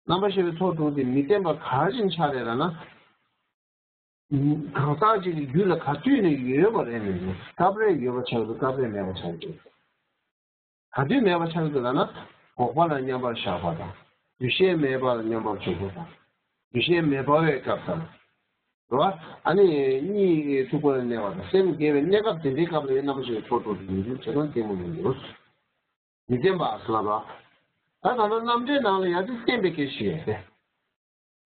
རྣམ་པར་ཤེས་པའི་ཚོགས་དྲུག་དེ་མི་བརྟན་པ་ག་རེ་བཞིན་ཆགས་རེད་ལབ་ན། གང་ཟག་ཅིག་གི་རྒྱུད་ལ་ག་དུས་ནས་ཡོད་པ་རེད་མིན་འདུག་སྐབས་རེ་ཡོད་པ་ཆགས་འདུག་སྐབས་རེ་མེད་པ་ཆགས་འདུག་ག་དུས་མེད་པ་ཆགས་འདུག་ལབ་ན། འགོག་པ་ལ་མཉམ་པར་བཞག་པ་དང་། འདུ་ཤེས་མེད་པ་ལ་མཉམ་པར་འཇུག་པ་དང་། འདུ་ཤེས་མེད་པ་བའི་སྐབས་དང་། རེད་བ། ཨ་ནི་གཉིད་འཁོར་བ་ལ་གནས་པ་དང་སེམས་བསྐྱེད་པའི་གནས་སྐབས་དེ་འདྲའི་སྐབས་ལ་ཡང་རྣམ་པར་ཤེས་པའི་ཚོགས་དྲུག་དེ་ཡིན་རྒྱུ་བྱེད་སྟངས་གཏི་མུག་ཡིན་འདུག་མི་བརྟན་པ་ཟེར་ལབ་པ། ད་ད་ལྟ་རྣམ་འགྲེལ་ནང་ལ་ཡང་དེ་བརྟན་པའི་སྐད་ཆ་ཞིག་ཡོད་དེ།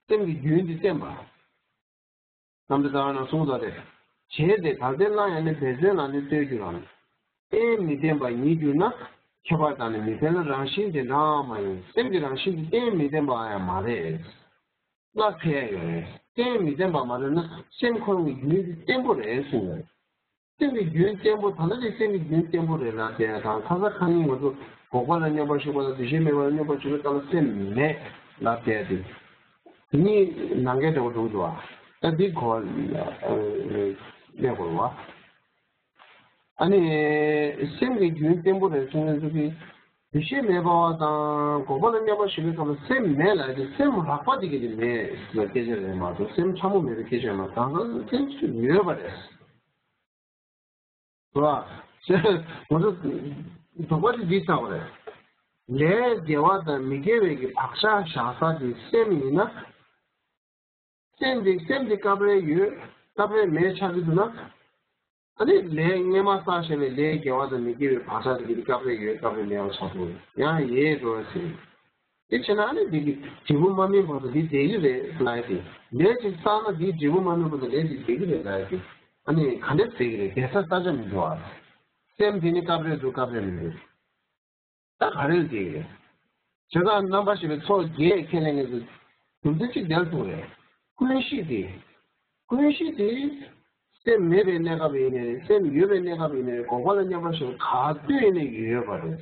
སེམས་ཀྱི་རྒྱུན་དེ་བརྟན་པ། རྣམ་འགྲེལ་རྩ་བ་ནས་གསུངས་ས་རེད། བྱས་ཏེ་བར་དོའི་སླར་ཡང་ནི་འབད་བརྩོན་ལ་ནི་ལྟོས་གྱུར་རམ། གཏན་མི་བརྟན་པ་ཉིད་གྱུར་ན། ཁྱད་པར་དང་ནི་མི་འཕེལ་ན་རང་བཞིན་དེ་འདྲ་མ་ཡིན། སེམས་ཀྱི་རང་བཞིན་དེ་གཏན་མི་བརྟན་པ་ཡང་མ་རེད། སླར་འཕེལ་ཡ་ཡོད་རེད། གཏན་མི་བརྟན་པ་མ་རེད་ན་སེམས་ཁོ་རང་གི་རྒྱུན་དེ་བརྟན་པོ་རེད་གསུངས་ཡོད་རེད། སེམས་ཀྱི་རྒྱུན་བརྟན་པོ་ད་ལྟ་ཅིག་སེམས་ཀྱི་རྒྱུན་བརྟན་པོ་རེད་ལབ་བསྡད་ཡ་དང་། ཁ་སང་ཁ་ཉིན་ང་ཚོ་འགོག་པ་ལ་མཉམ་པར་ཞུགས་པ་དང་འདུ་ཤེས་མེད་པ་ལ་མཉམ་པར་འཇུག་པའི་སྐབས་ལ་སེམས་མེད་ལབ་བསྡད་དེ། དེ་གཉིས་ནང་འགལ་འདྲ་བོ་འགྲོ་གི་འདུག་བ། ད་འདི་གོ་བ་ལེན་དགོས་རེད་བ། ཨ་ནི་སེམས་ཀྱི་རྒྱུན་བརྟན་པོ་རེད་གསུངས་ཡོད་ཚུལ་གྱི་འདུ་ཤེས་མེད་པ་དང་འགོག་པ་ལ་མཉམ་པར་ཞུགས་པའི་སྐབས་ལ་སེམས་མེད་ལབ་དེ་སེམས་རགས་པ་དེ་གི་དེ་མེད་ལ་སྐད་ཆ་རེད་མ་གཏོགས་སེམས་ཕྲ་མོ་མེད་པའི་སྐད་ཆ་མ་གཏོགས་སེམས་ཡོད་པ་རེད། རེད་བ། ང་ཚོ་དོགས་པ་དེ་འདི་ཆགས་པ་རེད། ལས་དགེ་བ་དང་མི་དགེ་བའི་གི་བག་ཆགས་བཞག་ས་དེ་སེམས་ཡིན་ན། སེམས་དེ་སེམས་དེ་སྐབས་རེ་ཡོད་སྐབས་རེ་མེད་ཆགས་ཀྱི་འདུག་ན། ཨ་ནི་ལས་སྔོན་མ་བསགས་བཞག་པའི་ལས་དགེ་བ་དང་མི་དགེ་བའི་བག་ཆགས་དེ་གི་སྐབས་རེ་ཡོད་སྐབས་རེ་མེད་པ་ཆགས་འདུག་ཡང་ཡོད་འགྲོ་བ་ཟེར། དེ་བྱས་ན་ཨ་ནི་འདི་གི་འབྲས་བུ་མ་སྨིན་བར་དུ་འདི་བསྡད་ཀྱི་རེད་ལབ་ཡ་དེ། ལས་ཅིག་བསགས་ན་འདིའི་འབྲས་བུ་མ་སྨིན་བར་དུ་ལས་དེ་བསྡད་ཀྱི་རེད་ལབ་ཡ་དེ། ཨ་ནི་ག་འདྲས་བསྡད་ཀྱི་རེད། བསྡད་ས་ས་ཆ་མི་འདུག་ཨ། སེམས་དེ་ནི་སྐབས་རེ་འདུག་སྐབས་རེ་མི་འདུག་ད་ག་རེ་ལ་བསྡད་ཀྱི་རེད། བྱས་ཙང་རྣམ་པར་ཤེས་པའི་ཚོགས་བརྒྱད་ཁས་ལེན་མཁན་ཚོ་རྒྱུ་མཚན་གཅིག་དེ་ལ་ཐུག་རེད། ཀུན་གཞི་དེ། ཀུན་གཞི་དེ། སེམས་མེད་པའི་གནས་སྐབས་ཡིན་ནའི་རེད། སེམས་ཡོད་པའི་གནས་སྐབས་ཡིན་ནའི་རེད། འགོག་པ་ལ་མཉམ་པར་ཞུགས་ག་དུས་ཡིན་ནའི་ཡོད་པ་རེད།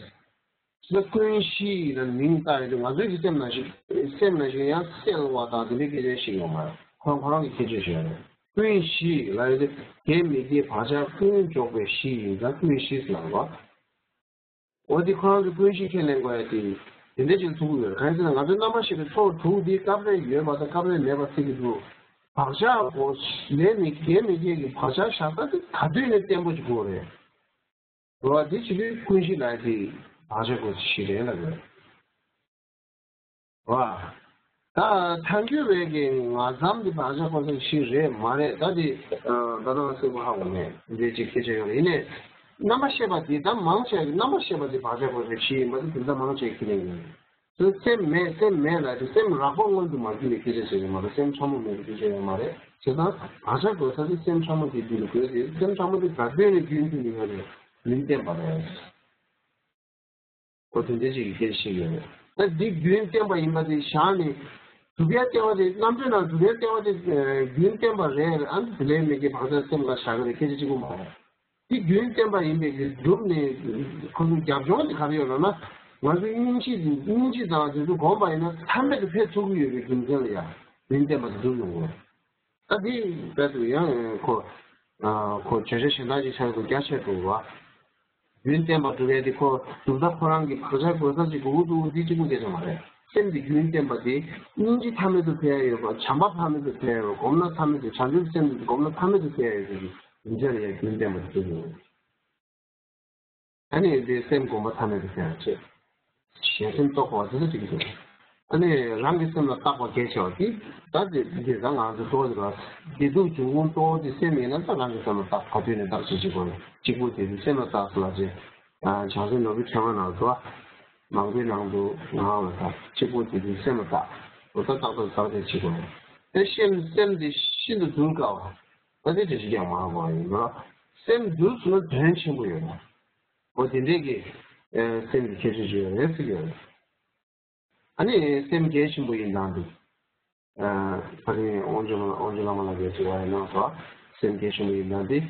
ད་ཀུན་གཞི་ལ་མིང་བཏགས་ཡོད་དུས་ང་ཚོའི་གི་སེམས་ནང་བཞིན་སེམས་ནང་བཞིན་ཡང་གསལ་བ་དང་དེ་འདྲའི་སྐད་ཆ་ཞིག་ཡོད་མ་རེད། ཁོ་རང་ཁོ་རང་གི་སྐད་ཆ་ཞིག་ཡོད་རེད། ཀུན་གཞི་ལ་ཡོད་དུས་དགེ་མི་དགེ་བག་ཆགས་ཀུན་འཇོག་པའི་གཞི་ཡིན་ཙང་ཀུན་གཞི་ཟེར་ལབ་པ། འོ་དེ་ཁོ་རང་གི་ཀུན་གཞི་ཁས་ལེན་དགོས་ཡ་དེ་དེ་འདྲ་ཅིག་ཐུག་གི་ཡོད་རེད། གང་ཡིན་ཟེར་ན་ང་ཚོའི་རྣམ་པར་ཤེས་པའི་ཚོགས་དྲུག་འདི་སྐབས་རེ་ཡོད་པ་དང་སྐབས་རེ་མེད་པ་ཟེར་གྱི་འདུག་བག་ཆགས་གོ་ལས་མི་དགེ་མི་དགེ་གི་བག་ཆགས་བཞག་ས་དེ་ག་དུས་ནས་བརྟན་པོ་ཅིག་དགོས་རེད། རེད་བ། དེ་བྱེད་དུས་ཀུན་གཞི་ལ་དེ་བག་ཆགས་དགོས་ས་ཞིག་རེད་ལབ་ཡོད་རེད་བ། ད་ཐལ་འགྱུར་བའི་གི་ང་ཙམ་དེ་བག་ཆགས་དགོས་ས་ཞིག་རེད་མ་རེད། ད་དེ་ད་ལྟ་ང་གསལ་པོ་ཧ་གོ་མེད། འདི་ཅིག་སྐད་ཆ་ཡོད་རེད། ཡིན་ནའི་རྣམ་པར་ཤེས་པ་དེ་ད་མང་ཆེ་གི་རྣམ་པར་ཤེས་པ་དེ་བག་ཆགས་དགོས་ས་ཞིག་ཡིན་པ་དེ་དེ་ད་མང་ཆེ་ཁས་ལེན་ཡོད་རེད། སེམས་མེད་སེམས་མེད་ལབ་དུས་སེམས་རགས་པ་མངོན་དུ་མ་གྱུར་བའི་སྐད་ཆ་ཞིག་རེད་མ་གཏོགས་སེམས་ཕྲ་མོ་མེད་པའི་སྐད་ཆ་ཡོད་མ་རེད། བྱས་ཙང་བག་ཆགས་དགོས་ས་དེ་སེམས་ཕྲ་མོ་དེ་རྒྱུན་དུ་དགོས་ཏེ་སེམས་ཕྲ་མོ་དེ་ག་དུས་ནས་རྒྱུན་མཐུད་ནས་ཡོད་རེད། རྒྱུན་བརྟན་པ་རེད། ཁོ་དོན་ཚན་གཅིག་གི་སྐད་ཆ་ཞིག་ཡོད་རེད། ད་འདི་རྒྱུན་བརྟན་པ་ཡིན་པ་དེ་བཞག་ནས་ སྒྲུབ་པའི་ལྟེ་བ་དེ་རྣམ་གྲོལ་ནང་སྒྲུབ་པའི་ལྟེ་བ་དེ་རྒྱུན་བརྟན་པ་རེད། ཨ་ནི་དེ་ལས་མི་དགེ་བག་ཆགས་སེམས་ལ་བཞག་གི་རེད། སྐད་ཆ་གཅིག་པུ་མ་རེད། དེ་རྒྱུན་བརྟན་པ་ཡིན་པའི་གི་སྒྲུབ་ནས་ཁོ་ཚོ་རྒྱབ་ལྗོངས་དེ་ག་རེ་ཡོད་ལབ་ན། ང་ཚོ་སྙིང་རྗེ་སྙིང་རྗེ་དང་དེ་ཚོ་སྒོམ་པ་ཡིན་ན་མཐའ་མེད་དུ་ཕེབས་ཐུབ་ཀྱི་ཡོད་པའི་རྒྱུ་མཚན་ལ་ཡང་རྒྱུན་བརྟན་པ་དེ་སྒྲུབ་ཡོང་དགོས། ད་དེ་རྦད་དེ་ཡང་ཁོ་ཁོ་བརྗོད་བྱ་གཞན་དག་ཅིག་ཆགས་འདུག་རྒྱ་ཆེ་འགྲོ་བ། རྒྱུན་བརྟན་པ་སྒྲུབ་ཡས་དེ་ཁོ་སྒྲུབ་ད་ཁོ་རང་གི་བག་ཆགས་དགོས་ས་ཅིག་དགོས་ཀྱི་འདུག་འདི་གཅིག་པུ་སྐད་ཆ་མ་རེད། སེམས་དེ་རྒྱུན་བརྟན་པ་དེ་སྙིང་རྗེ་མཐའ་མེད་དུ་འཕེལ་ཡ་ཡོད་པ། བྱམས་པ་མཐའ་མེད་དུ་འཕེལ་ཡ་ཡོད་པ། སྒོམ་ན་མཐའ་མེད་དུ་བྱང་ཆུབ་སེམས་དེ་སྒོམ་ན་མཐའ་མེད་དུ་འཕེལ་ཡ་ཡོད་པའི་རྒྱུ་མཚན་ལ་ཡང་རྒྱུན་བརྟན་པ་དེ་སྒྲུབ་ཡོང་། ཨ་ནི་དེ་སེམས་སྒོམ་པ་མཐའ་མེད་དུ་འཕེལ་ཡ་བྱེད། གཞན་སེམས་རྟོགས་པ་དེ་ཚོ་འགྲིག་གི་འདུག་ཨ་ནི་རང་གི་སེམས་ལ་བརྟག་པ་གལ་ཆེ་བ་དེ། ད་དེ་དེ་ད་ང་ཚོ་གཙོ་བོ་དེ་ལ་བདེ་སྡུག་འབྱུང་ཁུངས་གཙོ་བོ་དེ་སེམས་ཡིན་ན། ད་རང་གི་སེམས་ལ་བརྟག་ག་དུས་ནས་བརྟག་བྱེད་བྱེད་དགོས་ན་གཅིག་པུ་དེ་དུས་སེམས་ལ་བརྟག་ཟེར་ལ་ཅེ། བྱང་སེམས་ནོར་བུའི་ཕྲེང་བ་ནང་དུ་མང་པོའི་ནང་དུ་ངའང་ལ་བརྟག་གཅིག་པུ་དེ་དུས་སེམས་ལ་བརྟག་འོ་ད་བརྟག་ཏུ་བརྟག་དེ་བྱེད་དགོས་ན། དེ་སེམས་སེམས་དེ་ཤིན་ཏུ་འདུལ་དཀའ་བ། ད་དེ་འདྲ་ཞིག་ཀྱང་མང་བ་ཡིན་ནོ། སེམས་འདུལ་ཟེར་ན་དོན་ཆེན་པོ་ཡོད་ནོ། འོ་དེ་འདྲས་ཀྱི་སེམས་ཀྱི་ཁྱད་ཆོས་ཅིག་ཡོད་རེད་ཟེར་གྱི་ཡོད་རེད། ཨ་ནི་སེམས་གལ་ཆེན་པོ་ཡིན་སྟངས་འདི། ད་རིང་དབང་ཕྱུག་དབང་ཕྱུག་བླ་མ་ལགས་ཀྱིས་དྲི་བ་ཡང་གནང་སོང་། སེམས་གལ་ཆེན་པོ་ཡིན་སྟངས་འདི།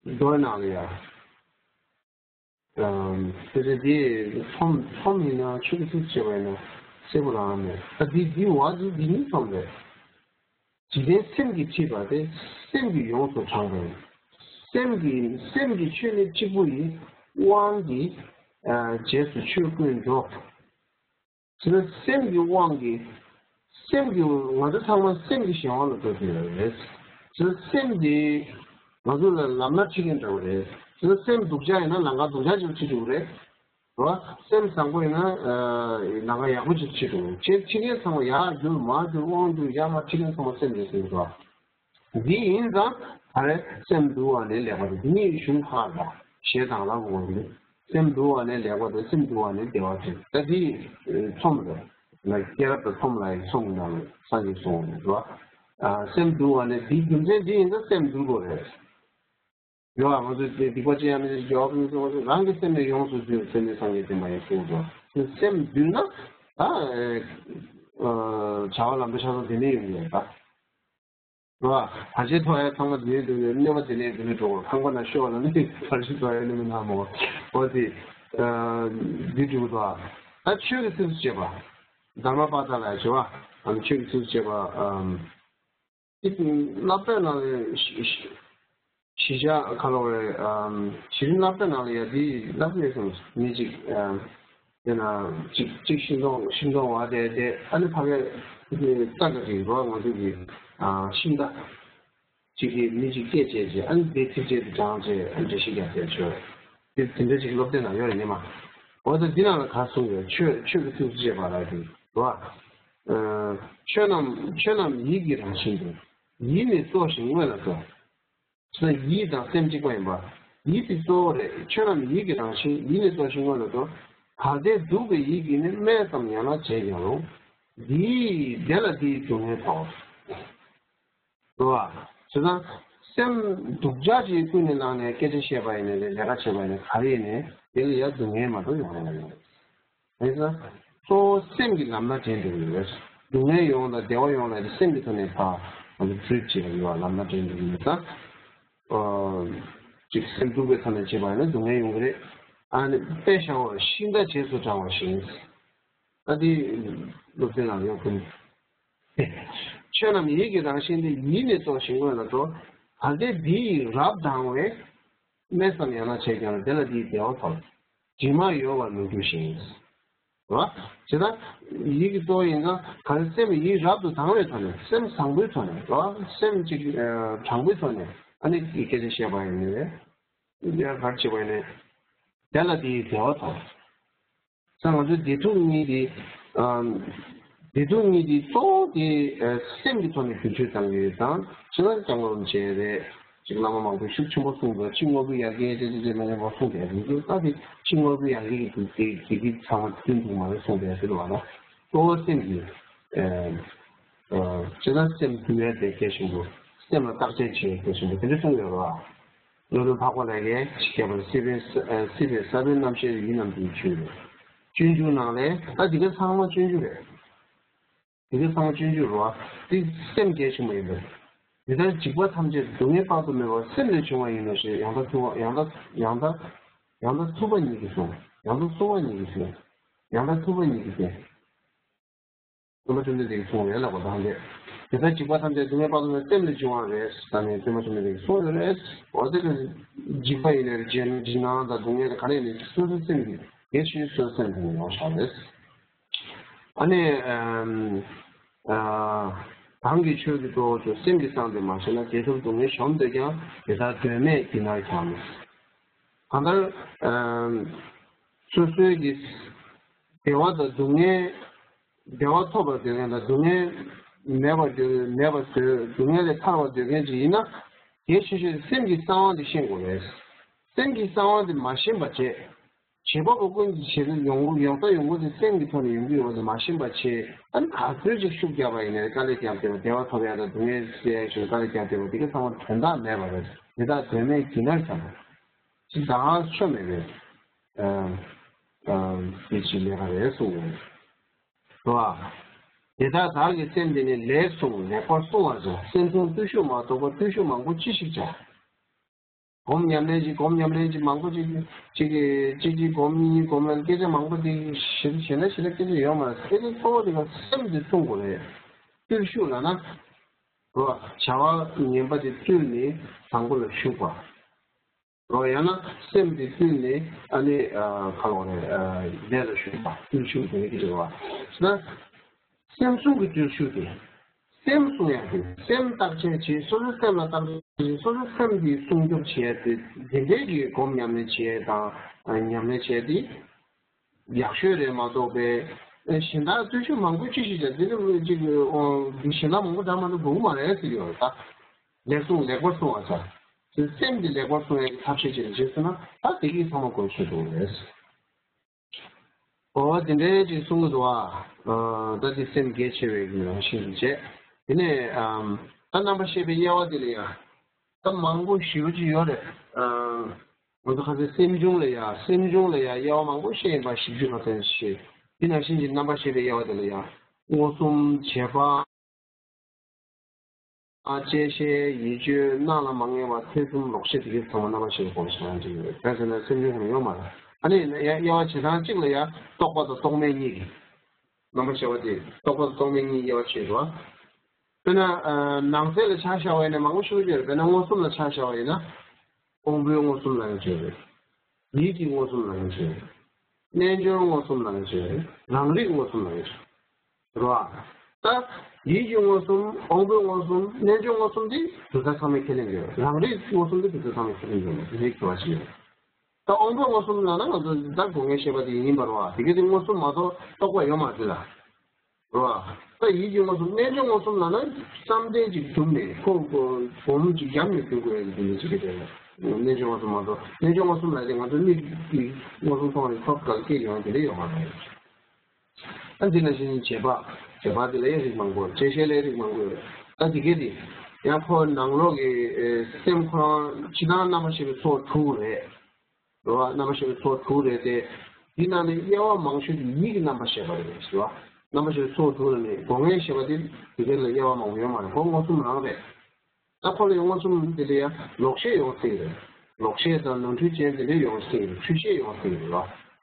མདོའི་ནང་ལ་ཡང་། དེ་རེད་དེ། ཚོམ་ཚོམ་ཡིན་ན་ཆོས་ཀྱི་ཚིགས་བཅད་པ་ཡིན་ན་གསལ་པོ་རང་མེད། ད་འདི་འདི་བ་འདི་འདི་ཉིད་ཚོམ་རེད། འཇིག་རྟེན་སེམས་ཀྱིས་ཁྲིད་པ་སྟེ། སེམས་ཀྱིས་ཡོངས་སུ་དྲངས་པ་ཡིན། སེམས་ཀྱི་སེམས་ཀྱི་ཆོས་ནི་གཅིག་པུ་ཡི། དབང་གིས་རྗེས་སུ་ཆོས་ཀུན་འགྲོ། དེ་ནི་སེམས་ཀྱི་དབང་གིས། སེམས་ཀྱི་ང་ཚོ་ཚང་མ་སེམས་ཀྱི་གཞན་དབང་ལ་འགྲོ་དུས་རེད། དེ་ནི་སེམས་དེ་ང་ཚོ་ལ་ལམ་སྣ་ཁྲིད་མཁན་འདྲ་བོ་རེད། དེ་ནི་སེམས་སྡུག་ཅག་ཡིན་ན་ལམ་ཁ་སྡུག་ཅག་ཅིག་ཁྲིད་འགྲོ་གི་རེད། རེད་བ། སེམས་བཟང་པོ་ཡིན་ན་ལམ་ཁ་ཡག་པོ་ཅིག་ཁྲིད་འགྲོ་གི་རེད། ཁྱེད་ཁྱེད་མཁན་ཚང་མ་ཡར་བསྒྱུར་མར་བསྒྱུར་དབང་བསྒྱུར་ཡར་མར་ཁྲིད་མཁན་ཚང་མ་སེམས་རེད་ཟེར་གྱི་འདུག་འདི་ཡིན་ཙང་ད་རེས་སེམས་འདུལ་བ་ནི་ལེགས་པ་དང་། འདི་གཉིས་གཞུང་ཁག་ལ་ཞེས་དང་ལ་འོང་གི། སེམས་འདུལ་བ་ནི་ལེགས་པ་དང་། སེམས་འདུལ་བ་ནི་བདེ་བ་ཆེ། ད་འདི་ཚོམ་རེད། ལ་སྐྱེ་རབས་དང་ཚོམ་ལ་ཡི་ཚོམ་ནང་ལ་སངས་རྒྱས་གསུངས་པ་རེད་བ། སེམས་འདུལ་བ་ནི་འདིའི་རྒྱུ་མཚན་འདི་ཡིན་ཙང་སེམས་འདུལ་དགོས་རེད། ཡོད་ཨ། ང་ཚོས་དེ་སྡིག་པ་ཅི་ཡང་མི་བྱེད། རྒྱལ་བ་ཀུན་གསུང་བ་ཚོས་རང་གི་སེམས་ནི་ཡོངས་སུ་འདུལ། སེམས་ནི་སངས་རྒྱས་བསྟན་པ་ཡིན་གསུངས་སོ། སེམས་འདུལ་ན་ད་བྱ་བ་ལམ་འགྲོ་ཆགས་སོགས་དེ་ནས་ཡོང་གི་ཡོད་ད། རེད་བ། བར་ཆད་ཐོག་ཡ་ཚང་མ་དེ་ནས་འདུལ་ནས་གནོད་པ་དེ་ནས་འདུལ་ནས་འགྲོ་དགོས། ཁང་པ་ན་ཤོག་ལ་ནི་བར་ཆད་ཐོག་ཡ་གནོད་མི་སྣ་མོ་འོ་དེ་འདི་འགྲུབ་དོ། ད་ཆོས་ཀྱི་ཚིགས་སུ་བཅད་པ། དྷརྨ་པཱ་ཏ་ལ་ཡ་བྱེད་བ། ཆོས་ཀྱི་ཚིགས་སུ་བཅད་པ། བསླབ་པའི་ནང་ལ་ཞི་ཞི་བྱ་ག་ལ་བ་རེད། ཞི་རིམ་བསླབ་པའི་ནང་ལ་ཡ་དེ་བསླབ་ཡས་སོང་མི་གཅིག་དེ་ན་གཅིག་གཅིག་ཤིང་སྡོང་ཤིང་སྡོང་བ་དེ་དེ་ཨ་ནི་ཕ་གའི་རྩྭ་འདྲ་ཅིག་རོ། ང་ཚོ་གི་ཤིང་རྟ་གཅིག་གིས་མི་གཅིག་སྐད་བྱས་རྗེས་ཨ་ནི་དེ་ཚིགས་བཅད་དེ་དྲངས་རྗེས་ཨ་ནི་འགྲེལ་བཤད་རྒྱག་དེ་བྱོས། དེ་དེ་འདྲ་ཅིག་སློབ་དེབ་ནང་ཡོད་རེད་ཉི་མ། འོ་ད་འདི་ནང་ལ་ག་གསུངས་ཡོད། ཆོས་ཆོས་ཀྱི་ཚིགས་སུ་བཅད་པ་ལ་དེ་རོ། ཆོས་རྣམས་ཆོས་རྣམས་ཡིད་ཀྱི་རང་བཞིན་ཏེ། ཡིད་ནི་གཙོ་ཞིང་སྔོན་ལ་འགྲོ། ཡིད་དང་སེམས་གཅིག་པ་ཡིན་པ། ཡིད་དེ་གཙོ་བོ་རེད། ཆོས་རྣམས་ཡིད་ཀྱི་རང་བཞིན། ཡིད་ནི་གཙོ་ཞིང་སྔོན་ལ་འགྲོ། གལ་ཏེ་སྡུག་པའི་ཡིད་ཀྱིས་ནི། སྨྲས་ཙམ་ཡང་ན་བྱས་ཀྱང་རུང་། འདི་ཡིས་དེ་ལ་འདི་ཡི་སྡུག་བསྔལ་ཐོབ། རེད་བ། བྱས་ཙང་སེམས་སྡུག་ཅག་ཅིག་ཀུན་ནས་བསླངས་ནས་སྐད་ཆ་བཤད་པ་ཡིན་ནའི་རེད། ལས་ཀ་བྱེད་པ་ཡིན་ནའི་ག་རེ་ཡིན་ནའི་དེ་ལ་ཡ་སྡུག་བསྔལ་མ་གཏོགས་ཡོང་ཡ་ཡོད་མ་རེད། དེ་ཙང་གཙོ་བོ་སེམས་ཀྱི་ལམ་སྣ་དྲན་དགོས་ཡོད། སྡུག་བསྔལ་ཡོང་དང་བདེ་བ་ཡོང་ལ་ཡ་སེམས་ཀྱི་ཐོག་ནས་ཕར་ང་ཚོ་ཊི་རིཊ་བྱེད་ཀྱི་ཡོད། ལམ་སྣ་དྲན་དགོས་ཡོད་ཙང་། ཨ་ཅིག་སེམས་སྡུག་པའི་ཐོག་ནས་བྱེད་པ་ཡིན་ན་སྡུག་བསྔལ་ཡོང་གི་རེད། ཨ་ནི་དཔེ་བཞག་པ་ཤིང་རྟ་རྗེས་སུ་འབྲང་བ་བཞིན། ཨ་དེ་སློབ་དཔོན་ལ་ཡོད་ཀུན། ཆོས་རྣམས་ཡིད་ཀྱི་རང་བཞིན་ཏེ། ཡིད་ནི་གཙོ་ཞིང་སྔོན་ལ་འགྲོ། གལ་ཏེ་འདི་ཡིས་རབ་དང་བས། སྨྲས་ཙམ་ཡང་ན་བྱས་ཀྱང་རུང་། དེ་ལ་འདི་ཡི་བདེ་བ་ཐོབ། དྲི་མ་ཡོད་པར་མི་འགྱུར་ཞིང་། རེད་བ། བྱས་ཙང་ཡིད་ཀྱི་གཙོ་བོ་ཡིན་ཙང་གལ་ཏེ་སེམས་ཡིད་རབ་ཏུ་དང་བའི་ཐོག་ནས། སེམས་བཟང་པོའི་ཐོག་ནས་རེད་བ། སེམས་ཅིག་དྲང་པོའི་ཐོག་ནས་ཨ་ནི་སྐད་ཆ་བཤད་པ་ཡིན་ནའི་རེད། ཡར་གར་བྱེད་པ་ཡིན་ནའི་དེ་ལ་འདི་ཡི་བདེ་བ་ཐོབ། ས་ང་ཚོའི་བདེ་སྡུག་གཉིས་དེ། བདེ་སྡུག་གཉིས་དེ་གཙོ་བོ་དེ་སེམས་ཀྱི་ཐོག་ནས་རྒྱུན་སྤྱོད་བཏང་གི་ཡོད་ཙང་། ཕྱི་ནང་སྐྱབས་མགོན་རིན་པོ་ཆེ་རེད། ཅིག་བླ་མ་མང་པོས་ཤུགས་ཆེན་པོ་གསུངས་འདུག་ཕྱི་དངོས་པོའི་ཡར་རྒྱས་ཅི་ཅི་ཅི་མ་ཉམས་པ་གསུངས་བསྡད་ཡོད་འདུག་ད་དེ་ཕྱི་དངོས་པོའི་ཡར་རྒྱས་ཀྱི་དེ་དེ་དེ་ཚང་མ་བསྟུན་འདུག་མ་རེད་གསུངས་བསྡད་ཟེར་བ་ན། གཙོ་བོ་སེམས་ཀྱི་ཅི་ལྟར་སེམས་འདུལ་བའི་དེ་སྐད་བཞིན་དུ་སེམས་ལ་བརྟག་དཔྱད་བྱེད་དགོས་ཞེས་པ་དེ་འདྲ་གསུངས་ཡོད་རེད་བ། སློབ་དཔོན་འཕགས་པ་ལྷ་གིས་ཞིག་རྒྱས་པར་སྲིད་པའི་ས་ཨ་སྲིད་པའི་ས་བོན་རྣམ་ཤེས་ཡིད་རྣམས་ཀྱི་ཆོས་རེད། སྤྱོད་འཇུག་ནང་ལས་ད་འདི་ག་ཚང་མ་སྤྱོད་འཇུག་རེད། དེ་གའི་ཚང་མ་སྤྱོད་འཇུག་རེད་བ། དེ་སེམས་གལ་ཆེན་པོ་ཡིན་པས། འདི་ལྟར་འཇིགས་པ་ཐམས་ཅད་སྡུག་བསྔལ་དཔག་ཏུ་མེད་པ་སེམས་ལས་བྱུང་བ་ཡིན་ནོ་ཞེས་ཡང་དག་ཐུབ་པ་ཡང་དག་ཡང་དག་ཡང་དག་ཐུབ་པ་ཉིད་ཀྱིས་གསུངས། ཡང་དག་གསུང་བ་ཉིད་ཀྱིས་གསུངས། ཡང་དག་ཐུབ་པ་ཉིད་ཀྱིས་གསུངས། སྟོན་པ་བཅོམ་ལྡན་འདས་ཀྱིས་གསུངས་རེད་ལབ་པ་དང་འདྲ། དེ་ལྟར་འཇིགས་པ་ཐམས་ཅད་སྡུག་བསྔལ་དཔག་ཏུ་མེད་སེམས་ལས་བྱུང་བ་རེད་ཟེར་ནས་སྟོན་པ་བཅོམ་ལྡན་འདས་ཀྱིས་གསུངས་ཡོད་རེད། འོ་དེ་ལ་འཇིགས་པ་ཡིན་ནའི་འཇིགས་སྣང་དང་སྡུག་བསྔལ་དང་ག་རེ་ཡིན་ནའི་སོ་སོའི་སེམས་ཀྱི་གལ་ཆེ་ཤོས་སོ་སོའི་སེམས་ཀྱི་ངོ་བོ་ཤར་རེད། ཨ་ནི་ཨམ་ཨ་གང་གིས་ཆོས་ཀྱི་གཙོ་བོ་ཆོས་སེམས་ཀྱི་གསང་དེ་མ་ཤེས་ན། དེ་ཐོབ་སྡུག་བསྔལ་གཞོམ་འདོད་ཀྱང་། དེ་དག་དོན་མེད་བགྱིས་ནས་ཀྱང་། གང་ལྟར་ཨམ་སོ་སོའི་གི་བདེ་བ་དང་སྡུག་བསྔལ། བདེ་བ་ཐོབ་པར་འདོད་མཁན་དང་སྡུག་བསྔལ་མེད་པར་འདོད། མེད་པར་འདོད། སྡུག་བསྔལ་ལས་ཐར་བར་འདོད་མཁན་ཅིག་ཡིན་ན། གལ་ཆེ་ཤོས་དེ་སེམས་ཀྱི་གསང་བ་དེ་ཤེས་དགོས་རེད། སེམས་ཀྱི་གསང་བ་དེ་མ་ཤེས་པ་བྱས། བྱེད་པ་པོ་ཀུན་གྱི་བྱེད་ལས་ཡོང་ཡོང་ས་ཡོང་སྒོ་དེ་སེམས་ཀྱི་ཐོག་ནས་ཡོང་གི་ཡོད་པ་དེ་མ་ཤེས་པ་བྱས། ཨ་ནི་ག་ཚོད་ཅིག་ཤུགས་རྒྱབ་པ་ཡིན་ནའི་དཀའ་ལས་རྒྱབ་བསྡད་པ། བདེ་བ་ཐོབ་ཡ་དང་སྡུག་བསྔལ་སེལ་ཡ་ཞིག་དཀའ་ལས་རྒྱབ་བསྡད་པ་དེ་ག་ཚང་མ་དོན་དག་མེད་པ་རེད། དེ་དག་དོན་མེད་བགྱིས་ནས་ཀྱང་། ཅི་ད་ཆོ་མེད་པའི་ཨ་ཨ་དེ་ཅི་ལས་ཀ་རེད་གསུངས་ཡོད་རེད་བ། དེ་དག་བདག་གི་སེམས་དེ་ནི་ལེགས་གསུངས་ལེགས་པར་གསུང་བར་བྱ། སེམས་བྱུང་བརྟུལ་ཞུགས་མ་གཏོགས་པ། བརྟུལ་ཞུགས་མང་པོ་ཅི་ཞིག་བྱ། སྒོམ་ཉམས་ལེན་ཅིག་སྒོམ་ཉམས་ལེན་ཅིག་མང་པོ་ཅིག་གཅིག་གིས་གཅིག་གིས་སྒོམ། གཉིས་གཉིས་སྒོམ་ལ་སྐད་ཆ་མང་པོ་དེ་ཞིག་བྱས་ན་ཞིག་ལ་སྐད་ཆ་ཡོད་མ་རེད། སྐད་ཆ་གཙོ་བོ་དེ་ག་སེམས་དེ་བསྲུང་དགོས་རེད། བརྟུལ་ཞུགས་ལབ་ན། རོ། བྱ་བ་ངན་པ་དེ་བཏུལ་ནས་བཟང་པོ་ལ་ཞུགས་པ། རོ། ཡང་ན་སེམས་དེ་བཏུལ་ནས་ཨ་ནི་ཨ་ག་ལ་བ་རེད། ཨ་ལས་ལ་ཞུགས་པ། བརྟུལ་ཞུགས་དེ་ནི་གི་རེད་བ། ན་སེམས་བསྲུང་གི་བརྟུལ་ཞུགས་དེ། སེམས་བསྲུང་ཡག་དེ། སེམས་བརྟག་དཔྱད་བྱེད། སོ་སོའི་སེམས་ལ་བརྟག་དཔྱད་བྱེད། སོ་སོའི་སེམས་དེ་སྲུང་སྐྱོབ་བྱེད་ཡག་དེ། དེ་འདྲའི་གི་སྒོམ་ཉམས་ལེན་བྱེད་ཡག་དང་ཉམས་ལེན་བྱེད་ཡག་དེ། ཡག་ཤོས་རེད་མ་གཏོགས་པའི། ཨེ་གཞན་དག་བརྟུལ་ཞུགས་མང་པོ་ཅི་ཞིག་བྱ། འདི་ནི་ཅིག་ཨོ་འདི་གཞན་དག་མང་པོ་བྱ་མ་གཏོགས་དགོས་མ་རེད་ཟེར་གྱི་ཡོད་རེད་ད། ལེགས་གསུངས་ལེགས་པར་གསུང་བར་བྱ། དེ་སེམས་འདི་ལེགས་པར་གསུང་ཡག་གི་ཐབས་ཤེས་ཅིག་ལ་བྱེད་ཟེར་ན། ད་དེ་གིས་ཚང་མ་དགོས་ཆེད་དུ་རེད། ཨོ་དེ་འདྲའི་ཅིག་གསུང་གི་འདུག་ཨ། ཨ་ད་དེ་སེམས་གལ་ཆེ་བའི་རང་བཞིན་དུ་བྱས། དེ་ནས་ཨམ་ད་རྣམ་པར་ཤེས་པའི་དབྱེ་བ་དེ་ལ་ཡང་ད་མང་པོ་ཞེ་པོ་ཅིག་ཡོད་རེད། ཨ། ང་ཚོ་ཁ་སང་སེམས་བྱུང་ལ་ཡ། སེམས་བྱུང་ལ་ཡ་དབྱེ་བ་མང་པོ་བཤད་ཡིན་པ་བཞི་བཅུ་ང་ཚོས་ཤེས། དེ་ནང་བཞིན་གྱི་རྣམ་པར་ཤེས་པའི་དབྱེ་བ་དེ་ལ་ཡ། མངོན་སུམ། བྱེད་པ། བཅད་ཤེས། ཡིད་དཔྱོད། སྣང་ལ་མ་ངེས་པ། ཐེ་ཚོམ། ལོག་ཤེས། དེ་གའི་ཚང་མ་རྣམ་པར་ཤེས་པའི་སྒོ་ནས་བཤད་ཡང་ཅིག་ཡོད། གང་ཟེར་ན་སེམས་བྱུང་ཁོ་ན་ཡོད་མ་རེད། ཨ་ནི་ཡ་དབྱེ་བ་བྱེད་སྟངས་གཅིག་ལ་ཡ་རྟོག་པ་དང་རྟོག་མེད་གཉིས་ཀྱི། རྣམ་པར་ཤེས་པ་དེ་རྟོག་པ་དང་རྟོག་མེད་གཉིས་དབྱེ་བ་ཕྱེ་འགྲོ། དཔེར་ན་ཨ་ནང་གསེས་ལ་ཆ་བཞག་པ་ཡིན་ན་མང་པོ་ཞིག་ཡོད་རེད། དཔེར་ན་མངོན་སུམ་ལ་ཆ་བཞག་པ་ཡིན་ན། དབང་པོའི་མངོན་སུམ་ལབ་ཡག་ཅིག་ཡོད་རེད། ཡིད་ཀྱི་མངོན་སུམ་ལབ་ཡག་ཅིག་ཡོད་རེད། རྣལ་འབྱོར་མངོན་སུམ་ལབ་ཡག་ཅིག་ཡོད་རེད། རང་རིག་མངོན་སུམ་ལབ་ཡག་ཅིག་ཡོད་རེད་བ། ད་ཡིད་ཀྱི་མངོན་སུམ། དབང་པོའི་མངོན་སུམ། རྣལ་འབྱོར་མངོན་སུམ་དེ་དེ་དག་ཚང་མས་ཁས་ལེན་གྱི་ཡོད་རེད། རང་རིག་མངོན་སུམ་དེ་དེ་དག་ཚང་མས་ཁས་ལེན་གྱི་ཡོད་མ་རེད། དེ་རིག་གི་བ་ཞིག་ཡོད་རེད། ད་དབང་པོའི་མངོན་སུམ་ལབ་ན་ང་ཚོ་ད་སྒོ་ལྔའི་ཤེས་པ་དེ་ཡིན་པ་རེད་བ། དེ་ག་དེ་མངོན་སུམ་མ་གཏོགས་རྟོགས་པ་ཡོད་མ་རེད་ལ། རེད་བ། ད་ཡིད་ཀྱི་མངོན་སུམ། རྣལ་འབྱོར་མངོན་སུམ་ལབ་ན་བསམ་གཏན་ཅིག་བསྡུམས་ནས་ཁོ་སྒོམ་ཅིག་རྒྱབ་ནས་བསྡུ་དགོས་ཡ་དེ་འདྲ་ཅིག་གི་དེ་ལ་རྣལ་འབྱོར་མངོན་སུམ་མ་གཏོགས། རྣལ་འབྱོར་མངོན་སུམ་ལབ་དེ་ང་ཚོ་མིག་གིས་མངོན་སུམ་མཐོང་བའི་ཐོབ་ག་ལ་སྐྱེ་ཡོང་དེ་འདྲ་ཡོད་མ་རེད། ད་འདི་ནང་བཞིན་བྱེད་པ། བྱེད་པ་དེ་ལ་ཡང་རིགས་མང་པོ། བཅད་ཤེས་ལ་ཡང་རིགས་མང་པོ་ཡོད་རེད། ད་དེ་གས་དེ་ཡང་ཁོ་ནང་ལོགས་ཀྱི་ཨེ་སེམས་ཁོ་རང་སྤྱིར་བཏང་རྣམ་པར་ཤེས་པའི་ཚོགས་དྲུག་རེད། རེད་བ། རྣམ་པར་ཤེས་པའི་ཚོགས་དྲུག་རེད་དེ། འདི་ནང་ནས་དབྱེ་བ་མང་ཤོས་དེ་ཡིད་ཀྱི་རྣམ་པར་ཤེས་པ་རེད་ཟེར་བ། རྣམ་པར་ཤེས་པའི་ཚོགས་དྲུག་ལ་ནི་སྒོ་ལྔའི་ཤེས་པ་དེ་དེ་གས་ལ་དབྱེ་བ་མང་པོ་ཡོད་མ་རེད། ཁོ་མངོན་སུམ་རང་རེད། ད་ཁོ་ལ་ཡང་མངོན་སུམ་འདི་ལ་ཡང་ལོག་ཤེས་ཡོང་སྲིད་རེད། ལོག་ཤེས་དང་ནོར་འཁྲུལ་ཅན་དེ་འདྲ་ཡོང་སྲིད་རེད། འཁྲུལ་ཤེས་ཡོང་སྲིད་རེད་བ།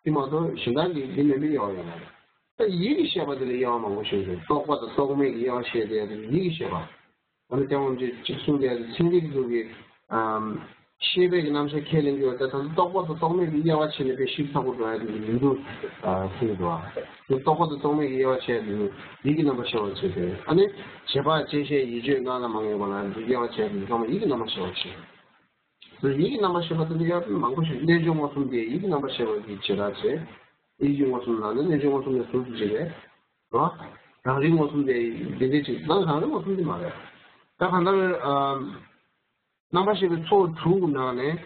དེ་མ་གཏོགས་གཞན་དག་གི་འདི་མིན་པའི་དབྱེ་བ་ཡོད་མ་རེད། ད་ཡིད་ཀྱི་ཤེས་པ་དེ་ལ་དབྱེ་བ་མང་པོ་ཞིག་རེད། རྟོག་པ་དང་རྟོག་མེད་ཀྱི་དབྱེ་བ་ཕྱེ་བསྡད་ཡ་དེ་ཡིད་ཀྱི་ཤེས་པ། ཨ་ནི་སྐྱབས་མགོན་རྗེས་གཅིག་གསུངས་པའི་ཚིག་འདི་གི་ཚུལ་གྱིས། ཨམ། ཤེས་པའི་གི་རྣམ་གཞག་ཁས་ལེན་རྒྱུ་བ་དེ་ད་རྟོག་པ་དང་རྟོག་མེད་ཀྱི་དབྱེ་བ་ཕྱེ་ནས་དཔེ་ཞིབ་ཚགས་པོ་འགྲོ་ཡ་དེ་མི་འདུག་ཨ་ཟེར་གྱི་འདུག་ཨ། དེ་རྟོག་པ་དང་རྟོག་མེད་ཀྱི་དབྱེ་བ་ཕྱེ་ཡ་དེ་ཡིད་ཀྱི་རྣམ་པར་ཤེས་པ་བྱས་ཏེ། ཨ་ནི་བྱེད་པ་བཅད་ཤེས་ཡིད་དཔྱོད་སྣང་ལ་མ་ངེས་པ་ལ་དབྱེ་བ་ཕྱེ་ཡ་དེ་ཚང་མ་ཡིད་ཀྱི་རྣམ་པར་ཤེས་པ་བྱས། དེ་ཡིད་ཀྱི་རྣམ་པར་ཤེས་པ་དེ་ལ་ཡ་མང་པོ་ཞིག་རྣལ་འབྱོར་མངོན་སུམ་དེ་ཡིད་ཀྱི་རྣམ་པར་ཤེས་པ་གི་བྱེ་བྲག་བྱས། ཡིད་ཀྱི་མངོན་སུམ་ལ་ནི་རྣལ་འབྱོར་མངོན་སུམ་ལས་ཟུར་དུ་བྱེད་པས། རོ། རང་རིག་མངོན་སུམ་དེ་འདི་འདྲའི་ཅིག་ནང་རང་རིག་མངོན་སུམ་དེ་མ་རེད། ད་གང་ལྟར་ཨ། རྣམ་པར་ཤེས་པའི་ཚོགས་དྲུག་ནང་ནས་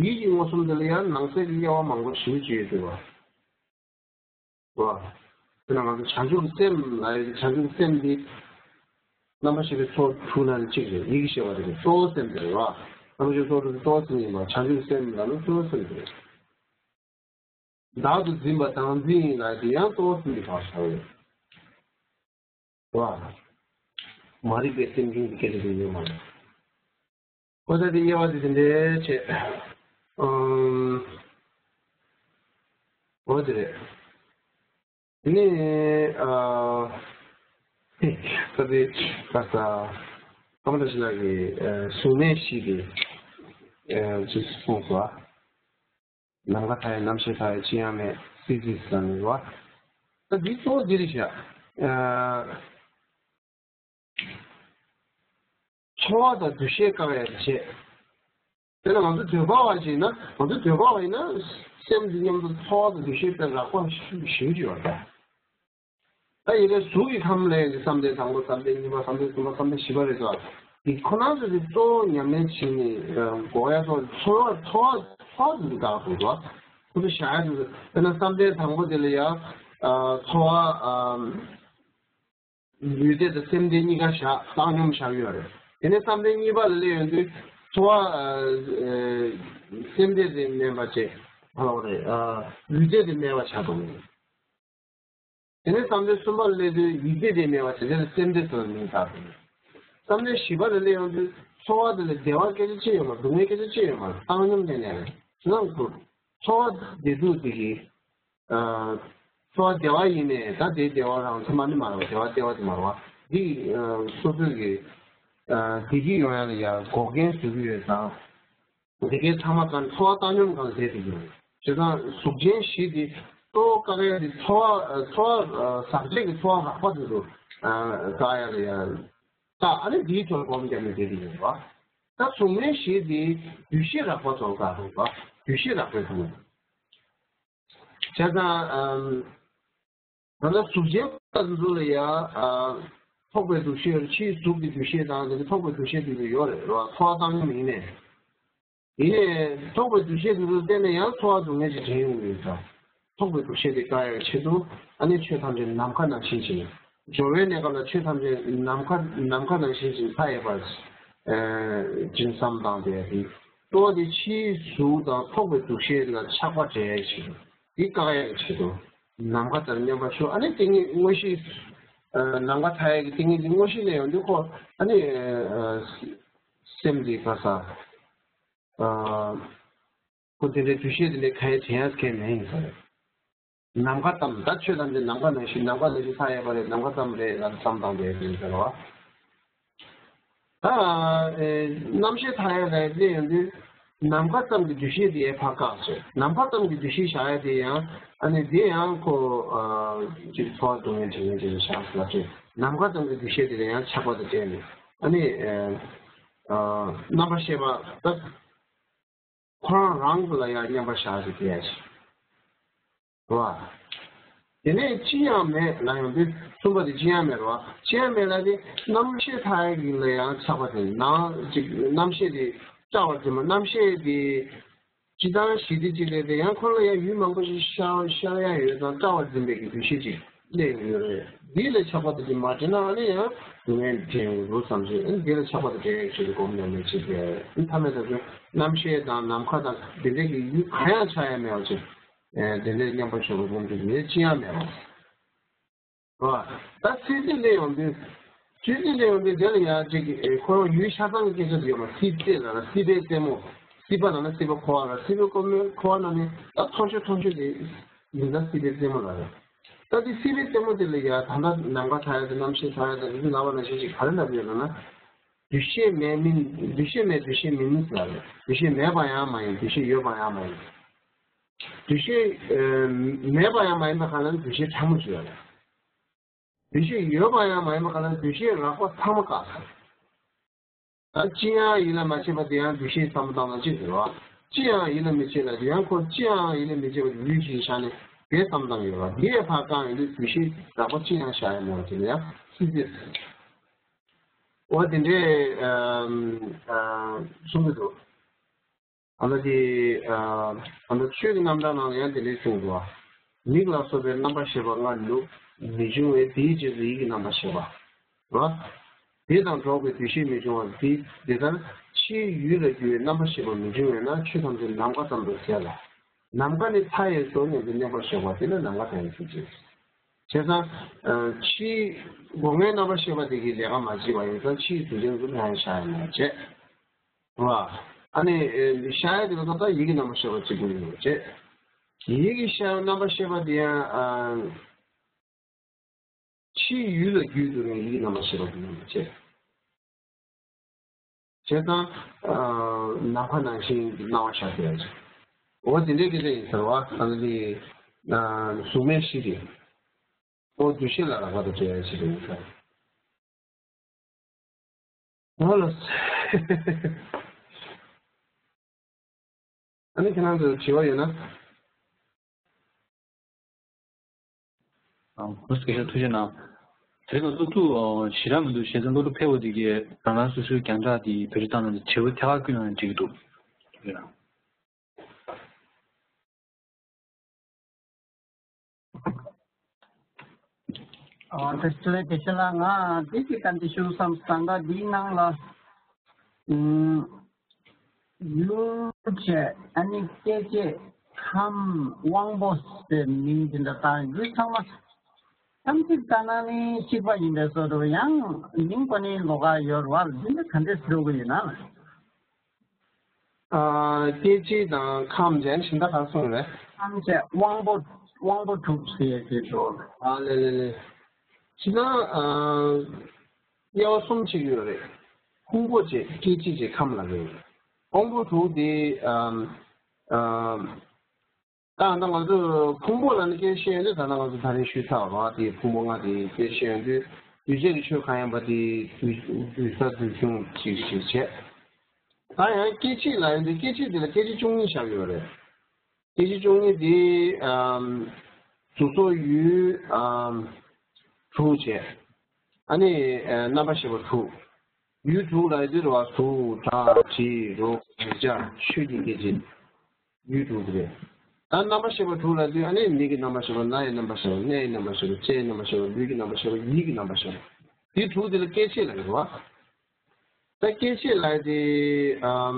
ཡིད་ཀྱི་མངོན་སུམ་དེ་ལ་ཡང་ནང་གསེས་ཀྱི་དབྱེ་བ་མང་པོ་ཞེ་པོ་ཅིག་ཡོད་འདུག་བ། རོ། དེ་ན་ང་ཚོ་བྱང་ཆུབ་ཀྱི་སེམས་ལ་ཡང་བྱང་ཆུབ་ཀྱི་སེམས་འདི་རྣམ་པར་ཤེས་པའི་ཚོགས་དྲུག་ནང་ནས་གཅིག་རེད། ཡིད་ཀྱི་ཤེས་པ་དེ་རེད། གཙོ་བོ་སེམས་དེ་རེད་བ། རྣམ་པར་ཤེས་པའི་ཚོགས་དྲུག་དེ་གཙོ་བོ་སེམས་ཡིན་པ། བྱང་ཆུབ་ཀྱི་སེམས་ལ་ནི་གཙོ་བོ་སེམས་དེ་རེད། བདག་ཏུ་འཛིན་པ་བདག་འཛིན་ཡིན་ལ་དེ་ཡང་གཙོ་བོ་སེམས་ཀྱི་བར་བྱ་བ་ཡོད། བ། མ་རིག་པའི་སེམས་བྱུང་གི་སྐད་ཆ་དེ་ཡོད་མ་རེད། ཨོ་ད་དེ་དབྱེ་བ་དེ་དེ་འདྲའི་བྱས། ཨམ། ཨོ་དེ་རེད། དེ་ནས་ཨ། ད་དེ་ད་ས། ཀ་མ་ད་ཤི་ལགས་ཀྱིས་ཨ་གཟུགས་མེད་བཞི་དེ་ཨ་ཅིག་གསུངས་སོ། ནམ་མཁའ་མཐའ་ཡས། རྣམ་ཤེས་མཐའ་ཡས། ཅི་ཡང་མེད། སྲིད་རྩེ་ཟེར་ནས་རེད་བ། ད་འདི་གཙོ་བོ་འདི་རེད་ཤག་ཨ། ཚོར་བ་དང་འདུ་ཤེས་བཀག་ཡ་བྱེད། དེ་ལ་ང་ཚོ་འདོད་པ་བ་ཞིག་ཡིན་ན། ང་ཚོ་འདོད་པ་བ་ཡིན་ན་སེམས་འདི་མཉམ་དུ་ཚོར་བ་དང་འདུ་ཤེས་དཔེ་རགས་པ་ཞེ་པོ་ཅིག་ཡོད་རེད། ད་ཡིན་ནའི་གཟུགས་ཀྱི་ཁམས་ལ་ཡང་བསམ་གཏན་དང་པོ། བསམ་གཏན་གཉིས་པ། བསམ་གཏན་གསུམ་པ། བསམ་གཏན་བཞི་པ་རེད་དོ། འདི་ཁོ་རང་ཚོ་དེ་གཙོ་བོ་ཉམས་ལེན་བྱེད་ནས་འགོག་ཡ་ཚོ་ཚོར་བ། ཚོར་བ། ཚོར་བ་དེ་འདི་བཀག་དགོས་དོ། ཁོ་ཚོ་བཞག་ཡ་དེ་ཚོ། དཔེར་ན་བསམ་གཏན་དང་པོ་དེ་ལ་ཡང་ཚོར་བ། ལུས་རྟེན་དང་སེམས་རྟེན་གཉིས་ཀ་བཞག་བཏང་སྙོམས་བཞག་ཡོད་རེད། དེ་ནས་བསམ་གཏན་གཉིས་པ་ལ་སླེབས་ཡོང་དུས་ཚོར་བ། ཨ། ཨ། སེམས་རྟེན་དེ་མེད་པ་བྱས། ཧ་ལོ་རེད། ཨ། ལུས་རྟེན་དེ་མེད་པ་ཆགས་འགྲོ་གི་རེད། དེ་ནས་བསམ་གཏན་གསུམ་པ་ལ་སླེབས་དུས་ཡིད་རྟེན་དེ་མེད་པ་བྱས། དེ་ལ་སེམས་རྟེན་ཟེར་བའི་མིང་བཏགས་འགྲོ་གི་རེད། བསམ་གཏན་བཞི་པ་ལ་སླེབས་ཡོང་དུས་ཚོར་བ་དེ་ལ་བདེ་བ་སྐད་ཆ་ཅི་ཡོད་མ། སྡུག་བསྔལ་སྐད་ཆ་ཅི་ཡོད་མ། བཏང་སྙོམས་དེ་ནས་རེད། ཚོར་བ་བདེ་སྡུག་དེ་གི་ཨ། ཚོར་བ་བདེ་བ་ཡིན་ནའི་ད་དེ་བདེ་བ་རང་མཚན་མ་ནི་མ་རེད་བ། བདེ་བ་སྟེར་བ་དེ་མ་རེད་བ། འདི་ཨ་སོ་སོའི་གི་ཨ་བདེ་སྐྱིད་ཡོང་ཡ་ལ་ཡ་འགོག་རྐྱེན་བཟོ་གི་ཡོད་ཙང་། དེ་གའི་ཚང་མ་གང་ཚོར་བ་བཏང་སྙོམས་གང་བྱས་ཏེ་ཡོད། བྱས་ཙང་གཟུགས་ཅན་བཞི་དེ་གཙོ་བོ་བཀག་ཡ་དེ་ཚོར་བ། ཚོར་བ་ཟག་བཅས་ཀྱི་ཚོར་བ་རགས་པ་དེ་ཚོ་བཀག་ཡ་ལ་ཡ། ད་ཨ་ནི་འདིའི་ཐོག་སྒོམ་བརྒྱབ་ནས་བསྡད་ཀྱི་ཡོད་རེད་བ། ད་གཟུགས་མེད་བཞི་དེ་འདུ་ཤེས་རགས་པ་ཚོ་བཀག་རེད་བ། འདུ་ཤེས་རགས་པའི་ཐོག་ནས། བྱས་ཙང་ཨམ། ད་ལྟ་གཟུགས་ཅན་པ་ཚོ་ལ་ཡ་ཨ་ཐོགས་པའི་འདུ་ཤེས་ཡོད་རེད། ཕྱིའི་གཟུགས་ཀྱི་འདུ་ཤེས་དང་དེ་ནས་ཐོགས་པའི་འདུ་ཤེས་དེ་ཚོ་ཡོད་རེད་བ། ཚོར་བ་བཏང་སྙོམས་ཡིན་ནའི། ཡིན་ནའི་ཐོགས་པའི་འདུ་ཤེས་དེ་ཚོ་བརྟེན་ནས་ཡང་ཚོར་བ་སྡུག་བསྔལ་ཅིག་དྲན་ཡོང་གི་ཡོད་ཙང་། ཐོགས་པའི་འདུ་ཤེས་དེ་བཀག་ཡག་ཆེད་དུ་ཨ་ནི་ཆོས་ཐམས་ཅད་ནམ་མཁའ་ནང་བཞིན་ཅིག་སྦྱོར་བའི་གནས་སྐབས་ལ་ཆོས་ཐམས་ཅད་ནམ་མཁའ། ནམ་མཁའ་ནང་བཞིན་ཅིག་མཐའ་ཡས་པར་ཨ་ཅིག་བསམ་བཏང་བསྡད་ཡ་དེ། གཙོ་བོ་དེ་ཕྱིའི་གཟུགས་དང་ཐོགས་པའི་འདུ་ཤེས་ལ་ཆགས་པ་འདྲེན་ཡག་ཆེད་དུ། འདི་བཀག་ཡག་ཆེད་དུ་ནམ་མཁའ་ལྟར་མཉམ་པར་ཞོག་ཨ་ནི་དེ་ཉིད་དངོས་གཞི་ཨ་ནམ་མཁའ་མཐའ་ཡས་ཀྱི་དེ་ཉིད་ཀྱི་དངོས་གཞི་ལ་ཡོང་དུས་ཁོ་ཨ་ནི་ཨ་སེམས་འདི་ག་ས། ཨ་ཁོ་དེ་འདྲའི་འདུ་ཤེས་དེ་འདྲའི་གང་ཡང་དྲན་ཡག་གང་ཡང་མེད་ཡིན་ས་རེད། ནམ་མཁའ་ཙམ། ད་ཆོས་ཐམས་ཅད་ནམ་མཁའ་ནང་བཞིན། ནམ་མཁའ་ནང་བཞིན་མཐའ་ཡས་པ་རེད། ནམ་མཁའ་ཙམ་རེད་ལབ་བསམ་བཏང་བསྡད་ཡིན་ཟེར་བ། ད་ཨེ་རྣམ་ཤེས་མཐའ་ཡས་ལ་སླེབས་ཡོང་དུས་ནམ་མཁའ་ཙམ་གྱི་འདུ་ཤེས་དེ་ཕར་བཀག་བྱས། ནམ་མཁའ་ཙམ་གྱི་འདུ་ཤེས་བཞག་ཡ་དེ་ཡང་ཨ་ནི་དེ་ཡང་ཁོ་ཨ་ཅིག་ཚོར་བ་སྡུག་བསྔལ་དྲན་མཁན་ཅིག་ལ་བཞག་ཟེར་ལབ་བྱས། ནམ་མཁའ་ཙམ་གྱི་འདུ་ཤེས་དེ་ལ་ཡང་ཆགས་པ་དང་བྲལ་ནས་ཨ་ནི་ཨ་རྣམ་པར་ཤེས་པ་ད། ཁོ་རང་རང་གི་ལ་ཡང་མཉམ་པར་བཞག་ཅིག་བསྡད་ཡ་ཞིག་རེད་བ། དེ་ནས་ཅི་ཡང་མེད་ལ་ཡོང་དུས་གསུམ་པ་དེ་ཅི་ཡང་མེད་རེད་བ། ཅི་ཡང་མེད་ལ་དེ་རྣམ་ཤེས་མཐའ་ཡས་ཀྱི་ལ་ཡང་ཆགས་པ་དེ་ནང་ཅིག་རྣམ་ཤེས་དེ་བཀྲ་བར་འཛིན་པ། རྣམ་ཤེས་དེ་སྤྱི་བཏང་ཞི་བདེ་ཅིག་རེད་དེ། ཡང་ཁོ་ལ་ཡང་ཡུལ་མང་པོ་ཞིག་ཤར་ཤར་ཡ་ཡོད་ཙང་བཀྲ་བར་འཛིན་པའི་གི་འདུ་ཤེས་ཅིག་སླེབས་ཡོད་རེད། འདི་ལ་ཆགས་པ་དེ་ཅིག་མ་དྲན་ན་ཨ་ནི་ཡང་སྡུག་བསྔལ་དྲན་ཡོང་གི་འདུག་བསམ་བྱས། ཨ་ནི་འདི་ལ་ཆགས་པ་དེ་དྲན་ཡག་ཆེད་དུ་སྒོམ་ཉམས་ལེན་བྱེད་དེ། ཨ་ནི་མཐའ་མའི་ཐོག་ཏུ་རྣམ་ཤེས་དང་ནམ་མཁའ་དང་དེ་འདྲའི་གི་ཡུལ་གང་ཡང་ཆགས་ཡ་མེད་པ་ཅིག་ཨེ་དེ་འདྲའི་མཉམ་པར་ཞོག་པའི་སྒོམ་དེ་མེད། ཅི་ཡང་མེད་པ། རེད་བ། ད་སྲིད་རྩེ་སླེབས་ཡོང་དུས། སྲིད་རྩེ་སླེབས་ཡོང་དུས་དེ་ལ་ཡང་ཅིག་ཨེ་ཁོ་རང་ཡུལ་ཆ་ཚང་གི་སྐད་ཆ་དེ་ཡོད་མ། སྲིད་རྩེ་ལ་ན་སྲིད་པའི་རྩེ་མོ། སྲིད་པ་ལ་ན་སྲིད་པ་འཁོར་བ་ལ། སྲིད་པའི་རྩེ་མོ་འཁོར་བ་ན་ནི་ད་མཐོ་ཤོས་མཐོ་ཤོས་དེ་འདི་ད་སྲིད་པའི་རྩེ་མོ་ལ་རེད། ད་དེ་སྲིད་པའི་རྩེ་མོ་དེ་ལ་ཡ་ད་ལྟ་ནམ་མཁའ་མཐའ་ཡས་དང་རྣམ་ཤེས་མཐའ་ཡས་དང་རིག་ལབ་པ་ནང་བཞིན་ཅིག་ག་རེ་ལབ་ཡོད་ལབ་ན། འདུ་ཤེས་མེད་མིན། འདུ་ཤེས་མེད་འདུ་ཤེས་མིན་ལབ་རེད། འདུ་ཤེས་མེད་པ་ཡང་མ་ཡིན། འདུ་ཤེས་ཡོད་པ་ཡང་མ་ཡིན། འདུ་ཤེས་ཨ་མེད་པ་ཡང་མ་ཡིན་པ་ག་ལ་ན་འདུ་ཤེས་ཕྲ་མོ་ཅིག་ཡོད་རེད། འདུ་ཤེས་ཡོད་པ་ཡང་མ་ཡིན་པ་ག་ལ་ན་འདུ་ཤེས་རགས་པ་ཚང་མ་བཀག་ཚར། ད་ཅི་ཡང་ཡིད་ལ་མ་བྱེད་པ་དེ་ཡང་འདུ་ཤེས་བསམ་བློ་བཏང་ན་ཅི་ཟེར་བ། ཅི་ཡང་ཡིད་ལ་མི་བྱེད་ལ་དེ་ཡང་ཁོ་ཅི་ཡང་ཡིད་ལ་མི་བྱེད་པ་དེ་ཡུལ་ཅིག་བཞག་ནས་དེ་བསམ་བཏང་ཡོད་པ། དེ་ཡས་ཕར་བཀག་ཡོང་དུས་འདུ་ཤེས་རགས་པ་ཅི་ཡང་བཞག་ཡ་མེད་པ་དེ་ལ་ཡང་སྲིད་རྩེ་ཟེར། འོ་དེ་འདྲས་ཨ་ཨ་གསུང་གི་འདུག་ཨ་ནི་དེ་ཨ་ཨ་ནི་ཆོས་ཀྱི་རྣམ་གྲངས་ནང་ལ་ཡང་དེ་འདྲས་གསུངས་འདུག་མིག་ལ་སོགས་པའི་རྣམ་པར་ཤེས་པ་ལྔ་ནི་མི་འབྱུང་བས། དེའི་རྗེས་སུ་ཡིད་ཀྱི་རྣམ་པར་ཤེས་པ་རོ། དེ་དང་འགྲོགས་པའི་འདུ་ཤེས་མི་འབྱུང་བ། དེ་དེ་ལྟར་ཕྱིའི་ཡུལ་ལ་གྱུར་པའི་རྣམ་པར་ཤེས་པ་མི་འབྱུང་བས་ན་ཆོས་ཐམས་ཅད་ནམ་མཁའ་ཙམ་དུ་ཟད་ལ། ནམ་མཁའ་ནི་མཐའ་ཡས་སོ་སྙམ་དུ་མཉམ་པར་ཞོག་པ་དེ་ནི་ནམ་མཁའ་མཐའ་ཡས་སོ་ཞེས། བྱས་ཙང་། ཕྱིའི་སྒོ་ལྔའི་རྣམ་པར་ཤེས་པ་དེ་གིས་ལས་ཀ་མ་བྱས་པ་ཡིན་ཙང་ཕྱིའི་དོན་ཅན་ཚོ་ལྷན་ཤར་ཡ་མ་བྱས། རེད་བ། ཨ་ནི་ཤར་ཡ་དེ་ལ་ད་ལྟ་ཡིད་ཀྱི་རྣམ་པར་ཤེས་པ་གཅིག་པུ་ཡིན་པ་བྱས། ཡིད་ཀྱི་ཤར་རྣམ་པར་ཤེས་པ་དེ་ཡང་། ཕྱིའི་ཡུལ་ལ་རྒྱུད་དུ་རུང་ཡིད་ཀྱི་རྣམ་པར་ཤེས་པ་དེ་ཡང་མ་བྱས། བྱས་ཙང་། ནམ་མཁའ་ནང་བཞིན་གྱི་སྣང་བ་ཤར་བསྡད་ཡ་ཅིག་འོ་དེ་འདྲའི་སྐད་ཆ་ཡིན་ཟེར་བ། ཨ་ནི། གཟུགས་མེད་བཞི་དེ། འོ་འདུ་ཤེས་ལ་རག་པ་དང་འབྲེལ་ཡ་ཞིག་རེད་ཟེར། འོ་ལགས། ཨ་ནི་ཁྱེད་རང་ཚོ་དྲི་བ་ཡོད་ན། ཨ། སྐུ་ཞབས་ཐུགས་རྗེ་གནང་། དེ་རིང་སློབ་ཕྲུག་ཞེ་དྲག་མི་འདུག་བྱས་ཙང་སློབ་ཕྲུག་ཕལ་པ་དེ་གས་རང་རང་སོ་སོའི་རྒྱང་བསྒྲགས་དེ་བེད་སྤྱོད་བཏང་ན་དྲི་བ་ཐད་ཀར་བསྐུར་ན་འགྲིག་གི་འདུག་ཨ། དེ་ཚོའི་དེ་ཚོ་ལ་ང་འདི་གི་ག་འདི་ཞུ་བསམ་སྟངས་ད་འདིའི་ནང་ལ། ཨུམ། ཡུལ་བྱས་ཨ་ནི་སྐྱེ་མཆེད་ཁམས་དབང་པོ་ཟེར་མིང་འདི་འདྲ་བཏགས་འདི་ཚང་མ་ཐམས་ཅད་ལྟ་ན་ནི་གཅིག་པ་ཡིན་པའི་བཟོ་འདྲ་ཡང་མིང་པོ་ནི་ལོགས་ཀ་ཡོད་རེད་བ། འདི་འདྲ་ག་འདྲས་ཟེར་དགོས་ཡིན་ན། ཨ། སྐྱེ་མཆེད་དང་ཁམས་བྱས་གཞན་དག་ག་རེ་གསུངས་རེད། ཁམས་བྱས་དབང་པོ་དབང་པོ་དྲུག་ཟེར་ཡས་ཅིག་འདུག་ཨ་ལེ་ལེ་ལེ། ཕྱི་ནང་། ཨ། དབྱེ་བ་གསུམ་ཅིག་ཡོད་རེད། ཕུང་པོ་བྱས་སྐྱེ་མཆེད་བྱས་ཁམས་ལ་རེད། དབང་པོ་དྲུག་དེ། ཨམ། ཨམ། ད་ད་ང་ཚོ་ཕུང་པོ་ལ་ནི་སྐད་ཆ་བཤད་ཡོང་དུས། ད་ལྟ་ང་ཚོ་ད་རེས་ཞུས་ཚར་བ་དེ་ཕུང་པོ་ལྔ་དེ་སྐད་ཆ་བཤད་ཡོང་དུས། འདུས་བྱས་ཀྱི་ཆོས་གང་ཡིན་པ་དེ་འདུས་འདུས་ས་འདུས་གཞུང་ཅིག་ཞིག་བྱས། ད་ཡང་སྐྱེ་མཆེད་ལ་ཡོང་དུས་སྐྱེ་མཆེད་དེ་ལ་སྐྱེ་མཆེད་བཅུ་གཉིས་བཞག་ཡོད་རེད། སྐྱེ་མཆེད་བཅུ་གཉིས་དེ། ཨམ། གཟུགས་སོགས་ཡུལ། ཨམ། དྲུག་བྱས། ཨ་ནི། ཨ། རྣམ་པར་ཤེས་པ་དྲུག་ཡུལ་དྲུག་ལ་ཡོད་དུས་རེད་བ། གཟུགས་སྒྲ་དྲི་རོ་རེག་བྱ་ཆོས་ཀྱི་སྐྱེ་མཆེད། ཡུལ་དྲུག་དེ་རེད། ད་རྣམ་པར་ཤེས་པ་དྲུག་ལ་ཡོད་དུས་ཨ་ནི་མིག་གི་རྣམ་པར་ཤེས་པ། རྣ་ཡི་རྣམ་པར་ཤེས་པ། སྣའི་རྣམ་པར་ཤེས་པ། ལྕེའི་རྣམ་པར་ཤེས་པ། ལུས་ཀྱི་རྣམ་པར་ཤེས་པ། ཡིད་ཀྱི་རྣམ་པར་ཤེས་པ། འདི་དྲུག་དེ་ལ་སྐྱེ་མཆེད་ལ་ཡོད་རེད་བ། ད་སྐྱེ་མཆེད་ལ་ཡོད་དུས། ཨམ།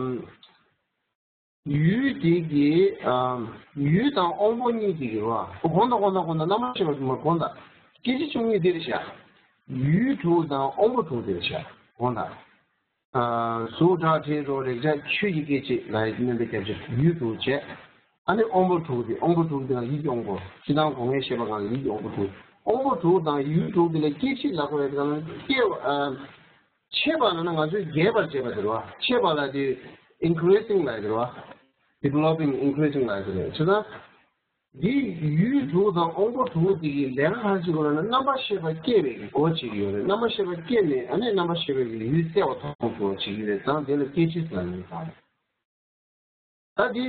ཡུལ་དེ་གི། ཨམ། ཡུལ་དང་དབང་པོ་གཉིས་དེ་གི་རེད་བ། གོང་དང་གོང་དང་གོང་དང་རྣམ་པར་ཤེས་པ་དེ་མ་གོང་དང་། སྐྱེ་མཆེད་བཅུ་གཉིས་དེ་རེད་བཞག་ཡུལ་དྲུག་དང་དབང་པོ་དྲུག་དེ་རེད་བཞག་གོང་དང་། ཨ། གཟུགས་སྒྲ་དྲི་རོ་རེག་བྱ་ཆོས་ཀྱི་སྐྱེ་མཆེད་ལ་སྣོན་པའི་སྐྱབས་ཆ་ཡུལ་དྲུག་བྱས། ཨ་ནི་དབང་པོ་དྲུག་དེ། དབང་པོ་དྲུག་དེ་ལ་ཡིད་ཀྱི་དབང་པོ། ཕྱི་ནང་སྒོ་ལྔའི་ཤེས་པ་གང་ལ་ཡིད་ཀྱི་དབང་པོ་དྲུག་དབང་པོ་དྲུག་དང་ཡུལ་དྲུག་དེ་ལ་སྐྱེ་མཆེད་ལབ་དགོས་ཡ་དེ་གང་ལ་སྐྱེ་བ། ཨ། མཆེད་པ་ལབ་ན་ང་ཚོས་རྒྱས་པར་བྱེད་པ་དེ་རེད་བ། མཆེད་པ་ལབ་དུས་increasing ལབ་དེ་རེད་བ། developing, increasing ལབ་དེ་རེད། བྱས་ཙང་འདི་ཡུལ་དྲུག་དང་དབང་པོ་དྲུག་དེ་གི་ལས་ཀ་ག་རེ་བྱེད་དགོས་ལབ་ན། རྣམ་པར་ཤེས་པ་སྐྱེ་བའི་གི་སྒོ་ཕྱེ་གི་ཡོད་རེད། རྣམ་པར་ཤེས་པ་སྐྱེས་ནས་ཨ་ནི་རྣམ་པར་ཤེས་པའི་གི་ཡུལ་གསལ་བ་མཐོང་ཐུབ་པ་བྱེད་ཀྱི་ཡོད་རེད། ཙང་དེ་ལ་སྐྱེ་མཆེད་ཟེར་ནས་ད། ད་འདི།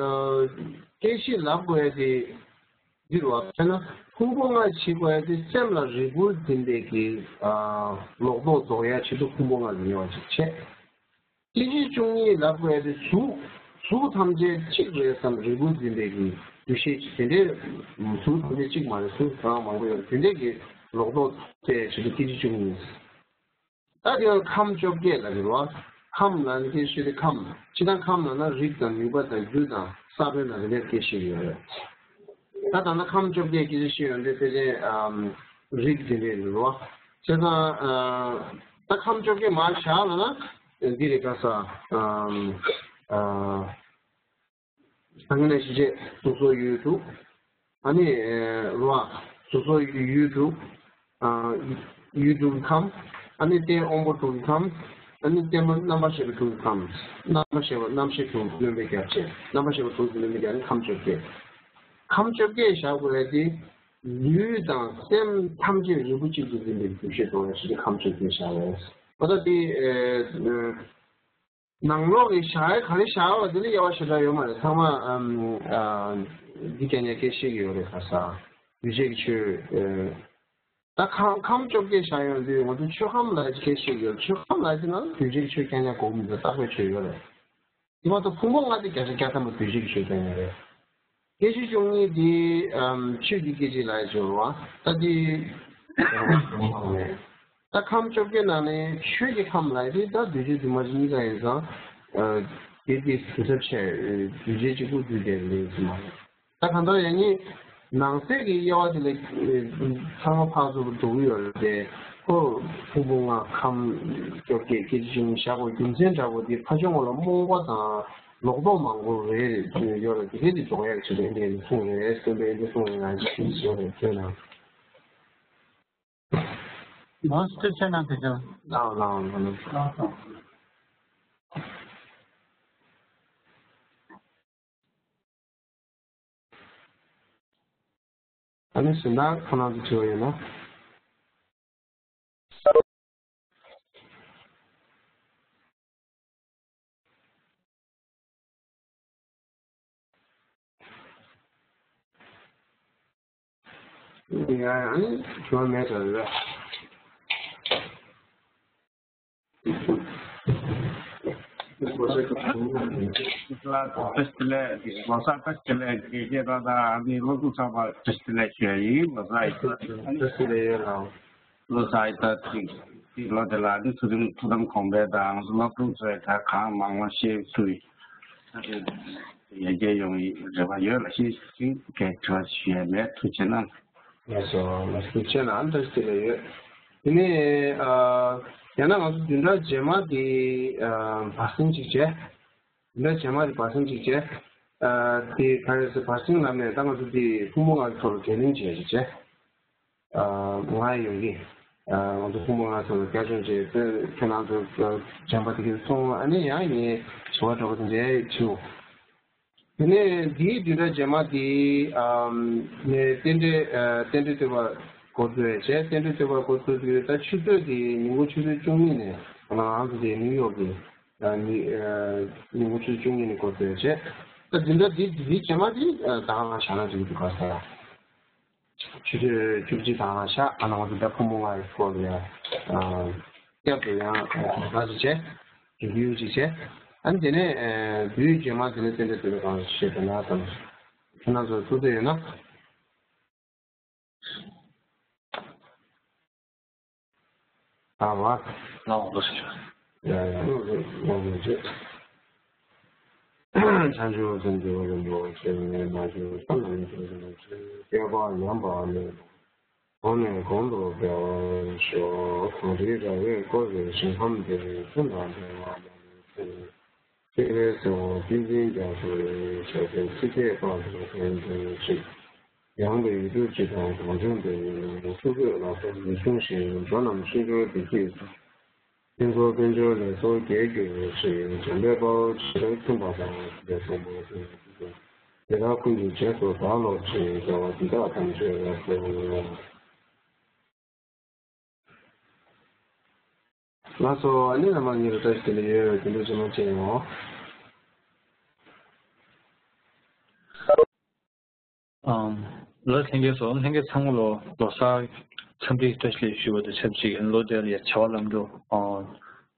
ཨ། སྐྱེ་མཆེད་ལབ་དགོས་ཡ་དེ་འདི་རེད་བ། བྱས་ན་ཕུང་པོ་ལྔ་བྱེད་དགོས་ཡ་དེ་སེམས་ལ་རེ་སྐུལ་འཛིན་པའི་གི། ཨ། ལོག་རྟོག་རྫོགས་ཡ་ཆེད་དུ་ཕུང་པོ་ལྔ་ལ་ཉེ་བ་ཅིག་བྱས། སྐྱེ་མཆེད་བཅུ་གཉིས་ལབ་དགོས་ཡ་དེ་གཟུགས། གཟུགས་ཐམས་ཅད་གཅིག་རེད་བསམ་རེ་སྐུལ་འཛིན་པའི་གི་འདུ་ཤེས་ཅིག་དེ་འདྲའི། གཟུགས་ཐམས་ཅད་གཅིག་མ་རེད། གཟུགས་རང་མང་པོ་ཡོད། དེ་འདྲའི་གི་ལོག་རྟོག་སྐྱེ་ཡ་ཆེད་དུ་སྐྱེ་མཆེད་བཅུ་གཉིས། ད་དེ་ཡང་ཁམས་བཅོ་བརྒྱད་ལབ་ཀྱི་རེད་བ། ཁམས་ལབ་ནི་སྐད་ཆ་ཤོད་དུས་ཁམས། སྤྱིར་བཏང་ཁམས་ལབ་ན་རིགས་དང་ནུས་པ་དང་རྒྱུ་དང་ས་བོན་དང་དེ་འདྲའི་སྐད་ཆ་ཤོད་ཀྱི་ཡོད་རེད། ད་ད་ལྟ་ཁམས་བཅོ་བརྒྱད་སྐད་ཆ་ཤོད་ཡོང་དུས་ཕལ་ཆེར། ཨམ། རིགས་དེ་འདྲའི་རེད་བ། བྱས་ཙང་། ཨ། ད་ཁམས་བཅོ་བརྒྱད་མར་བཞག་ལབ་ན་འདི་རེད། ག་ས། ཨམ། ཨ། ད་གིན་ནས་ཤི་ཆད་གཟུགས་སོགས་ཡུལ་དྲུག་ཨ་ནི། རེད་བ། གཟུགས་སོགས་ཡུལ་དྲུག་ཨ། ཡུལ་དྲུག་གི་ཁམས། ཨ་ནི་རྟེན་དབང་པོ་དྲུག་གི་ཁམས། ཨ་ནི་རྟེན་མ་རྣམ་པར་ཤེས་པ་དྲུག་གི་ཁམས། རྣམ་པར་ཤེས་པ་རྣམ་ཤེས་དྲུག་སྣོན་པའི་རྒྱབ་བྱས། རྣམ་པར་ཤེས་པ་དྲུག་སྣོན་པའི་རྒྱབ་ནི་ཁམས་བཅོ་བརྒྱད། ཁམས་བཅོ་བརྒྱད་བཞག་དགོས་རེད་དེ། ལུས་དང་སེམས་ཐམས་ཅད་རིལ་བུ་གཅིག་ཏུ་འཛིན་པའི་འདུ་ཤེས་གཏོང་བའི་ཕྱིར་ཁམས་བཅོ་བརྒྱད་བཞག་རེད། འོ་ད་དེ། ཨེ། ནང་ལོགས་ཀྱི་བཞག་ཡ་ག་རེ་བཞག་པ་དེ་ལ་དབྱེ་བ་ཞེ་དྲག་ཡོད་མ་རེད། ཚང་མ། ཨམ། ཨ། འདི་སྐད་ནས་སྐད་བཤད་ཀྱི་ཡོད་རེད། ཁ་སང་འདུས་བྱས་ཀྱི་ཆོས། ཨེ། ད་ཁམས་ཁམས་བཅོ་བརྒྱད་བཞག་ཡོང་དུས་ང་ཚོ་ཆོས་ཁམས་ལ་སྐད་བཤད་ཀྱི་ཡོད་རེད། ཆོས་ཁམས་ལ་ཡིན་ན་འདུས་བྱས་ཀྱི་ཆོས་རྐྱང་རྐྱང་དགོས་མི་འདུག་བརྟག་པའི་ཆོས་ཡོད་རེད། དེ་མ་གཏོགས་ཕུང་པོ་ལྔ་དེ་བརྒྱ་ཆ་བརྒྱ་ཐམ་པ་འདུས་བྱས་ཀྱི་ཆོས་རྐྱང་རྐྱང་རེད། སྐད་ཅིག་བཅུ་གཉིས་དེ། ཨམ། ཆོས་ཀྱི་སྐད་ཅིག་ལ་ཡོད་རེད་བ། ད་དེ། ད་ཁམས་བཅོ་བརྒྱད་ནང་ནས་ཆོས་ཀྱི་ཁམས་ལ་ཡོད་དེ། ད་འདུས་བྱས་འདུས་མ་བྱས་གཉིས་ཀ་ཡིན་ཙང་། ཨ། དེ་དེ་འདུས་ཚབས་ཆེ། འདུས་བྱས་གཅིག་པུ་འདུས་བསྡད་ལེ་ཡིན་ཙམ་མ་རེད། ད་གང་ལྟར་ཡང་ནི། ནང་གསེས་ཀྱི་དབྱེ་བ་དེ་ལ་ཚང་མ་ཕར་ཚུར་འགྲོ་གི་ཡོད་རེད་དེ། ཁོ་ཕུང་པོ་ལྔ་ཁམས་བཅོ་བརྒྱད་སྐད་ཅིག་གཞན་བཞག་པའི་རྒྱུ་མཚན་འདྲ་པོ་དེ་ཕར་ཕྱོགས་ལ་རྨོངས་པ་དང་ལོག་རྟོག་མང་པོ་རེད་ཡོད་རེད། དེ་གས་དེ་སྦྱོང་ཡག་ཆེད་དུ་འདི་གསུངས་རེད། སྟོན་པས་འདི་གསུངས་རེད། ང་ཅིག་ཤེས་ཡོད་རེད། ཁྱོད་ན། ལོ་སི་ཏི་ཆེ་ན་དེ་ཚོ། ལའོ་ལའོ་ལའོ་ལའོ། ཨ་ནི་གཞན་དག་ཁོ་རང་ཚོ་དྲི་བ་ཡོད་ན། ཡང་ཡང་ནི་དྲི་བ་མེད་ཙང་རེད། ལོ་གསར་བཀྲ་ཤིས་བདེ་ལེགས། ལོ་གསར་བཀྲ་ཤིས་བདེ་ལེགས། དགེ་རྒན་དང་ཨ་ནི་སློབ་ཕྲུག་ཚང་མ་བཀྲ་ཤིས་བདེ་ལེགས་ཞུ་ཡ་ཡིན། ལོ་གསར་ཡིན། བཀྲ་ཤིས་བདེ་ལེགས་ཡོད་ལགས། ལོ་གསར་ཡིན་ད་ཅིག་ཅིག་ལོ་དེ་ལ་ཨ་ནི་ཚུལ་ཁྲིམས་ཐུགས་དམ་གོང་འཕེལ་དང་སློབ་ཕྲུག་ཚོས་ད་གང་མང་མང་ཤེས་ཚུལ་ཡར་རྒྱས་ཡོང་བའི་རེ་བ་ཡོད་ལ། ཤེས་ཤིང་གལ་དྲི་བ་ཞུ་ཡ་མེད། ཐུགས་རྗེ་གནང་། ལགས་སོ། ལགས་སོ། ཐུགས་རྗེ་གནང་། བཀྲ་ཤིས་བདེ་ལེགས་ཡོད། དེ་ནས་ཨ་ཡང་ན་ང་ཚོ་བདུན་ཕྲག་རྗེས་མ་དེ་ཨ་བར་གསེང་གཅིག་བྱས། བདུན་ཕྲག་རྗེས་མ་དེ་བར་གསེང་གཅིག་བྱས། ཨ་དེ་ག་རེ་ཟེར། བར་གསེང་ལབ་ནས་ད་ང་ཚོ་དེ་ཕུང་པོ་ལྔ་གི་ཐོག་ལ་བརྡ་ལན་བྱས་ཤིག་བྱས། ང་ཡོང་གི། ང་ཚོ་ཕུང་པོ་ལྔ་ཚོ་ལ་བསྐྱར་སྦྱོང་བྱས་ཏེ་ཁྱེད་རང་ཚོ་སྦྱངས་པ་དེ་གས་སོང་། ཨ་ནི་ཡང་ངས་དྲི་བ་འདྲ་པོ་དེ་འདྲ་དྲིས། དེ་ནས་འདིའི་བདུན་ཕྲག་རྗེས་མ་དེ་ནས་རྟེན་འབྲེལ་རྟེན་འབྲེལ་བསྟོད་པ་འགོ་བཙུགས་བྱས། རྟེན་འབྲེལ་བསྟོད་པ་འགོ་བཙུགས་དུས་ད་ཆུ་ཚོད་དེ་ཉིན་གུང་ཆུ་ཚོད་བཅུ་གཉིས་ནས་ང་ཚོ་དེ་ནིའུ་ཡོག་གི་ཉིན་གུང་ཆུ་ཚོད་བཅུ་གཉིས་ནས་འགོ་བཙུགས་བྱས། ད་འདི་འདྲ་འདི་འདིའི་རྗེས་མ་དེ་ད་ག་རང་བཞག་ན་འགྲིག་གི་འདུག་ག་ཟེར། ཆུ་ཚོད་བཅུ་གཅིག་དང་ཤག་ཨ་ནང་དུ་ད་ཕུང་པོ་ལྔ་ཡི་སྐོར་ལ་ཡང་བསྐྱར་དུ་ཡང་ལྟ་ཞིག་བྱས། རི་བིའུ་ཞིག་བྱས། ཨ་ནི་དེ་ནས་བོད་རྗེས་མ་དེ་ནས་རྟེན་འབྲེལ་བསྟོད་པའི་སྒང་ཞིག་བྱས་པ་ན་དང་། ཁྱེད་རང་ཚོ་ཐུགས་འདོད་ཡོད་ན། ཨ་མ། ལའོ་ལོ་སི་ཡ་ཡ་ལོ་ལོ་ལོ་ཅེ། བྱང་ཆུབ་སེམས་ཀྱི་འོད་རིན་པོ་ཆེ། མ་བྱོན་ས་རྣམས་ཆོས་ཀྱི་རྗེ། བསྐལ་པ་ཉམས་པ་མེད་པར། གོང་ནས་གོང་དུ་འཕེལ་བར་ཤོག་གངས་རིའི་ར་བས་བསྐོར་བའི་ཞིང་ཁམས་འདིར། ཀུན་དང་བྲལ་བ་མ་ལུས་ཚེ། སྤྱན་རས་གཟིགས་དབང་བསྟན་འཛིན་རྒྱ་མཚོ་ཡི། ཞབས་པད་སྲིད་མཐའི་དཔལ་དུ་ཕན་མཛོད་ཅིག་ཡངས་པའི་ཡུལ་དུ་སྤྱི་དང་གངས་ལྗོངས་འདིར། ཐུབ་རྒྱུད་ལ་སོགས་ཡིད་བཞིན་ཞིང་། འགྲོ་རྣམས་ཤིས་འགྱུར་བདེ་སྐྱིད་དང་། ཕུན་ཚོགས་དཔལ་འབྱོར་ལ་སོགས་རྒྱས་གྱུར་ཅིག་འཇམ་དཔལ་དཔའ་བོས་ཇི་ལྟར་མཁྱེན་པ་དང་། དེ་ལྟར་ཀུན་གྱི་རྗེས་སུ་བདག་སློབ་ཅིང་། བདེ་བ་འདི་དག་ཐམས་ཅད་རབ་ཏུ་བསྔོ། ལགས་སོ། ཨ་ནི་རྣམ་པ་གཉིས་ལ་བཀྲ་ཤིས་བདེ་ལེགས་ཡོད། དེ་འདྲ་བྱེད་མ་བྱེད་ཡོང་། ཨམ། ལགས་ལྷན་རྒྱས་སོ། ལྷན་རྒྱས་ཚང་མ་ལོ་ལོ་གསར་འཚམས་འདྲི་བཀྲ་ཤིས་བདེ་ལེགས་ཞུ་བ་དང་ཆབས་ཅིག་ལོ་འདིར་ཡང་བྱ་བ་ལམ་འགྲོ་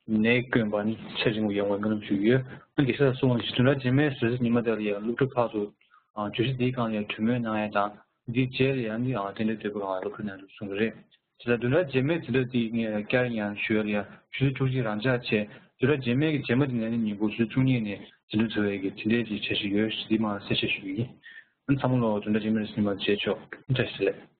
ནད་དཀོན་པ་ནི་ཚེ་རིང་པོ་ཡོང་བའི་སྨོན་ལམ་ཞུ་གི་ཡོད། ཨ་དགེ་བཤེས་ལགས་གསུངས་པ་བཞིན་བདུན་ཕྲག་རྗེས་མའི་གཟའ་ཉི་མ་དེ་ལ་ཡང་སློབ་ཕྲུག་ཁག་ཚོ་བརྗོད་གཞི་འདིའི་སྒང་ལ་ཡང་གྲོས་མོལ་གནང་ཡ་དང་། འདིའི་རྗེས་ལ་ཡང་ནི་རྟེན་འབྲེལ་བསྟོད་པའི་སྒང་ལ་སློབ་ཕྲུག་རྣམས་ཚོ་གསུང་གི་རེད། དེ་ལ་བདུན་ཕྲག་རྗེས་མའི་འཛིན་གྲྭ་འདི་ངས་བསྐྱར་ཡང་ཞུ་ཡ་ལ་ཡ་ཆུ་ཚོད་བཅུ་གཅིག་རང་འཇགས་བྱས། བདུན་ཕྲག་རྗེས་མའི་གི་རྗེས་མ་དེ་ནས་ནི་ཉིན་གུང་ཆུ་ཚོད་བཅུ་གཉིས་ནས་འཛིན་གྲྭ་འཚོགས་ཡས་ཀྱི་དེ་འདྲའི་ཅིག་འཆར་གཞི་ཡོད་ཞེས་འདི་མར་གསལ་བཤད་ཞུ་གི་ཡིན། ཨ་ནི་ཚང་མ་ལོ་བདུན་ཕྲག་རྗེས་མའི་ཉིན་མ་མཇལ་ཆོག་བཀྲ་ཤིས་བདེ་ལེགས།